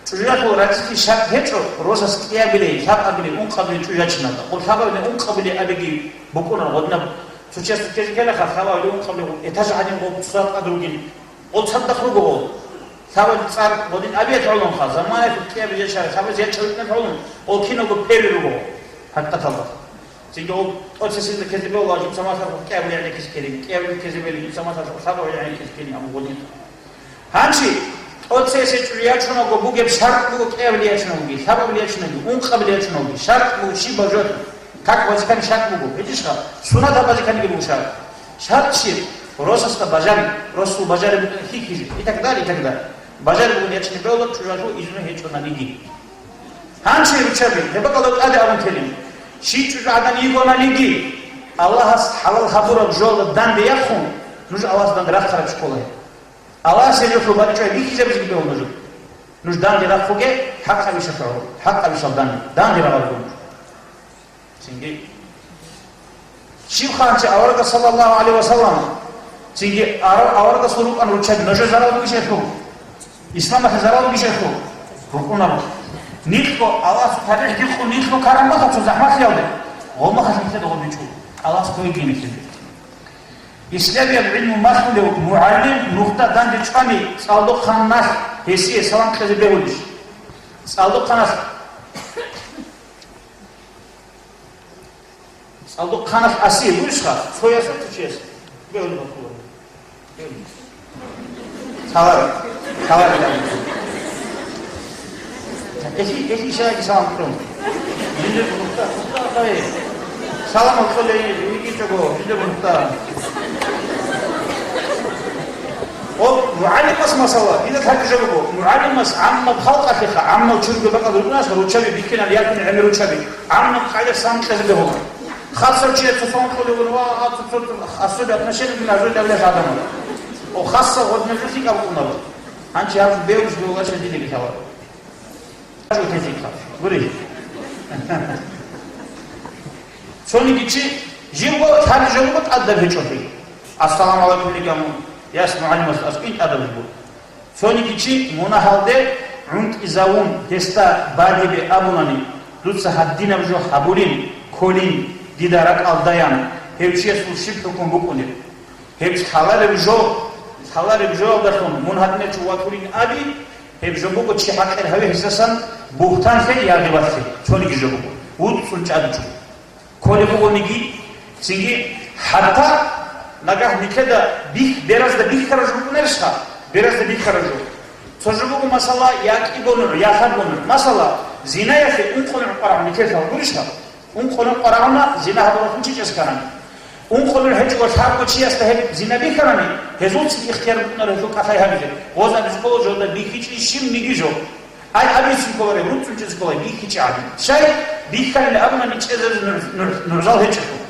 ЧӀужуялъул разилъи шартӀ гьечӀо, росас кӀиабилей, лъабабилей, ункъабилей чӀужу ячиналда. Гъол лъабабилей, ункъабилей абиги букӀунар гъодинаб. Цо чиясда ккезе ккелаха, лъабабилей, ункъабилей, этаж гӀадин гъол цо тӀад ругин. Гъол цадахъ руго гъол. Лъабабилей цӀар гъодин абиялъ гӀолонха, заманаялъул кӀиабилей ячарай, лъабабилей ячарай гьолун, гъол киналго первый руго гъол, хӀакъикъаталда. Цинги гъол тӀоцесезда ккезе бегьула, жинца малъарха кӀиабилей гӀенеккизе ккелин, кӀиабилей ккезе бегьула, жинца малъарха лъабабилей гӀенеккизе ккелин, амма гъодин. Гьанчи тӀоцесей чӀужу ячунаго бугеб шартӀ буго кӀиабилей ячунагоги, лъабабилей ячунагоги, ункъабилей ячунагоги. ШартӀ буго щибаб жо. Как базикани шартӀ буго, гьечӀищха? Суннат гьаб базиканиги буго шартӀ. ШартӀ щиб? Росасда бажари, росул бажари букӀин хьихьизе, и так далее, и так далее. Бажари бугин ячине бегьула, чӀужуялъул изну гьечӀонаниги. Гьанчи руччаби, гьеб бакӀалда тӀаде абун телин. Щив чӀужу гӀадан йигонаниги, Аллагьас хӀалал гьабураб жоялда данде яхъун, нуж Аллагьас данде рахъараб чӀолай. Аллагьас гьеб жоялъул бакӀчӀвай бихьизабизеги бегьула нуж. Нуж данде рахъуге, хӀакъабищал гӀо-, хӀакъабищал данде, данде рагъараб нуж. Цинги. Щиб ханчи аварагас, саллаллагьу гӀалайгьи ва саллам, цинги ара-, аварагасул рукӀан руччаби, нужер зарал бугищ гьелъул? Исламалъе зарал бугищ гьелъул? БукӀунаро. Нилъго, Аллагьасул табигӀ гьикъун нилъго карамаха цо захӀмалъиялде. Гъомахалъ нилъеда гъоб бичӀо. Аллагьас хвейги нилъеда. Исламияб гӀилму малъулев мугӀалим нухда данде чӀвани, цӀалдохъанас гьесие салам кьезе бегьулищ? ЦӀалдохъанас, цӀалдохъанас асие гурищха, цоясда цо чияс бегьулеб батула. Халал, халал. Эхи, эхи шайги салам кьун. Жиндир нухда, нухда ахъае. Салам алкъулей, йигичӀого, жиндир нухда. О, мугӀалимас масала, дида лъабижа буго, мугӀалимас гӀаммаб халкъалъеха, гӀаммал чурги бакӀал рукӀунас руччаби бихьинал яркун гӀемер руччаби, гӀаммаб къайда салам кьезе бегьула. Хасав чияца салам кьолевун ва особое отношение к ножу давлеш адамал. О, хасав гъодинаб жо лъикӀаб кьунаба. Гьанчи гьаб бегьулищ бегьулаша дидаги лъала. Гури. Цониги чи живго лъабижа буго тӀадаб гьечӀолъи. Ассаламу гӀалайкум лигамун, яс мугӀалимас аскӀин тӀадаб буго. Цониги чи мунагьалде гӀунтӀизавун, гьесда бадибе абунани, дуца гьадинаб жо гьабулин, кколин, дида ракӀалдаян, гьев чиясул щиб хӀукму букӀунеб? Гьеб лъалареб жо, лъалареб жоялдалъун мун гьадинав чи ватулин аби, гьеб жо буго чи хӀакъир гьаве гьесасан бугьтанлъе я гъибатлъе, цониги жо буго, вуцӀцӀун чӀадичӀо. Кколеб бугониги, цинги, хӀатта нагагь нилъеда бих-, беразда бихьараб жо букӀунарищха? Беразда бихьараб жо. Цо жо буго, масала, я кӀиго нугӀ, я лъабго нугӀ. Масала, зинаялъе ункъо нугӀ къварагӀун нилъер лъал гурищха? Ункъо нугӀ къварагӀуна зина гьабуралъун чи чӀезккарани. Ункъо нугӀ гьечӀого лъабго чиясда гьеб зина бихьарани, гьезулцин ихтияр букӀунаро гьелъул кӀалъай гьабизе. Гъоза бихьулев жолда бихьичӀищ щибниги жо. Ай, абицин кколареб, руцӀцӀунчӀизе кколай, бихьичӀи гӀадин. Щай? Бихьанилан абунани чӀезаризе нур-, нур-, нурзал гьечӀелъул.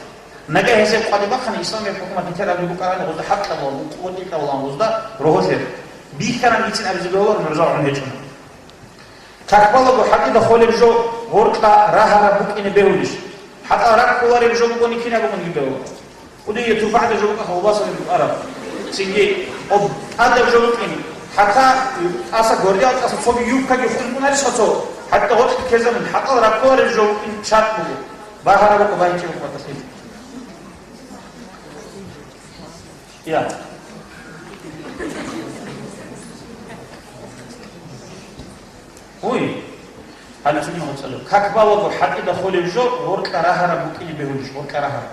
Нагагь гьезие къватӀиб бахъани, исламияб хӀукумат нилъер абизе букӀарани, гъозда хӀакъаб ва мукъугъу тӀилкьабулан гъозда рогьолъе. Бихьанан ицин абизе бегьуларо, нурзал гӀун гьечӀони. Как балаго, хӀакъида холеб жо гъоркьа рагьараб букӀине бегьулищ? ХӀатӀал раккулареб жо бугони кинаб бугониги бегьула. Кудие турпахӀалда жо букӀа халбасалъе букӀараб. Цинги об тӀадаб жо букӀин. ХӀатта тӀаса гвардиялъ тӀаса цоги юбкаги хутӀун букӀунарищ гьацо? ХӀатта гъоркь ккезабун, хӀатӀал раккулареб жо букӀин шартӀ буго. Багьараб букӀа, багьичӀеб букӀа, батахъин. Я. Уй. Гьале цогидаб гъоркьалъ. Как балаго хӀатӀида холев жо, гъоркьа рагьараб букӀине бегьулищ, гъоркьа рагьараб.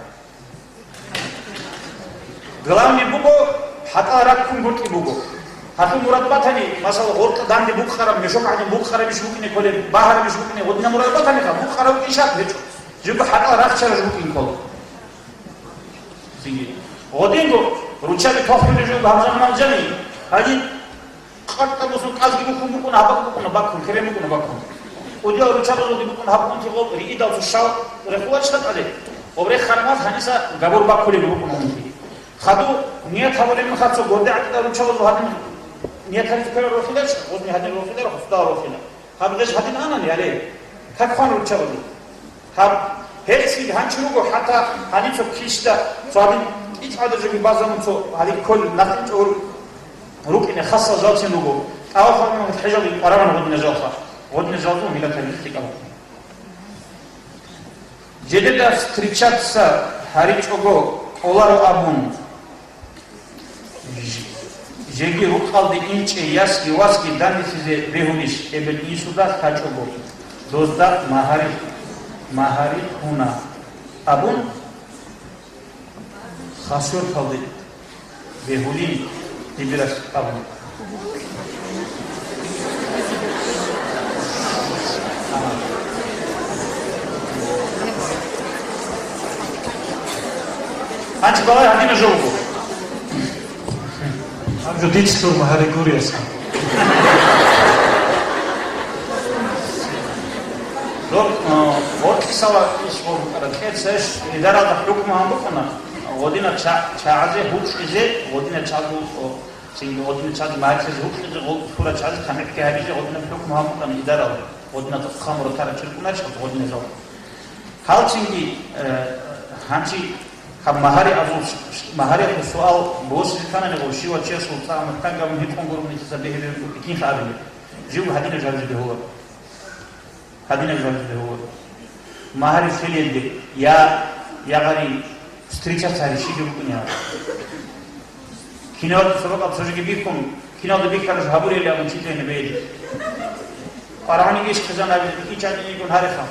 Главный буго, хӀатӀал раккун гуртӀи буго. Гьалъул мурад батани, масала, гъоркьа данде букъараб, мешок гӀадин букъарабищ букӀине кколеб, багьарабищ букӀине, гъодинаб мурад батаниха, букъараб букӀин шартӀ гьечӀо. Жибго хӀатӀал рахчараб жо букӀин ккола. Цинги. Гъодинго руччаби тохлъулеб жо гьаб заман жани, гьадин къартӀа бусун кӀазги бухьун букӀуна, гьаб букӀуна баккун, херен букӀуна баккун. КӀудиял руччабазулги букӀуна гьаб унти гъоб риидал цо щал рехулачӀа тӀаде. Гъоб рехараб мехалъ гьаниса габур баккулеб букӀуна унти. Хадув ният гьабулеб мехалъ цо гварде гӀатӀидал руччабазул гьадин ният гьаризе кколел рохидач, гъозни гьадин рохида, рохида, рохида. Гьаб гъеж гьадин анани, гьале, как хван руччабазе. Гьаб гьелъги гьанчи руго, хӀатта гьаниб цо килщда, цо гьадин кӀицӀалда жоги базамун цо гьадин кколел нахъинчӀого рукӀине хасал жалцин руго. ТӀаваф гьабун хӀежалде къварагӀун гъодинал жалха. Гъодинал жалдул миллатализе лъикӀаб. Жидеда встречаться гьаричӀого кӀоларо абун. Жеги рукъалде инчӀей ясги васги данделъизе бегьулищ эбел-инсуда лъачӀого, дозда магьари, магьари гьуна абун, хасарталде бегьулин дибирас абун. Гьанже балай гьадина жо буго. Гьаб жо дицлъун гьари гурияс. Доб, э, гъоркьисала иш гъоркьара кӀецӀ иш идаралда хӀукму гьабун букӀана, гъодина ча-, чагӀазе гьукъизе, гъодина чагӀазул, о, цинги гъодина чагӀазе магьари лъезе гьукъизе, гъол сура чагӀазе тамихӀги гьабизе, гъодина хӀукму гьабун букӀана идаралда, гъодина хамуру тара чиркъунарищ, гъодина жал. Гьалцинги, э, гьанчи гьаб магьари азул, магьариялъул суал босизе кканани гъов щивав чиясул цӀа мухӀкан габун гьикъун гурони лъица бегьулеб букӀин абилеб. Жив гьадинаб жо гьабизе бегьуларо. Гьадинаб жо гьабизе бегьуларо. Магьари лъелелде, я, я гъари, встречаться гьари щиб букӀине гьаб. Киналда сабакъаб цо жоги бихьун, киналда бихьараб жо гьабурелли абун чи лъезе бегьулеб. КъварагӀунеб иш хъизан гьабизе бихьинчи гьадин йигун гьареха.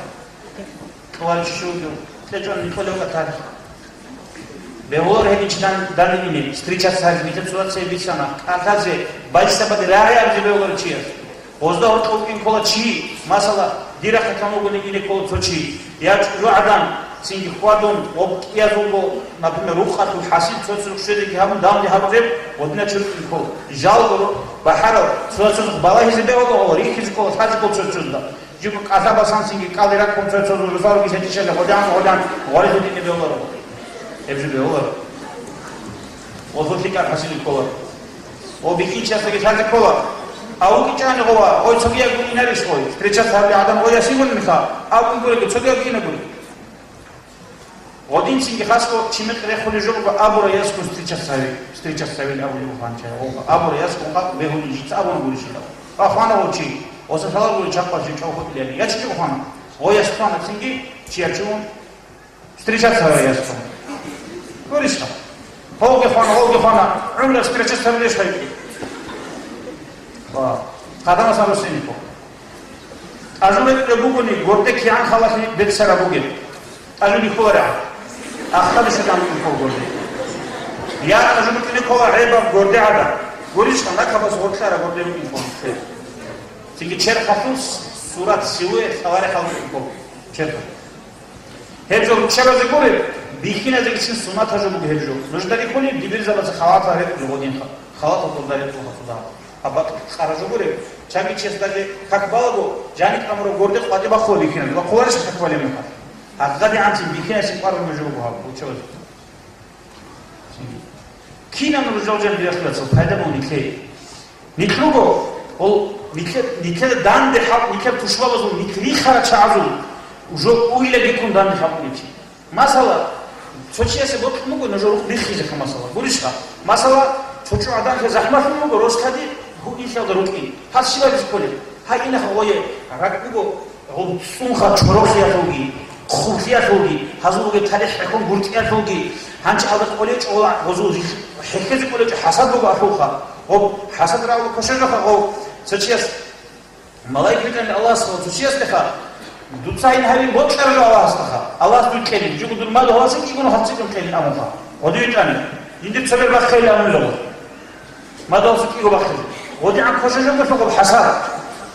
Кьоларичи щугев, кьечӀон никъолев катар. Бегьулар гьединчи дан-, данде ине, встречаться гьаризе, нилъер цо цебе бицана, кӀалъазе, байсабаде рагӀи абизе бегьулар чияс. Гъозда гьоркьов вукӀин ккола чи, масала, дир рахъалъан вугони ине ккола цо чи. Я чӀужугӀадан, цинги хьвадун, ва кӀиязулго, например, рукъалъул хӀасил цо-цо щведеги гьабун, данде гьабуреб, гъодиначи рукӀин ккола. Жалго бахӀарал, цо-цо балагьизе бегьула, рихьизе ккола, лъазе ккола цо-цода. Жиб кӀалъа басан цинги кӀалдираккун цо-цо рузаруги лъечӀищали гъодян, гъодян, гъоризу дине бегьуларо. Гьеб жо бегьуларо. Гъозул лъикӀаб хӀасили ккола. Гъо бихьинчиясдаги лъазе ккола. А вукӀинчӀани гъова, гъой цогияб инарищ гъой? Встречаться гьабулев гӀадамал гъой ясигулин меха, абун гуреги, цогияб инагури. Гъодинцинги хасго чи мекъ рехулеб жо буго абурай ясгун встречаться гьави, встречаться гьавил абулеб буго гьанча. Гъо абурай ясгун къакъ бегьулин жица абуна гурищ гьав. Ва хвана гъов чи, оса лъалар гури чакъваз жив чӀав хутӀилани. Я чи жив хвана? Гъо яс хвана цинги чи ячун встречаться гьавай яс хвана. Гурищ гьав. Гъовги хвана, гъовги хвана, гӀумру встречаться гьавилищ гьайги. Ва хъадамас гьарусиниго. ТӀажу рекӀкӀине бугони, горде кигӀан халалъи беццараб бугеб. ТӀажу бихьуларегӀан. Ахтаби шагьан бихьул горде. Я тӀажу букӀине ккола гӀебаб горде гӀадаб. Гурищха, накабаз гъоркьара горде букӀин ккола. Цинги черхалъул сурат, силуэт, лъаларе халкъ букӀин ккола. Черхалъ. Гьеб жо руччабазе гуреб, бихьиназегицин суннатаб жо буго гьеб жо. Нужда рихьулеб, дибирзабазе халатал рекъулеб гъодинха. Халатал гъорда рекъулха цо дагьаб. Абакь къара жо гуреб, чанги чияс даже как балаго, жани тӀамураб горде къватӀиб бахъула бихьиназ, ва хъуларищ как балеб мехалъ. ГьагъадигӀанцин бихьинасин къвараб жо буго гьаб, руччабазе. Кинаб нуж жал жан дирахъилацал пайда бугеб нилъее? Нилъ руго, гъол нилъер, нилъер данде хӀал, нилъер тушбабазул, нилъ рихарал чагӀазул. Жо уйла бикун данде хӀакъуличи. Масала, цо чиясе бокьун буго нужер рухъ биххизеха, масала. Гурищха? Масала, цо чӀу гӀаданлъи захӀмалъун буго, рослади гьуинлъалда рукӀин. Гьас щибабизе кколеб? Гьай, инаха гъое, ракӀ буго, гъоб цӀунха чорохиялъулги, хъублъиялъулги, гьазул бугеб тарих хӀехьон гуртӀиялъулги, гьанчи алда кӀолечӀо гъозул хӀехьезе кӀолечӀо хӀасад буго ахӀулха. Гъоб хӀасад рагӀула кошажаха гъов цо чияс. Малаик рикӀкӀани Аллагьас ва цо чиясдеха, дуца гьин гьавин бокьарав Аллагьасдаха. Аллагьас дуй кьелин, жуго дур мадугьаласе кӀигун хъацӀикӀун кьелин абунха. Гъодин витӀани, жиндир цо бер бахъейилан абун жо. Мадугьаласе кӀиго бахъизе. ГъодигӀан ккошажалдалъун гъоб хӀасад.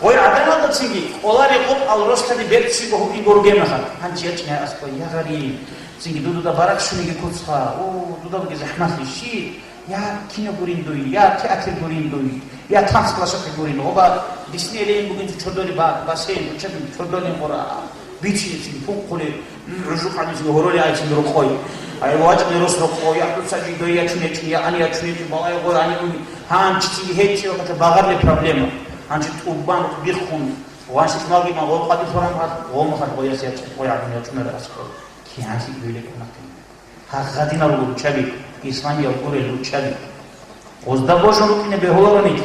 Гъой гӀаданалдацинги кӀолари къокъал рослади берцинго гьукъинго ругеб мехалъ. Гьанчи ячӀинай аскӀой, я гъариб, цинги дудуда баракщуниги куцха. О, дуда буги захӀмалъи щи? Я кино гурин дуй, я театр гурин дуй, я танц площадка гурин, оба Диснейленд бугин чордолин ба-, бассейн, чордолин къура, бичи цин пункъули, м, ружукъани цин гьороли айцин рукъой. Ай вачӀни рос рукъой, я дуца жи дой я чунечи, я ани я чунечи, балай гъой ани уни. Гьанчи цин гьечи ваката багъарли проблема. Гьанчи тӀубан биххун, ванши чумалги ма гъой къади форам гъад, гъомахат гъой яс ячи, гъой гӀадин я чунар аскъо. КигӀанси гуйле кӀунахъин. Гьагъадинал руго руччаби, исламиял гурел руччаби. Гъозда божун рукӀине бегьуларо нилъ.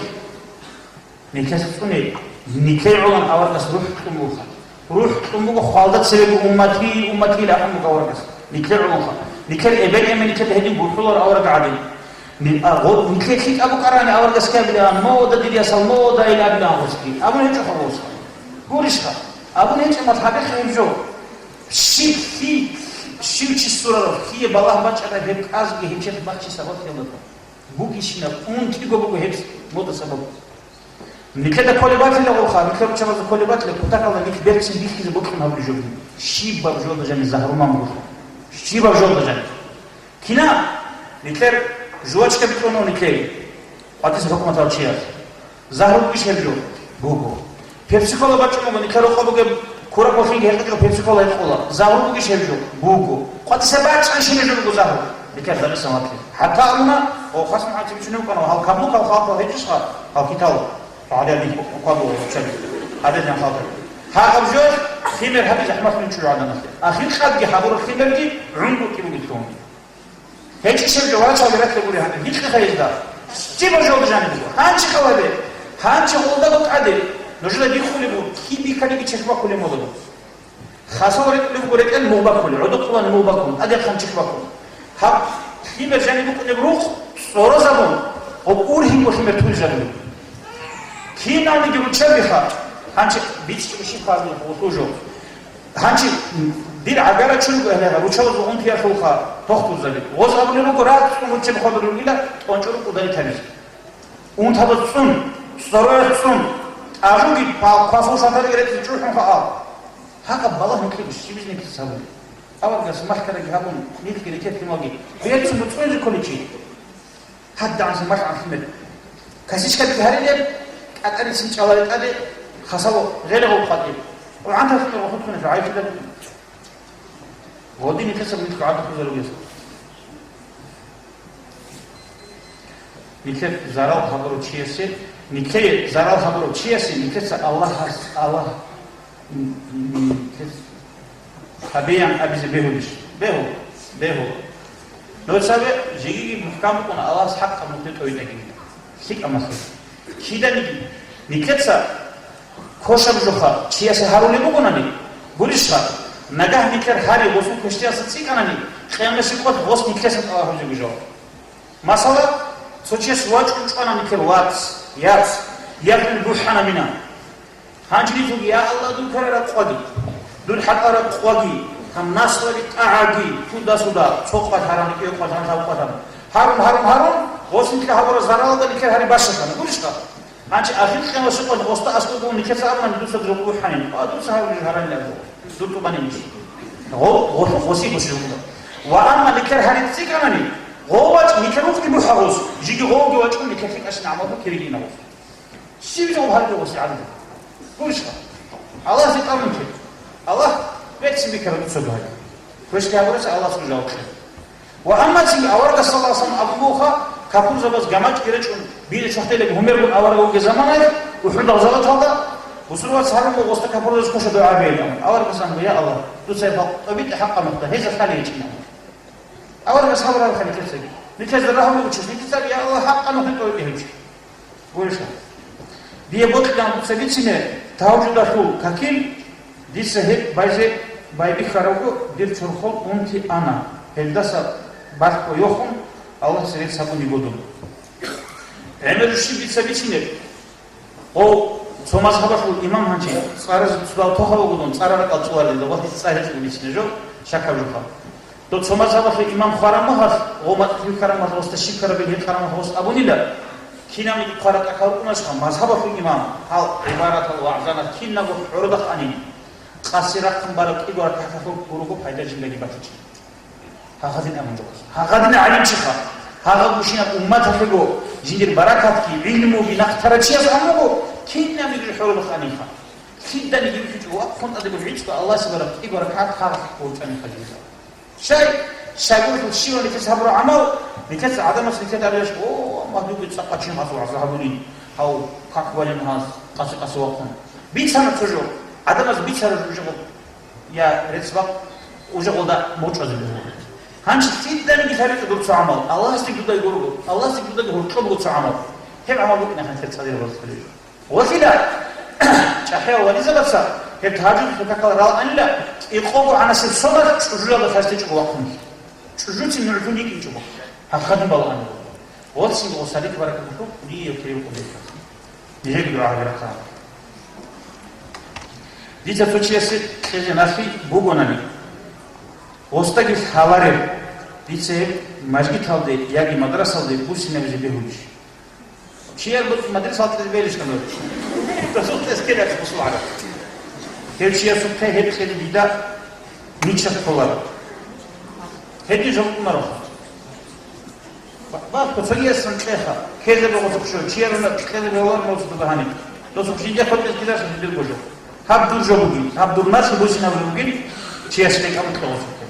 Нилъеца цӀуне, нилъей гӀолан аварагас рухӀ кьун буго. РухӀ кьун буго хвалда цебе уммати, умматил ахӀун буго аварагас. Нилъей гӀоланха. Нилъер эбел-эмен нилъеда гьедин гурхӀуларо авараг гӀадин. Ни-, а, гъо-, нилъер лъикӀаб букӀарани аварагас ккабилан, мода дир ясал, мода ил абилан гъосги. Абун гьечӀо хабалъ. Гурищха? Абун гьечӀеб мал гьабихъе гьеб жо. Щиб лъи-, щив чи сурарав, лъие балагь бачӀараб гьеб кӀазги гьеб черх бахчи сабаблъиялда бугищинаб унтиго буго гьеб мода сабаб. Нилъеда кколеб батила гъолха, нилъер руччабазда кколеб батила, кутакалда нилъ берцин бихьизе бокьун гьабулеб жо бугин. Щибаб жолда жаниб загьруман бугелъул. Щибаб жолда жаниб. Кина? Нилъер жувачка битӀунав нилъее. КъватӀиса хӀукуматал чияс. Загьру бугищ гьеб жо? Буго. Пепси-кола бачӀун буго, нилъер рокъоб бугеб кураб бохинги гьекъечӀо пепси-кола гьекъола. Загьру бугищ гьеб жо? Буго. КъватӀиса бачӀанщинаб жо буго загьру? Нилъер Дагъисан ватилъ. ХӀатта абуна, о, хас мухӀантиб чунев вукӀана, гьал каблукал халтал гьечӀищха, гьал китал. Гьадин хъваду гьечӀел. Гьадин халтал. Гьагъаб жо лъимер гьаби захӀмалъун чӀужу гӀаданалъе. Ахиркъадги гьабураб лъимерги гӀунгутӀи бугелъул. ГьечӀищ гьеб жо вачал рахъе гури гьаниб, гьикъи хайизда. Щибаб жолда жаниб буго? Гьанчи халабе. Гьанчи гъолда букӀаде. Нужеда биххулеб буго, киб бихьаниги чехь бахъулеб мода буго. Хасал рекӀулеб буго рекӀел мугъ баккулеб, гӀодор къулани мугъ баккун, адехъан чехь баккун. Гьаб лъимер жаниб букӀунеб рухъ цӀорозабун, гъоб ургьибго лъимер тунжарулеб. Киналниги руччабиха, гьанчи бичӀчӀи бищихъ гьабун гъулъул жо. Гьанчи дир гӀагара чурго гьелера, руччабазул унтиялъулха тохтурзаби. Гъоз абулеб буго, рацӀцӀун руччаби хъвадулел ругила, тӀончӀо рукӀудай тариз. Унтабаз цӀун, цӀорояз цӀун, тӀажуги квафул шатариги рецӀи чӀухӀун хаал. Гьагъаб балагь нилъего щибиз нилъеца гьабулеб? Аварагас малъараги гьабун, нилъги рекетги малги. Берцин буцӀцӀунзе кколичи. ГьадагӀанси малъ гӀанлъи мер. Косичкаби гьарилеб, кӀатӀарицин чӀалари тӀаде, хасало гъеле гъов хъватӀиб. ГӀанталъи мер гъохъун гӀайшилаб. Гъодин нилъеца нилъго гӀадухъизарулес. Нилъер зарал гьабурав чиясе, нилъее зарал гьабурав чиясе нилъеца Аллагьас, Аллагь, м, м, нилъеца гьабеян абизе бегьулищ? Бегьул, бегьул. Нуж цабе жигиги мухӀкан букӀуна Аллагьас хӀакъаб нухде тӀойдаги. ЛъикӀаб махьи. Киданиги, нилъеца кошаб жоха чиясе гьарулеб бугонани, гурищха, нагагь нилъер гьари гъосул квешлъиялъа цӀикӀкӀанани, къиямасеб къоялъ гъос нилъесан тӀалаб гьабизеги жо. Масала, цо чияс вачӀун чӀвана нилъер вац, яц, я дун бухӀана мина. Гьанже нилъеги, я Аллагь, дун ккарараб къваги, дун хӀалтӀараб къваги, гьаб наслаби тӀагӀаги, туда-суда, цо къват гьарани, кӀиго къват гьарани, лъабго къват гьарани. Гьарун, гьарун, гьарун, гъос нилъ гьабураб заралалда нилъер гьари бащалъана, гурищха? Гьанже ахир къиямасеб къоялъ гъосда аскӀоб бугун нилъеца абуна, дуца дир гъур хӀанин. А, дуца гьабулеб гьаралел абу. Дур тӀубанин иш. Гъо-, гъо-, гъоси гъоси жугьуна. Ва амма нилъер гьари цӀикӀкӀанани, гъов вачӀ нилъер рухъги бухӀа гъос, жиги гъовги вачӀун нилъер лъикӀащин гӀамалго киригина гъос. Щиб жо гьари гъоси гӀадин? Гурищха? Аллагьас тӀамун ккела. Аллагь берцин бикараб дуца гьари. Квешлъи гьабуреца Аллагьасул жаваб кье. Ва амма цинги аварагас саллаллагьу гӀалайгьи ва саллам абун бугоха, капурзабаз гамачӀги речӀун, бида чвахтелеб гьумергун авараг вугеб заманаялъ, УхӀуд гъазаваталда, Бусурбац гьабун буго гъосда капурдаз кваша дугӀа бейилан. Аварагас ан буго: «Я Аллагь, дуца гьеб гьал тӀобитӀи хӀакъа нухда, гьезда лъалейичӀин». Аварагас гьабураб нилъеца. Нилъеца рагьун буго чияс, нилъеца: «Я Аллагь, хӀакъа нухде тӀобитӀи гьев чи». Гурищ. Дие бокьилан дуца бицине, тавжудалъул какил, дица гьеб байзе байбихьаравго, дир чорхол унти ана, гьелдаса балъго йохун, Аллагьасе рецц гьабун йиго дун. ГӀемер щиб дица бицине, Гъов цо мазгьабалъул имам гьанже цӀаразе цо дагьал тохал вугодун, цӀар ракӀал цӀоларел, ва гьес цӀар гьечӀого бицине жо, щакаб жоха. Дов цо мазгьабалъул имам хвараб мехалъ, гъов мацӀалъ вихьараб мехалъ, гъосда щиб ккараб гьекъараб мехалъ гъос абунила, кинабниги хъвара тӀахьал рукӀунашха, мазгьабалъул имам, гьал гӀибаратал, вагӀзанал кинабго гӀородахъ анин, къаси рахъун бараб кӀиго ракагӀаталъул гурого пайда жиндаги батичӀин. Гьагъадин абун жо. Гьагъадин гӀалимчиха. Гьагъа гущинаб умматалъего жиндир баракатги, гӀилмуги нахъ тарав чияс абун буго, кинабниги хӀорулухъ аниха. Лъиданиги вихьичӀо ва хъун тӀадаб гӀицӀго Аллагьасе бараб кӀиго ракагӀат гьагъа гьоркьани хадуса. Щай, щайгурелъул щивав нилъеца гьабураб гӀамал, нилъеца гӀадамас нилъеда абиялъ: «О, магьлуги цӀакъ чин гьас вагӀза гьабуни, гьав как балин гьас, къаси-къаси вахъун». Бицана цо жо, гӀадамаз бицараб жо жо. Я рецц бакъ ужагъулда мочӀазе буго. Гьанже лъиданиги лъабичӀо дур цо гӀамал, Аллагьасдеги дудаги гурого, Аллагьасдеги дудаги гьоркьоб буго цо гӀамал. Гьеб гӀамал букӀина гьанже цадир базухъе. Ва лъила чӀахӀиял вализабаца гьеб тагьажудалъул какал ралаанила, кӀикъого гӀанасеб соналъ чӀужуялда лъазе течӀого вахъун. ЧӀужуцин нугӀлъун йикӀинчӀого. Гьаб хадуб балаанила. Гъосин гъосалихъ баракаталъул кӀудияв кирив къуллъиха. Нижеги дугӀа гьабирахъа. Дица цо чиясе кьезе налъи бугонани, гъосдаги лъалареб, дица гьеб мажгиталде яги мадрасалде буссинабизе бегьулищ? Чияр буцӀ мадрасалде кьезе бегьилищ гьанив? Досухъе ккеларищ бусул гӀадат? Гьев чиясухъе гьеб кьезе дида ничер кколаро. Гьедин жо букӀунаро. Бахъ цогиясан кьеха, ккезе бегьуларо жо, чияр руна кьезе бегьуларо моцӀ дуда гьаниб. Досухъ жинде хъватӀес ккеларищ дир божо. Гьаб дур жо бугин, гьаб дур налъи буссинаб бугин, чияс тӀекӀаб кьогъосухъе.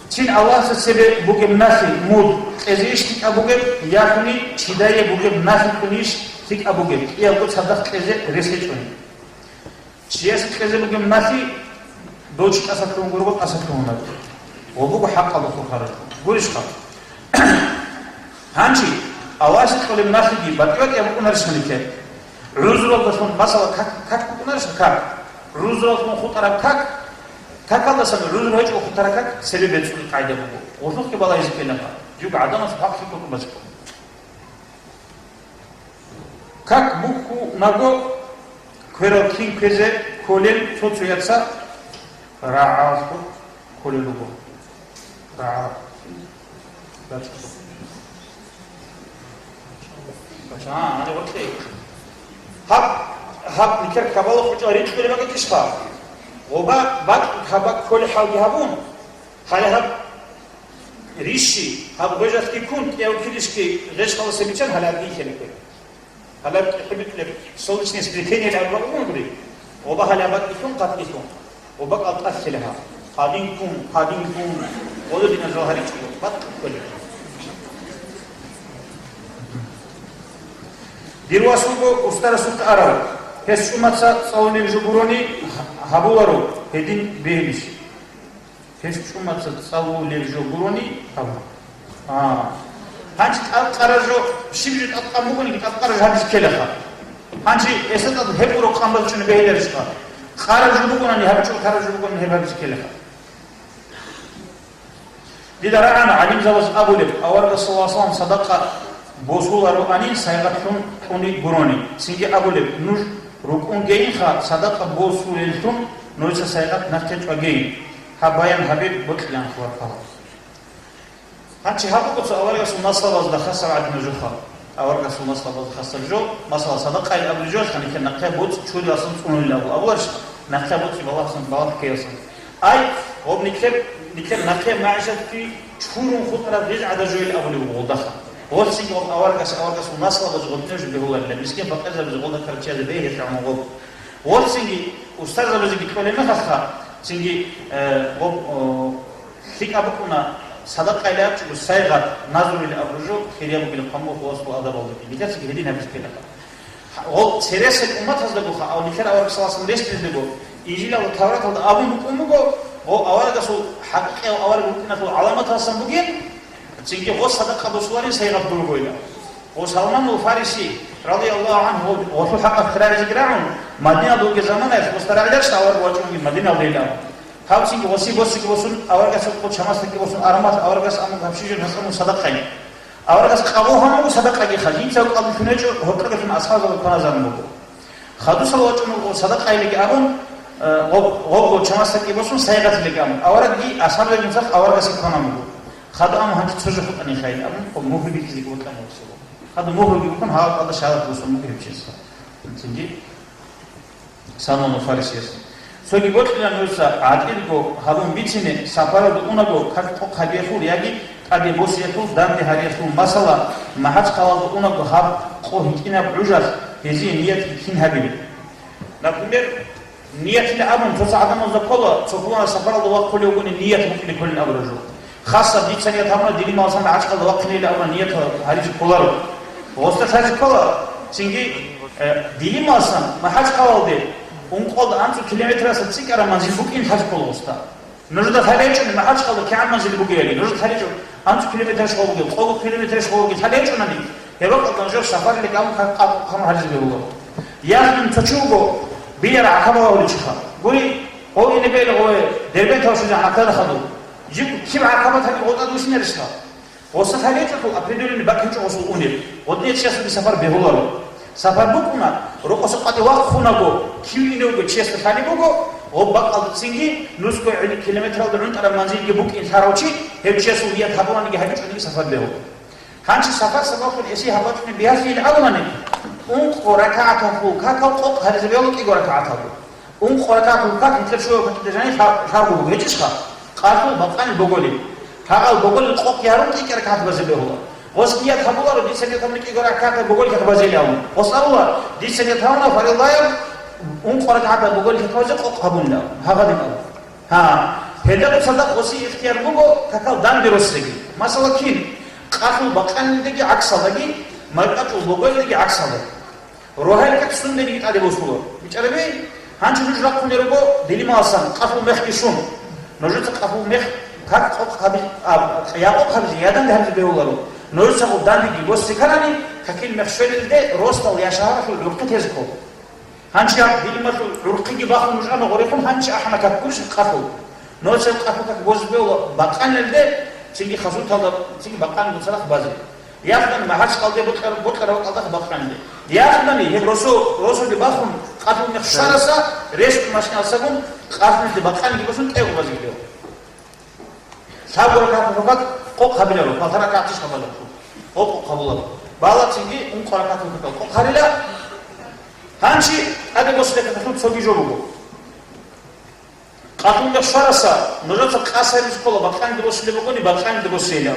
Цин Аллагьасда цебе бугеб налъи муд кьезейищ лъикӀаб бугеб, яхуни чидае бугеб налъи кьунищ лъикӀаб бугеб, кӀиябго цадахъ кьезе рес гьечӀони. Чиясе кьезе бугеб налъи дов чи тӀаса лъугьун гурого, тӀаса лъугьунареб. Ва буго хӀакъалда хурхараб. Гурищха? Гьанже Аллагьасе кьолеб налъиги батӀи-батӀияб букӀунарищха нилъер? ГӀузралдалъун, масала, как, как букӀунарищха, как? ГӀузралдалъун хутӀараб как, какалдасан гӀузру гьечӀого хутӀараб как цебе бецӀулеб къагӀида буго. Гъуллухъги балагьизе ккелаха. Жиб гӀадамас хӀакълъи кутӀун бачӀун. Как бухьунаго кверал кин ккезе кколел цо-цояца рагӀалъур кколел руго. РагӀа. Гьаб, гьаб никер кабала хъучӀа рикьулеб бакӀичӀищха? Гъоба бакӀ каба кколеб хӀалги гьабун, гьале гьаб рищи, гьаб гъвежалъги ккун, кӀияв килищги гъеж халасе биччан, гьале гьаб бихьилеб. Гьалаб кьихӀибикьулеб солнечное сплетение абун бугури, оба гьалаб бакӀ бихьун, къат бихьун, оба кӀалтӀалъила гьаб. Гьадинккун, гьадинккун, гъодо диназул гьаричӀо, бакӀ кколеб. Дир вас вуго устарасухъе арав, гьес чӀумаца цӀалулеб жо гурони гьабуларо, гьедин бегьилищ? Гьес чӀумаца цӀалулеб жо гурони гьабула. А. Гьанже тӀадкъараб жо, щиб жо тӀадкъан бугониги, тӀадкъараб жо гьабизе ккелаха. Гьанже гьесда тӀад гьеб гуро къан бачӀунеб бегьиларищха? Къараб жо бугони, гьабичӀого тараб жо бугони, гьеб гьабизе ккелаха. Дида рагӀана гӀалимзабаз абулеб, аварагас саллаллагьу гӀалайгьи ва саллам садакъа босулароанин сайгъатлъун кьуни гурони. Цинги абулеб, нуж рукӀунгейинха, садакъа босулеллъун нужеца сайгъат нахъе чӀвагейин. Гьаб баян гьабе бокьилаанха варкала. Гьанчи гьаб буго цо аварагасул наслабазда хасаб гӀадинаб жоха. Аварагасул наслабазда хасаб жо, масала, садакъайилан абулеб жо, гьанихъе нахъе боцӀи чуриласан цӀунулел абу-, абуларищ, нахъе боцӀи балагьасан, балагь ккеялсан. Ай, гъоб никер, никер нахъе магӀишатги чурун хутӀараб гъиж гӀадаб жоял абулеб буго гъолдаха. Гъолцинги гъоб аварагас, аварагасул наслабаз гъодинаб жо бегьуларила, мискин-факъирзабазе гъолда карчиязе бегьилъагӀун гъоб. Гъолцинги устарзабазеги кьолеб мехалъха, цинги, э, гъоб, о, лъикӀаб букӀуна, садакъайилан абичӀого сайгъат назрулел абураб жо хирияб бугилан хъван буго хуласул адабалдаги. Нилъецаги гьедин гьабизе ккелаха. Гъо цересел умматаздагоха, ав нилъер авараг саллаллагьу гӀалайгьи ва саллам рещтӀиздаго, Инжилалда, Тавраталда абун букӀун буго, гъо аварагасул хӀакъикъияв авараг вукӀиналъул гӀаламаталсан бугин, цинги гъо садакъа босуларин сайгъат гургойила. Гъо Салманул Фариси, радияллагьу гӀангьу, гъо-, гъолъул хӀакъалъ рагӀизеги рагӀун, Мадиналда вугеб заманаялъ гъосда рагӀидарищ авараг вачӀунгин Мадиналдайилан. Гьав цинги гъоси босиги босун, аварагасул хъул чамасдаги босун, арамалъ аварагас амун гьабшижун гьасамун садакъай. Аварагас къабул гьамуго садакъагиха, жинцаго кьабуллъун гьечӀо гьоркьогелъун асхӀабзабазда кваназарун буго. Хадусал вачӀун вуго садакъайилги абун, э, гъоб-, гъобго чамасдаги босун сайгъатилги абун. Аварагги асхӀабзабазда жинцалъ аварагасе кванан буго. Хадур амун гьанже цо жо хутӀанихайин абун, гъоб мугьру бихьизеги бокьана вуссаго. Хадур мугьруги букӀун гьалаб тӀада шагьадат босун буго гьеб чиясха. Цинги Салманул Фарисияс. Цоги бокьила нужеца гӀатӀирго гьабун бицине, сапаралда унаго как къокъ гьабиялъул яги тӀаде босиялъул, данде гьариялъул, масала, МахӀачхъалалда унаго гьаб къо гьитӀинаб гӀужалъ гьезие ниятги кин гьабилеб? Например, ниятилан абун, цоца гӀадамазда ккола, цо пуланаб сапаралда вахъулев вугони ният букӀине кколин абураб жо. Хасаб дица ният гьабуна, дилималсан МахӀачхъалда вахъинейилан абуна, ният гьаризе кколаро. Гъосда лъазе ккола, цинги, э, дилималсан МахӀачхъалалде ункъоялда анцӀго километралдаса цӀикӀкӀараб манзил букӀин лъазе ккола гъосда. Нужеда лъалечӀони МахӀачхъалда кигӀан манзил бугебали, нужеда лъалечӀо анцӀго километралъ щвал бугеб, къого километралъ щвал бугеб, лъалечӀонани, гьеб бакӀалда нужер сапарилан абун къаму гьаризе бегьула. Яхъин цо чи вуго, БияргӀакаба вагьулев чиха. Гури, гъов ине бегьила гъове, Дербент тавшизе гӀанаккарда хадур. Жиб киб гӀакабат гьабил гъотӀа дусинарищха? Гъоса лъалечӀолъул определённый бакӀ гьечӀо гъосул унеб. Гъодинав чиясулги сапар бегьуларо. Сапар букӀуна, рокъоса къватӀив вахъунаго, кив иневго чиясда лъалеб буго, гъоб бакӀалда цинги нусго гӀели километралда гӀунтӀараб манзилги букӀин лъарав чи, гьев чиясул ният гьабураниги гьабичӀониги сапар бегьула. Гьанже сапар сабаблъун гьесие гьабачӀунеб бигьалъийилан абунани, ункъо ракагӀаталъул какал къокъ гьаризе бегьула кӀиго ракагӀаталда. Ункъо ракагӀаталъул как нилъер щуаб какида жаниб лъа-, лъабго буго, гьечӀищха? Къалъул бакъанил боголил. Гьагъал боголил къокъ ярун кӀикӀа ракагӀат базе бегьула. Гъос ният гьабуларо, дица ният гьабуна кӀиго ракагӀат боголил как базейилан абун. Гъос абула, дица ният гьабуна фарилаяб ункъо ракагӀат боголил как базе къокъ гьабунилан абун. Гьагъадин абун. Гьа, гьелда цадахъ гъоси ихтияр буго какал данде росиги. Масала, кин? Къалъул бакъанилдаги гӀаксалдаги, маркӀачӀул боголилдаги гӀаксалдаги. Рогьалил как сундениги тӀаде босула. БичӀарабе, гьанже нуж рахъунел руго дилималсан къалъул мехги щун. Нужеца къалъул мех как къокъ гьабизе, а, я къокъ гьабизе, я данде гьабизе бегьуларо. Нужецаго дандеги босизе кканани, какил мех щвелелде росдал я шагьаралъул гӀурхъи тезе ккола. Гьанже гьаб дилималъул гӀурхъиги бахун нуж ана гъорехун, гьанже ахӀана как гурищ къалъул. Нуцеб къалъул как бозе бегьула бакъанилде, цинги хасуталда, цинги бакъанилда цадахъ базе. Яхъдани МахӀачхъалде бокьар-, бокьараб бакӀалдахъ бакъанилде. Яхъдани гьеб росо-, росулде бахун къалъул мех щвараса, рещтӀун машиналсагун къалъулде бакъанилде босун тӀегъу базеги бегьула. Лъабго ракагӀат хӀукмат къокъ гьабиларо, палтар ракагӀатищ гьабиларо. Къокъ къокъ гьабуларо. Балагьцинги ункъо ракагӀат хӀукматал къокъ гьарила. Гьанже тӀаде босулеб какалъул цоги жо буго. Къалъул мех щвараса, нужеца къасарилъ ккола, бакъанилде босулеб бугони, бакъанилде босейилан.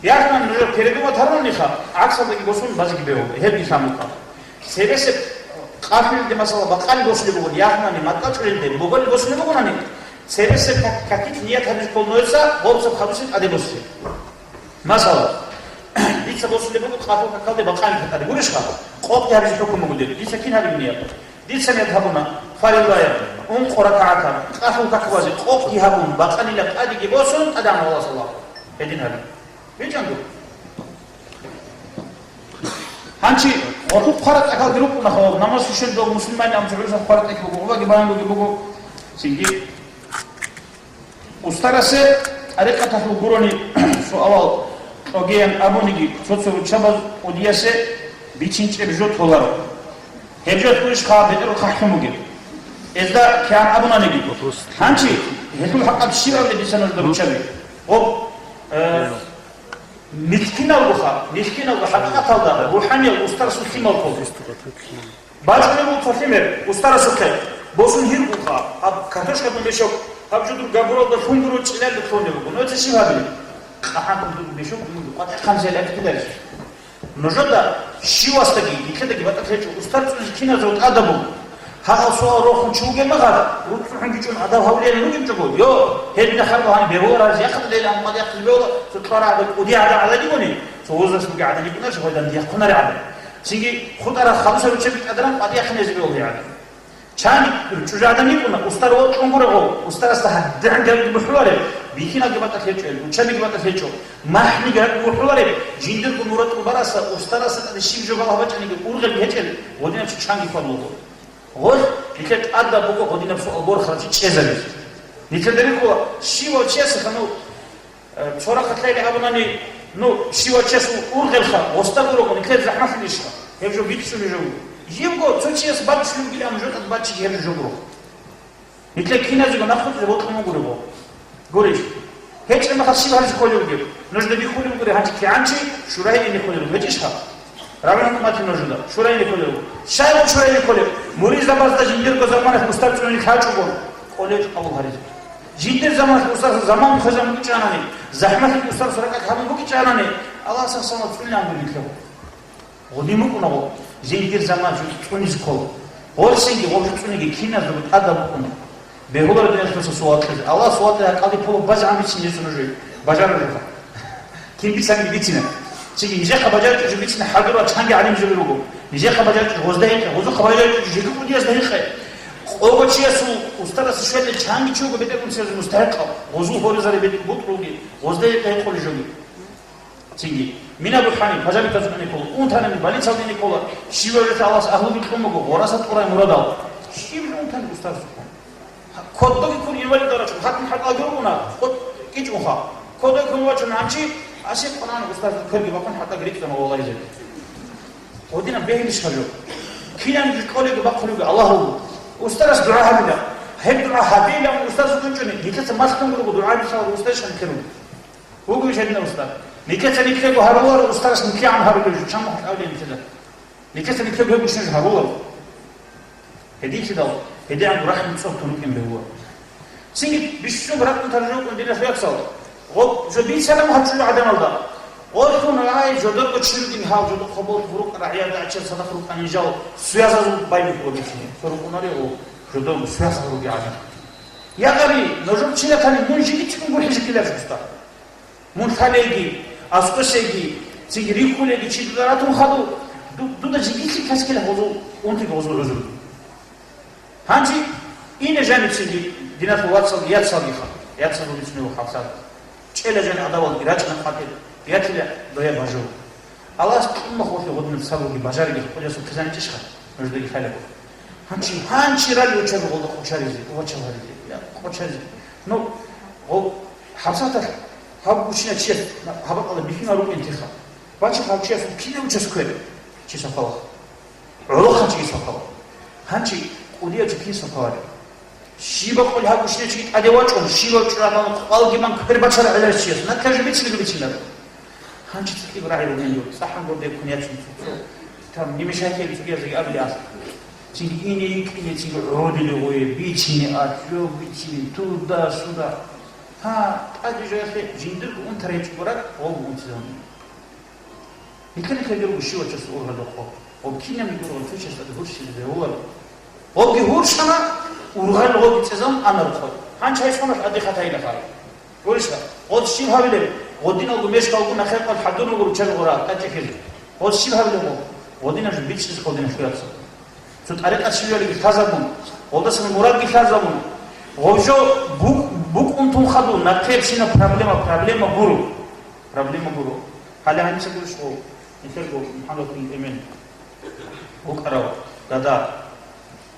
Яхъдани нужер передумать гьаруниха, гӀаксалдаги босун базеги бегьула, гьебги лъан букӀа. Цересеб къалъулелде, масала, бакъанилде босулеб бугони, яхъдани маркӀачӀулелде боголил босулеб бугонани, цересеб как-, какилъ ният гьабизе ккола нужеца гъорцаб хадусеб тӀаде босизе. Масала, дица босулеб буго къалъул какалде бакъанилъ тӀаде. Гурищха? Къокъ гьабизе хӀукму буго дир. Дица кин гьабилеб ният? Дица ният гьабуна, фарилаяб, ункъо ракагӀатаб, къалъул как базе, къокъги гьабун, бакъанилаб тӀадеги босун, тӀадегӀан валас Аллагь. Гьедин гьаби. БичӀанго. Гьанчи гъоркьухъ хъвара тӀахьалги рукӀуна, хаваб, намаз щвезего мусульманин абун гӀурусаб хъвара тӀехь буго, гъобаги баян бугеб буго, цинги. Устарасе тӀарикъаталъул гурони суалал кьогеян абуниги, цо-цо руччабаз кӀудиясе бицинчӀеб жо толаро. Гьеб жо гурищха бетӀерухъахӀлъун бугеб? Гьезда кигӀан абунаниги, гьанчи гьелъул хӀакъалъ щиб абулеб дица нужда руччаби? Гъоб, э, мискиналгоха, мискиналго хӀакъикъаталда рухӀаниял устарасул лъимал ккола. БачӀунеб буго цо лъимер устарасухъе, босун гьиркьуха, гьаб картошкаб мешок, гьаб жо дур габуралда лъунгуро чӀилалда лъугьунеб буго. Нуца щиб гьабилеб? КъахӀан дур мешок дур къватӀехъан зел абикьидарищ? Нужеда щивасдаги, нилъедаги батӀалъ гьечӀо, устар цӀунизе киназул тӀадаб буго. Гьагъал суал рохун чи вугеб магъар, руцӀцӀухӀун гьечӀун гӀадаб гьавлиян ругинчӀого, йо, гьеб мехалъ гьаниб бегьуларазе яхъа дайилан къватӀехъизе бегьула, цо кьвара гӀадан кӀудияв гӀадан гӀададигони, цо возраст бугев гӀадан йикӀунарищ, гъойдан дихъунарев гӀадан. Цинги хутӀараб хадусеб руччаби тӀадараб къватӀияб хъинезе бегьулеб гӀадин. Чанги чӀужугӀадан йикӀуна, устар вокьун гурого, устарасда гьадигӀан гьабиги бухӀулареб, бихьинабги батӀалъи гьечӀо, руччабиги батӀалъи гьечӀо, махӀниги гьабиги бухӀулареб, жиндирго мурад тӀубараса, устарасда тӀаде щиб жо балагьбачӀаниги ургъелги гьечӀел, гъодинаб чи чанги хьвадулго. Гъолъ нилъер тӀадаб буго гъодинаб суал борхарав чи чӀезабизе. Нилъеда рихьула, щивав чиясеха, ну, Э, цо рахъалъайилан абунани, ну, щивав чиясул ургъелха, гъосда гурого, нилъер захӀмалъулищха? Гьеб жо бичӀчӀулеб жо буго. Жибго цо чияс баччулеб бугилан, жо тӀад баччиги гьеб жо жо гуро. Нилъер киназего нахъвуцӀизе бокьун буго гурего. Гурищ? ГьечӀеб мехалъ щиб гьаризе кколеб бугеб? Нужда бихьулеб бугури гьанже кигӀан чи шурайине кколеб бугеб, гьечӀищха? Рагъул хӀукуматалъ нужда шурайине кколеб буго. Щай гъоб шурайине кколеб? Муридзабазда жиндирго заманалъ устар цӀунизе лъачӀого, кӀолеб къабул гьаризе. Жиндир заманалъ устарасда заман хвезабун букӀинчӀони, захӀмалъи устарасда ракӀалде гьабун букӀинчӀони, Аллагьасда хасалъ цӀунулеб буго нилъего. Гъодин букӀунаго, жиндир заман жо цӀунизе ккола. Гъорсинги гъоб жо цӀуниги киназдаго тӀадаб букӀуна. Бегьуларо диналъул вацал суал кьезе. Аллагьас суал кьезе, гьакъалде полеб базегӀан бицин гьечӀо нужее. Бажарулеха. Кин бицаниги бицина. Цинги нижехъа бажаричӀеб жо бицина хӀадурал чанги гӀалимзаби руго. Нижехъа бажаричӀеб жо гъозда гьикъе, гъозухъа бажаричӀеб жо жеги кӀудиясда гьикъе. Къого чиясул устарасе щвелел чанги чи вуго бетӀергьанасда мустахӀикъав, гъозул гьоризаре бетӀ-, бутӀрулги, гъозда гьикъе гьекъолеб жоги. Цинги, мин Абу ХӀаниф, пажалихъазухъе ккола, унтани больницалде ккола, щибаб жо Аллагьас агьлуги кьун буго, гъораса тӀурай мурадал. Щиб жо унтани устарасухъун? Кодоги ккун инвалидал рачӀун, хатун хӀатӀаги ругуна, кӀичӀунха. Кодоги ккун вачун гьанчи, асихъ къванан устарасда кверги бахъун хӀатӀаги рикӀкӀана валагьизе. Гъодинаб бегьилищха жо? Кинаб жо кӀолебги бахъулебги Аллагь вуго. Устарас дугӀа гьабила. Гьеб дугӀа гьабилан устарас вукӀинчӀони, нилъеца малъун гурого дугӀа гьабилъал устарищха нилъер руго? Вугевищ гьединав устар? Нилъеца нилъего гьаруларо устарас нилъегӀан гьарулев жо, чан мухъ авлиян нилъеда. Нилъеца нилъего гьеб бищун жо гьаруларо. Гьединлъидал, гьедигӀан рахӀму цӀоб тун рукӀин бегьула. Цинги бищун ракӀун таржукъун дила хӀияцал. Гъоб жо бицана гьачӀул гӀадамалда. Гъолъун рагӀай жодорго чи ругин гьав, жодохъа болъ гьурукъ рагӀиялда гӀачал цадахъ рукӀанин жал суязазул байбихьула бицин. Цо рукӀунаре гъо, жодорго суязал руги гӀадин. Я гъари, нужер чилатани мун жиги чӀун гурхӀи жикилар жуста. Мун лъалейги, аскӀосейги, цинги рихьулейги чи дуда ратун хадур, ду-, дуда жиги лъикӀлъаскила гъозул, унтиги гъозул гӀузру. Гьанже ине жаниб цинги диналъул вацалги яцалгиха, яцалгун бицунев хабсар. ЧӀела жан гӀадавалги рачӀана къватӀир, ятила доя бажу. Аллагьас кьимахулъи гъодинаб сабурги бажариги хӀукъулесул хъизаничӀищха нуждаги хӀалеб? Гьанчи, гьанчи рали учаби гъолда къочаризе, вачал гьаризе, я къочаризе. Ну, гъо-, хӀабсаталъ гьаб гучина чияс гьабакъала бихьина рукӀин тиха. Бачи гьав чиясул кинав учасквер? Чи сахалах. ГӀолохъанчиги сахалах. Гьанчи кӀудияв чи кин сахаларев? Щибаб къулгьа гущинав чиги тӀаде вачӀун, щибаб чӀурабан къвалги бан квербачарав гӀеларищ чияс, нахъа жо бицинего бицинарав. Гьанчи цӀикӀкӀиб рагӀи ругин дур, цӀахӀан гурде ккун ячун цо-цо. Там не мешайте цогиязеги абили аст. Цинги ине йикӀине цинги гӀодили гъуе, бичине ат, жо бичине, туда-суда. Гьа, тӀаде жоялъе жиндирго унтарай чӀугураб, гъолго унтизавуни. Нилъер-нилъер руго щивав чиясул ургъел рокъоб. Гъоб кинабниги ургъел цо чиясда гьурщизе бегьуларо. Гъобги гьурщана, ургъел гъоги цӀезан ана рухъой. Гьанчи гьайсманалъ гьадихъа тайила хай. Гурищха, гъоз щиб гьабилеб? Гъодиналго мешкалго нахъе къвал хӀадуралго руччаби гъура, тӀачӀи хизе. Гъоз щиб гьабилеб гъо? Гъодинаб жо бичӀчӀизе кколдинаб хӀуяца. Цо тӀарикъат щиб ялиги лъазабун, гъолдасан мурадги лъазабун. Гъов жо бук-, букӀун тун хадуб, нахъебщинаб проблема, проблема гуро. Проблема гуро. Гьале гьаниса гурищ гъов, нилъерго МухӀаммад бин Эмен вукӀарав дада.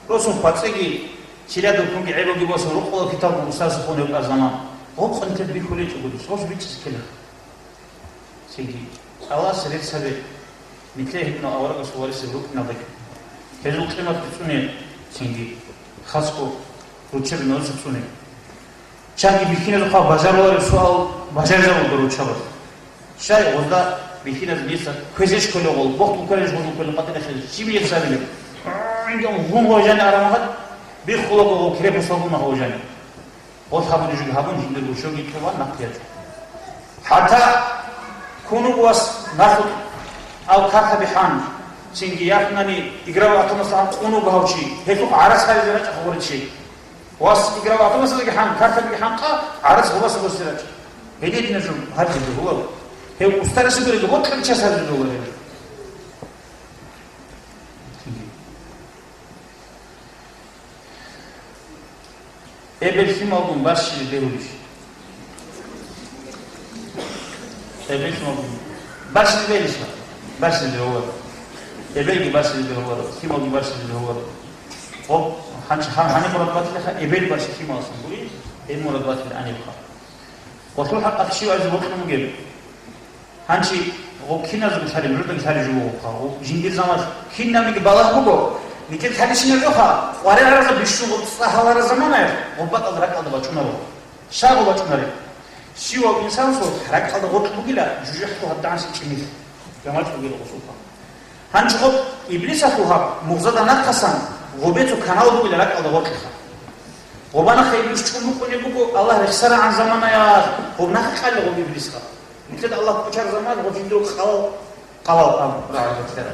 Росун хвацӀиги, чирадухъунги гӀебалги босун, рукъула китаб устарасухъун гьев заман. Гъоб къинтер бихьулечӀого дус, гъоб бичӀчӀизе ккела. Цинги, Аллагьас рецц гьабе, нилъее гьитӀинал аварагасул варисаби рукӀиналдаги. Гьезул къимат бицунеб, цинги, хасго руччаби нужеца цӀунеб. Чанги бихьиназухъа бажарулареб суал бажаризабулго руччабаз. Щай гъозда бихьиназ дица кквезе кколеб гъол, бохтун кколеб гъозул кколеб къватӀире хилеб, щиб гьеб сабилеб? Гьанже гъун гъожани арамагъад биххулаго гъол крепосталгун гъожани. Гъол гьабулеб жуги гьабун, жиндирго щоги тӀубан нахъе ячӀо. ХӀатта ккун вуго вас налъукь, ал картаби хӀан, цинги яхънани играв атамасда къун вуго гьав чи, гьелъухъ гӀарац гьаризе рачӀа гъоричи. Вас играв атамасдаги хӀан, картабиги хӀан къа, гӀарац гъобаса босизе рачӀа. Гьединаб жо гьаризе бегьуларо. Гьев устарасе гуребги, бокьарав чияс гьаризе бегьуларо гьеб жо. Эбел лъималгун бащизе бегьулищ? Эбел лъималгун бащизе бегьулищ? Бащизе бегьуларо. Эбелги бащизе бегьуларо, лъималги бащизе бегьуларо. Гъоб, гьанчи-, гьан-, гьаниб мурад батилаха, эбел бащи лъималасан гури, гьеб мурад батилаанилха. Гъолъул хӀакъалъ щив гӀайзе бокьун бугеб? Гьанчи гъо киназго лъалеб, журдаги лъалеб жо бугоха. Гъо жиндир заман кинабниги балагь буго. Нилъер лъалищинаб жоха, къваригӀаразда бищун гъо цӀа гьалараб заманаялъ, гъо бакӀалда ракӀалда бачӀунаро. Щай гъо бачӀунареб? Щивав инсанасул ракӀалда гъоркь бугила, жужахӀлъу гьадданасеб чӀимил. ГамачӀ бугила гъосулха. Гьанчи гъоб Иблисалъул гьаб мугъзада нахъасан гъобецо канал бугила ракӀалда гъоркьиха. Гъобанахъе Иблис чӀун букӀунеб буго Аллагь рехсарагӀан заманаялъ, гъоб нахъе кьалли гъоб Иблисха. Нилъеда Аллагь кӀочараб заманаялъ гъоб жиндирго къалал, къалал абун рагӀалдатилара.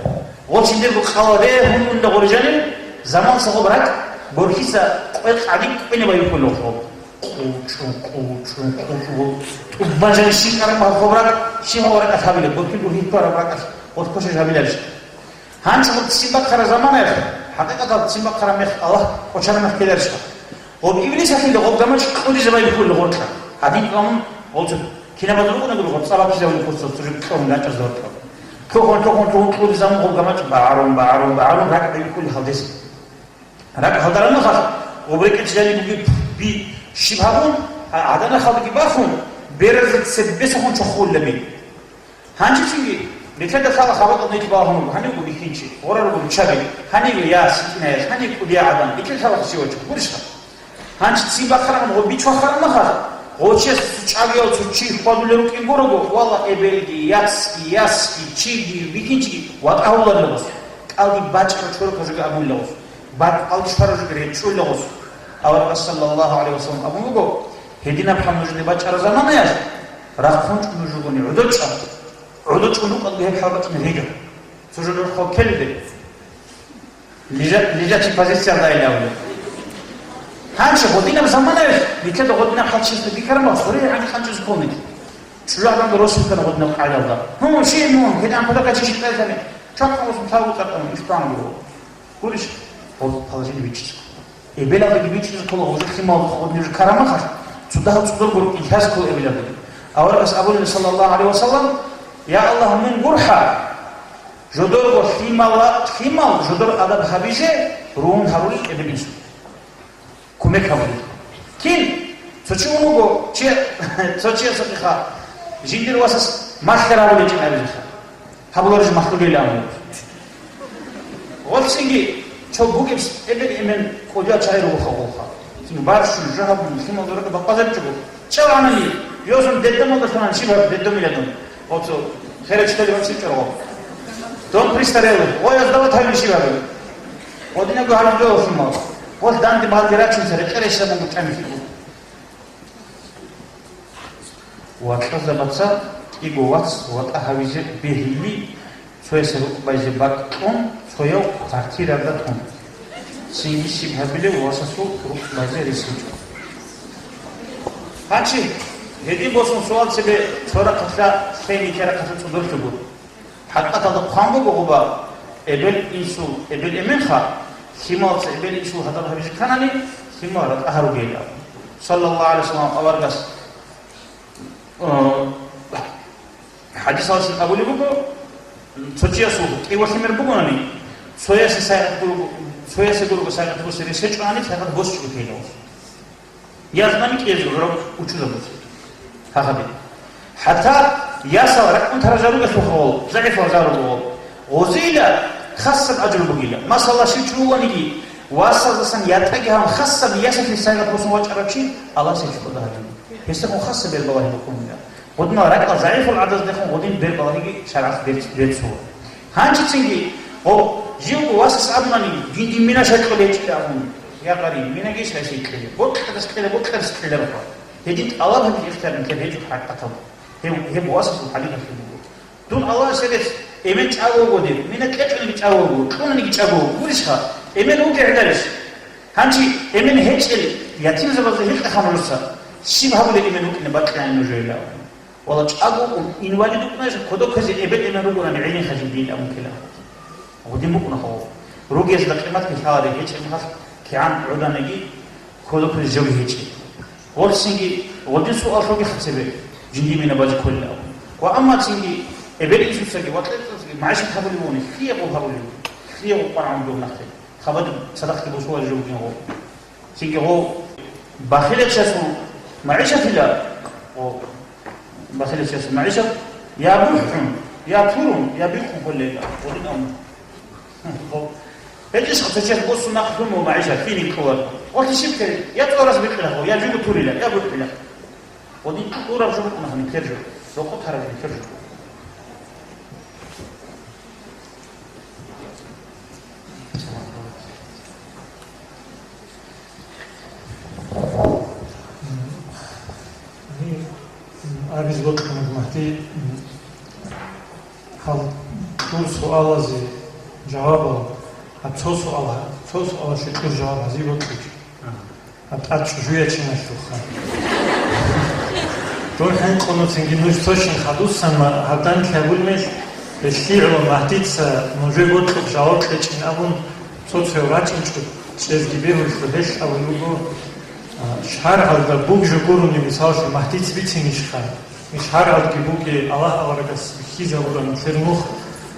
Гъоб жиндирго къалал регьун унда гъорижанин, заманса гъоб ракӀ борхьиса къвекъ гӀадин кӀвене байбихьулев гъоб. Къучу, къучу, къучу, гъоб тӀубажан щинкӀараб гъоб ракӀ, щиб гьаб ракӀалъ гьабилеб, борхьиго гьитӀараб ракӀалъ гъоб кошеш гьабиларищ? Гьанчи гъоб ццин бахъараб заманаялъ, хӀакъикъаталда ццин бахъараб мех Аллагь кӀочараб мехкеларищха? Гъоб Иблисалъе гъоб гамачӀ кьудизе байбихьулел гъоркьа. Гьадин тӀамун гъолцо кинабазул рукӀунаго гъоб цӀа баккизабулеб хурсалъ цо жо кьун гачӀазе гъоркьа. Лъугьун, лъугьун, лъугьун кьудизабун гъоб гамачӀ багӀарун, багӀарун, багӀарун ракӀ байбихьулел гьалдезе. РакӀ гьалдараб мехалъ, гъоб рекӀелъ жаниб бугеб би щиб гьабун, гьа-, гьадан рахъалдаги бахун, беразда цебесехун чохулаби. Гьанжецинги нилъеда лъала хабалда нилъ балагьун руго, гьанивго бихьинчи, гъорар руго руччаби, гьаниве яс, гьитӀинаяс, гьанив кӀудияв гӀадан, нилъер лъала щивав чӀун гурищха? Гьанже ццин бахъараб гъо бичӀ вахъараб мехалъ, гъо чияс цо чӀагияв цо чи хьвадулел рукӀин гурого, валла, эбелги, яцги, ясги, чиги, бихьинчиги ватӀа гьавуларила гъос. КӀалдиб бачӀараб чорокаб жоги абулила гъос. БакӀалде щвараб жоги речӀчӀулила гъос. Аварагас саллаллагьу гӀалайгьи вассалам абун буго, гьединаб хӀал нужеде бачӀараб заманаялъ, рахъун чӀун нуж ругони гӀодор чӀа. ГӀодор чӀун рукӀалги гьеб хӀал бачӀун регӀ. Цо жо рухъал ккелде. Лежа-, лежачий позициялда айилавли. Гьанчи гъодинаб заманаялъ, нилъеда гъодинаб хӀал чиясда бихьараб мехалъ, гъорее гӀанкъанчӀизе кколнилъ. ЧӀужугӀадан росулъана гъодинаб къагӀидалда. Ну, щиб мун, гьедин патакъачи щитӀайзани, чвахъун росун тавбу цӀакъана, ишбан гуро. Гурищ, гъоб положение бичӀчӀизе ккола. Эбелалдаги бичӀчӀизе ккола, гъужахъимал гъодинаб жо карамахалъ, цо дагьал цӀудорго рукӀин лъазе ккола эбелалдаги. Аварагас абулеб, саллаллагьу гӀалайгьи вассалам, я Аллагь, мун гурхӀа, жодорго лъимала-, лъимал жодор адаб гьабизе рун гьарулел эбел-инсул. Кумек гьабулел. Кин? Цо чи вуго, чи, цо чиясухъеха, жиндир васас малъараб гьечӀин абизеха. Гьабуларищ малъулел абун. Гъолцинги цо бугеб эбел-эмен кӀудиял чагӀи ругоха гъолха. Цин барщун, жагьабун, лъимал дорага бакъвазаричӀого. Чав гьанани, йозун дедамалда лъугьан чи бар дедумиладун. Оцо херечтали вачи чӀоргъо. Дом престарелых. Ой, аз давай тавин шивару. Одинего гьалдула химал. Гъол данде балги рачунса рекъереща мун гучӀами хибу. ВатӀазабаца кӀиго вац ватӀа гьавизе бегьилли, цоясе рукъбайзе бакӀ кьун, цояв квартирада тун. Цинги щиб гьабилев васасул рукъбайзе ресичӀо. Гьанчи, гьедин босун суал цебе цо рахъалъа, лъей нилъер рахъалъа цӀудорлъугу. ХӀакъаталда хъван буго гъуба, эбел-инсул эбел-эменха, лъималца эбел-инсул гьадаб гьабизе кканани, лъимал ратӀа гьаругейилан. Саллаллагьу гӀалайгьи вассалам аварагас, э, хӀадисалъин абулеб буго, цо чиясул кӀиго лъимер бугони, цоясе сайгъат гурого, цоясе гурого сайгъат бусе рес гьечӀони, сайгъат босчӀого тейилан. Ясмани кӀиязул гӀураб учузабузе. Гьагъаби. ХӀатта ясал ракӀун таражаругелъул гъол, загӀипал жаруго гъол. Гъозила хасаб ажру бугила. Масала, щив чугьуланиги, васаздасан ятӀаги гьабун хасаб ясалъе сайгъат босун вачӀарав чи, Аллагьас гьечӀо кӀода гьабиги. Гьесдехун хасаб бербалагьи букӀунила. Гъудинал ракӀал загӀипал гӀадаздехун гъудин бербалагьиги шаргӀалъ берц-, берцула. Гьанчицинги, гъо, живго васас абунани, дин, дин мина шай кьолей чӀила абун. Я гъари, минаги шай шай кьела. Бокьарас кьела, бокьарас кьела рухъа. Гьедин тӀалаб гьабизе ихтияр нилъер гьечӀо хӀакъатал. Гьеб, гьеб васасул хӀалихьалъи буго. Дун Аллагьасе рецц, эмен чӀаго вуго дир, мина кьечӀониги чӀаго вуго, кьунаниги чӀаго вуго, гурищха? Эмен вугев гӀеларищ? Гьанчи эмен гьечӀел ятимзабазда гьикъа хануруса, щиб гьабулеб эмен вукӀине бакьилани нужеила? Вала чӀаго вукӀун, инвалид вукӀунарищ, кодобказе эбел-эмен ругонани гӀенихъа жиндиин абун ккела. Гъудин букӀуна гьав. Ругезда къиматги лъалареб гьечӀеб мехалъ, кигӀан гӀуданиги, кколухъе жоги гьечӀеб. Гъорсинги гъодин суал лъугьиха цебе, жиндир мина бачӀи кколилан. Ва амма цинги эбел-инсуцаги ва кьерцӀацаги магӀишат гьабулев вуни, лъиего гьабулев, лъиего къваргӀун дов нахъе. Хабадаб цадахъги босуларев жо бугин гъо. Цинги гъо бахилачиясул магӀишатила, гъо бахилачиясул магӀишат я бухӀун, я турун, я бихъун кколила, гъодин амма. Гъо. ГьечӀищха цо чияс босун нахъ лъун буго магӀишат, лъиги кьоларо. Гъо лъишиб ккери, я цӀорас бикъила гъо, я жуго турила, я бухӀила. Гъодин тӀураб жо букӀуна гьаниб ккер жо, рокъо тараб гьаниб ккер жо. Абиз бокьун магьти, гьал кьур суалазе жавабал, гьаб цо суал, цо суалалъе кьур жаваб гьази бокьичӀо. Гьаб тӀад чӀужуячиналъулха. Дун хӀинкъуна цинги нуж цо щин хадусан ма-, гьабдан лъабул мел, гьелъигӀо магьдица нужее бокьухъ жаваб кьечӀин абун, цо-цо рачӀинчӀо чӀезги бегьулъул гьелъ абулеб буго, а, шаргӀалда буг жо гурони мисаллъи магьдиц бицинищха? Иш гьаргӀадги бугеб, Аллагь аварагас бихьизабураб нилъер нух,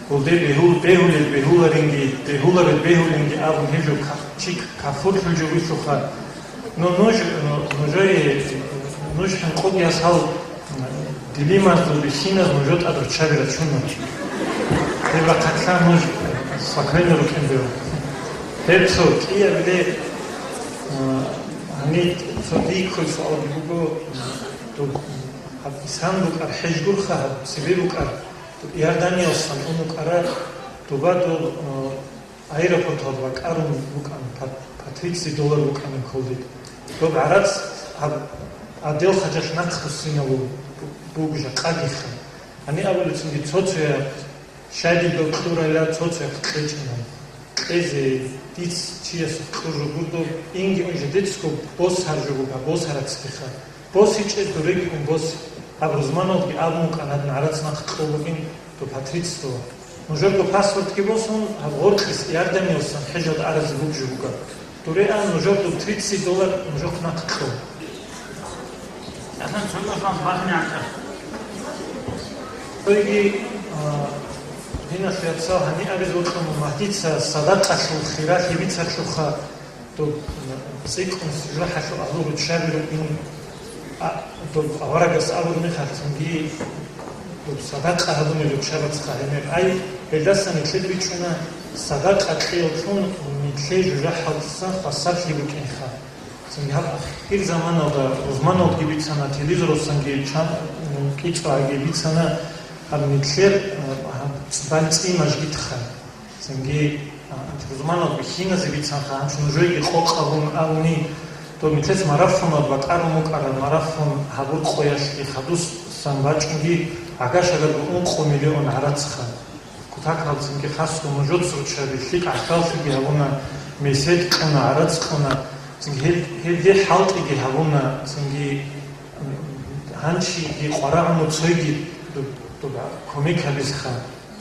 гьелде бегьул-, бегьулел бегьуларинги, бегьуларел бегьулинги абун гьеб жо ка-, чи кафурлъул жо вилълъухъа. Ну, нуж, ну, нужее, нуж хӀинкъуги ясал дилимаздул бихьиназ нужер тӀад руччаби рачуна. Гьеб рахъалъа нуж спокойно рукӀиндеро. Гьеб цо кӀиябиле, а, гьаниб цо дихъул суалги буго, доб Гьаб Исан букӀар хӀеж гурха, гьаб цебе букӀар, доб Иорданиялсан ун вукӀараб, доба доб, э, аэропорталда бакӀарун букӀан, по, по тридцать доллар букӀана кколдид. Доб гӀарац гьаб отдел хаджалъ нахъ буссинабун буго жакъагиха. Гьаниб абулеб цинги цо-цояхъ Щай дидал кьурайилан цо-цояхъ кьечӀина. Кьезе диц чиясухъ кьур жо гурдо, инги ун жидецго бос гьар жо буга, бос гьарацлъиха. Бос гьечӀез дуреги ун бос. Гьаб рузманалги абун вукӀан гьадин гӀарац нахъ кьолугин до патрицио. Нужерго паспортги босун, гьаб гъоркьис Иорданиялсан хӀежалда аразе буг жо буга. Дуре ан нужерго тридцать доллар нужехъ нахъ кьо. Ясан цоясанас бахине гӀанкӀа. Цойги, а, диналъ яцал гьаниб абизе вокьун магьдица садакъалъул хиралъи бицарлъуха, доб цӀикӀкӀун жужахӀалъул агьлу руччаби рукӀин, а, доб аварагас абураб мехалъ цинги доб садакъа гьабунел руччабацха гьемер. Ай, гьелдасан нилъеда бичӀчӀуна, садакъа кьеялъун нилъее жужахӀалдаса хвасарлъи букӀинха. Цинги гьаб ахир заманалда рузманалги бицана, телевизоралсанги чан-, м, кӀицӀрагӀаги бицана, гьаб нилъер, а, гьаб цӀ-, бан цӀи мажгитха. Цинги, а, рузманал бихьиназе бицанха, гьанчо нужееги къокъ абун абуни, доб нилъец марафонал бакӀарун букӀараб, марафон гьабур къоялъги хадусан бачӀунги гӀага-шагарго ункъо миллион гӀарацха. Кутакалцинги хасго нужоца руччаби лъикӀ гӀахьаллъиги гьабуна, месед кьуна, гӀарац кьуна, цинги гьел, гьелде хӀалтӀиги гьабуна, цинги, м, гьанчиги къварагӀуна цойги дуб-, дуб-, кумек гьабизеха.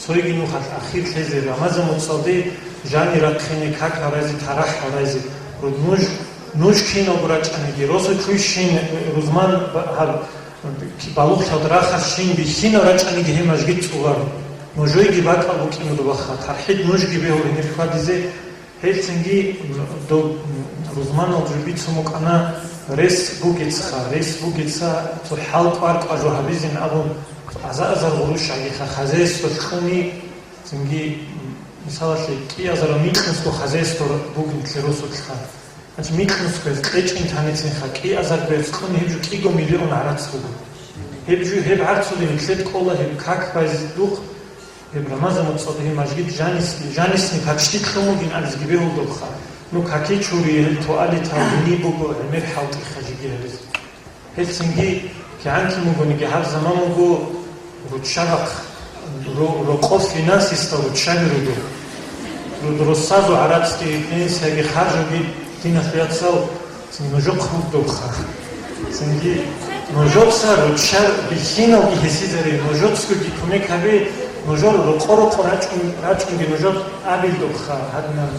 Цойги нухалъ ахир лъезе Рамазан муцӀалде жани рахъине как гьаразе, тарахӀ гьаразе. Ру-, нуж, нуж киналго рачӀаниги, росулъуйщин рузман ба-, гьаб, Балугълъалда рахарщин бихьинал рачӀаниги гьеб мажгит цӀуларо. Нужееги бакӀал букӀина дубаха, тархӀид нужги бегьула гьенир хьвадизе, гьелцинги доб рузманал жо бицун букӀана, рес бугецха, рес бугеца цо хӀал кӀвар-кӀвар жо гьабизин абун, аза-азар гъурущ гӀагиха хозяйстволъ кьуни, цинги, мисалалъе, кӀиазарав микьнусго хозяйство бугин лъерусулъха. Гьанчи микьнусгояз кьечӀин таницинха, кӀиазаргояз кьун гьеб жо кӀиго миллион гӀарац буго. Гьеб жо, гьеб гӀарцулин нилъед кӀола гьеб как байзе духъ, гьеб Рамазан муцӀалда гьеб мажгит жанисни, жанисни почти лъун бугин абизги бегьулдухъа. Ну, каки чури, гьел туалетал гьини буго, гӀемер хӀалтӀиха жиги гьаризе. Гьелцинги кигӀан кин бугониги гьаб заман буго руччабахъ, ру-, рокъов финансистал руччаби руго. Ру-, росазул гӀарацги, пенсияги харжуги диналъ яцал цин нужухъ ругдухъа. Цинги нужоца ручча бихьиналги гьесизаре, нужоцаги кумек гьабе, Нужер рокъо-рокъо рачӀун, рачӀунги нужер абилдухъа, гьадинаб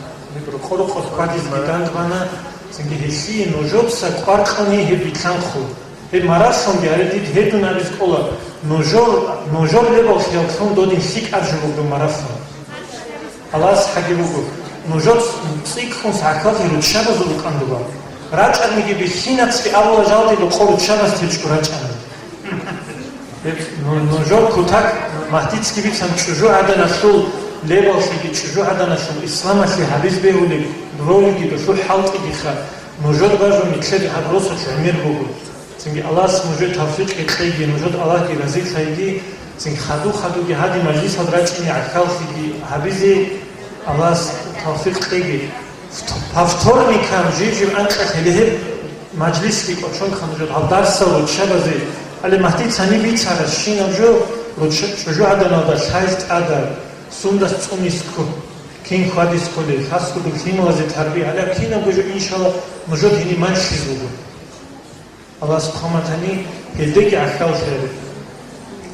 рокъо-рокъо хьвадизги дандбана, цинги гьелъие нужеца кӀвар кьани гьеб билълъанхъул. Гьеб марафонги гьаре дид гьедун абиз кӀола, нужер, нужер лебаллъияллъун додин лъикӀаб жо буго марафон. Аллагьас гьаги буго, нужер цӀикӀкӀун сахӀкалъи руччабазул рукӀан дуба. РачӀаниги бихьинацги абула жалги рокъо руччабаз течӀо рачӀани. Гьеб, ну, нужер кутак Магьдицги бицан чӀужугӀаданалъул лебаллъиги чӀужугӀаданалъул исламалъе гьабиз бегьулеб ролиги долъул хӀалтӀигиха, нужер бажун нилъер гьаб росулъ гӀемер буго. Цинги Аллагьас нужер тавфикъ кьеги, нужер Аллагьги разилъайги, цинги хаду-хадуги гьади мажлисал рачӀине гӀахьаллъиги гьабизе Аллагьас тавфикъ кьеги. По вторникам жив-жив анкьалъ гьеле гьеб мажлисги кӀочонха нужер гьал дарсал руччабазе, гьале Магьдицани бицаращинаб жо ручча-, чӀужугӀаданалда лъайз тӀадар, сундас цӀунисго, кин хьвадисголел, хасго дур лъималазе тарбия, гьале кинабго жо, иншалла, нужер гьениб малъиз буго. Аллагьас хъваматани гьелдеги гӀахьаллъи гьабе.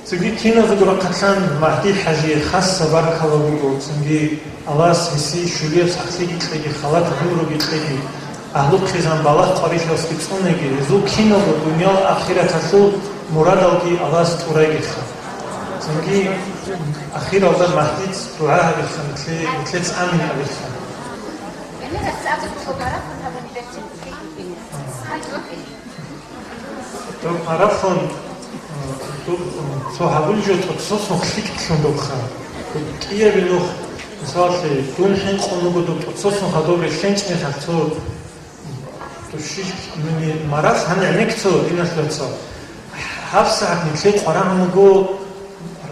Цинги киназего рахъалъан Магьди-хӀажие хасса баркала буго, цинги Аллагьас гьесие щулияб сахлъиги кьеги, халат гӀумруги кьеги, агьлу-хъизан балагь-къварилъалъги цӀунеги, гьезул киналго дуниял ахираталъул мурадалги Аллагьас тӀурайгиха. Цинги ахиралда Магьдица дугӀа гьабиха, нилъе-, нилъец амин абиха. Доб марафон, э, доб, э, цо гьабулеб жо тӀоцосун лъикӀлъун добха. Доб кӀиябил нух, мисалалъе, дун хӀинкъун вуго доб тӀоцосун хадуб релълъенчӀ мехалъ цо, души, мини, мараф гьанигӀнек цо, диналъул вацал. ГьабсагӀат нилъее къварагӀун вуго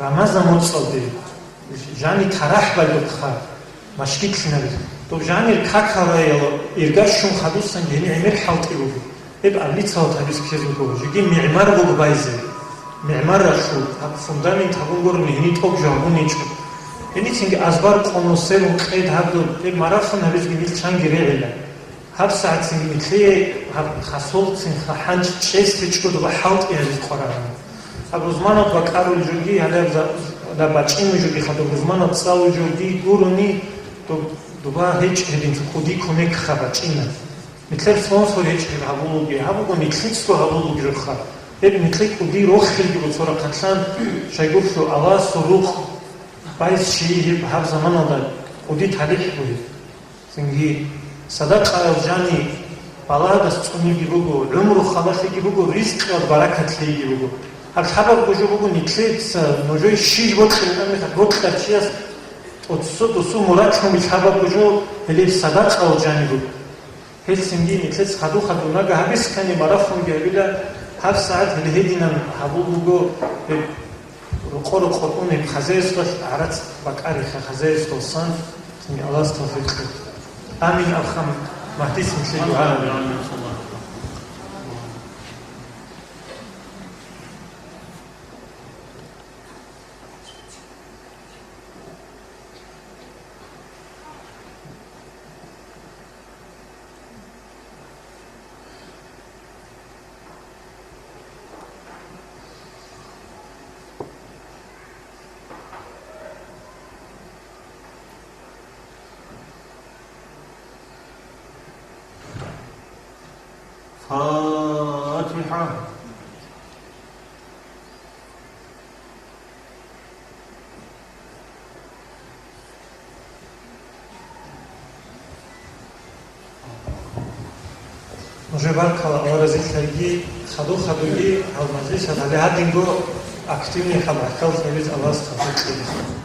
Рамазан моцӀалде. Жани тарахӀ балебха, машгидлъинаре. Доб жанир какал раяла ирга щун хадусан гьениб гӀемер хӀалтӀи буго. Гьеб аблицалда гьабиз ккез буго, жеги мигӀмар буго байзе. МигӀмар рахъу, гьаб фундамент гьабун гурони гьениб тӀокӀ жо гьабуничӀо. Гьеницинги азбар къоно, сверун къед гьабун, гьеб марафон гьабизги нилъ чанги регӀила. ГьабсагӀатцинги нилъее гьаб хасолцин ха хӀанчӀ чӀес гьечӀо доба хӀалтӀи гьабиз къварагӀан. Гьаб рузманаб бакӀарулел жоги, гьалаб за-, гьалаб бачӀинул жоги, хадуб рузманаб цӀалул жоги гурони, доб-, доба гьечӀ гьединлъи кӀуди кумек ха бачӀина. Нилъер спонсор гьечӀ гьеб гьабулуги, гьаб буго нилъецго гьабулуги жоха. Гьеб нилъе кӀуди рохелги буго цо рахъалъан, щайгурелъул Аллагьасул рукъ байс чи гьеб гьаб заманалда кӀуди талихӀ бугеб. Цинги, садакъаял жани балагьалдаса цӀуниги буго, гӀумру халалъиги буго, ризкъиялда баракат лъейги буго. Гьаб лъабабго жо буго, нилъеца нужее щиб бокьун тӀамихъа бокьарав чияс тӀоцо досул мурад лъугьун лъабабго жо, гьеле садакъаял жани буго. Гьелцинги нилъеца хадур-хадур нага гьабиз ккани марафонги гьабила, гьабсагӀат гьеле гьединан гьабул буго, гьеб Рокъо-рокъо унеб хазаялъулъ гӀарац бакӀариха, хазаялъулсан цинги Аллагьас тавфикъ кье. Амин, архам, Магьдица нилъее дугӀа гьабе. فاتحة. Нужер баркала, Аллагь разилъайги, хадур-хадурги гьал мажлисалъ гьале гьадинго активный хӀал-ахӀвал гьабиз Аллагьас тавфикъ кьеги.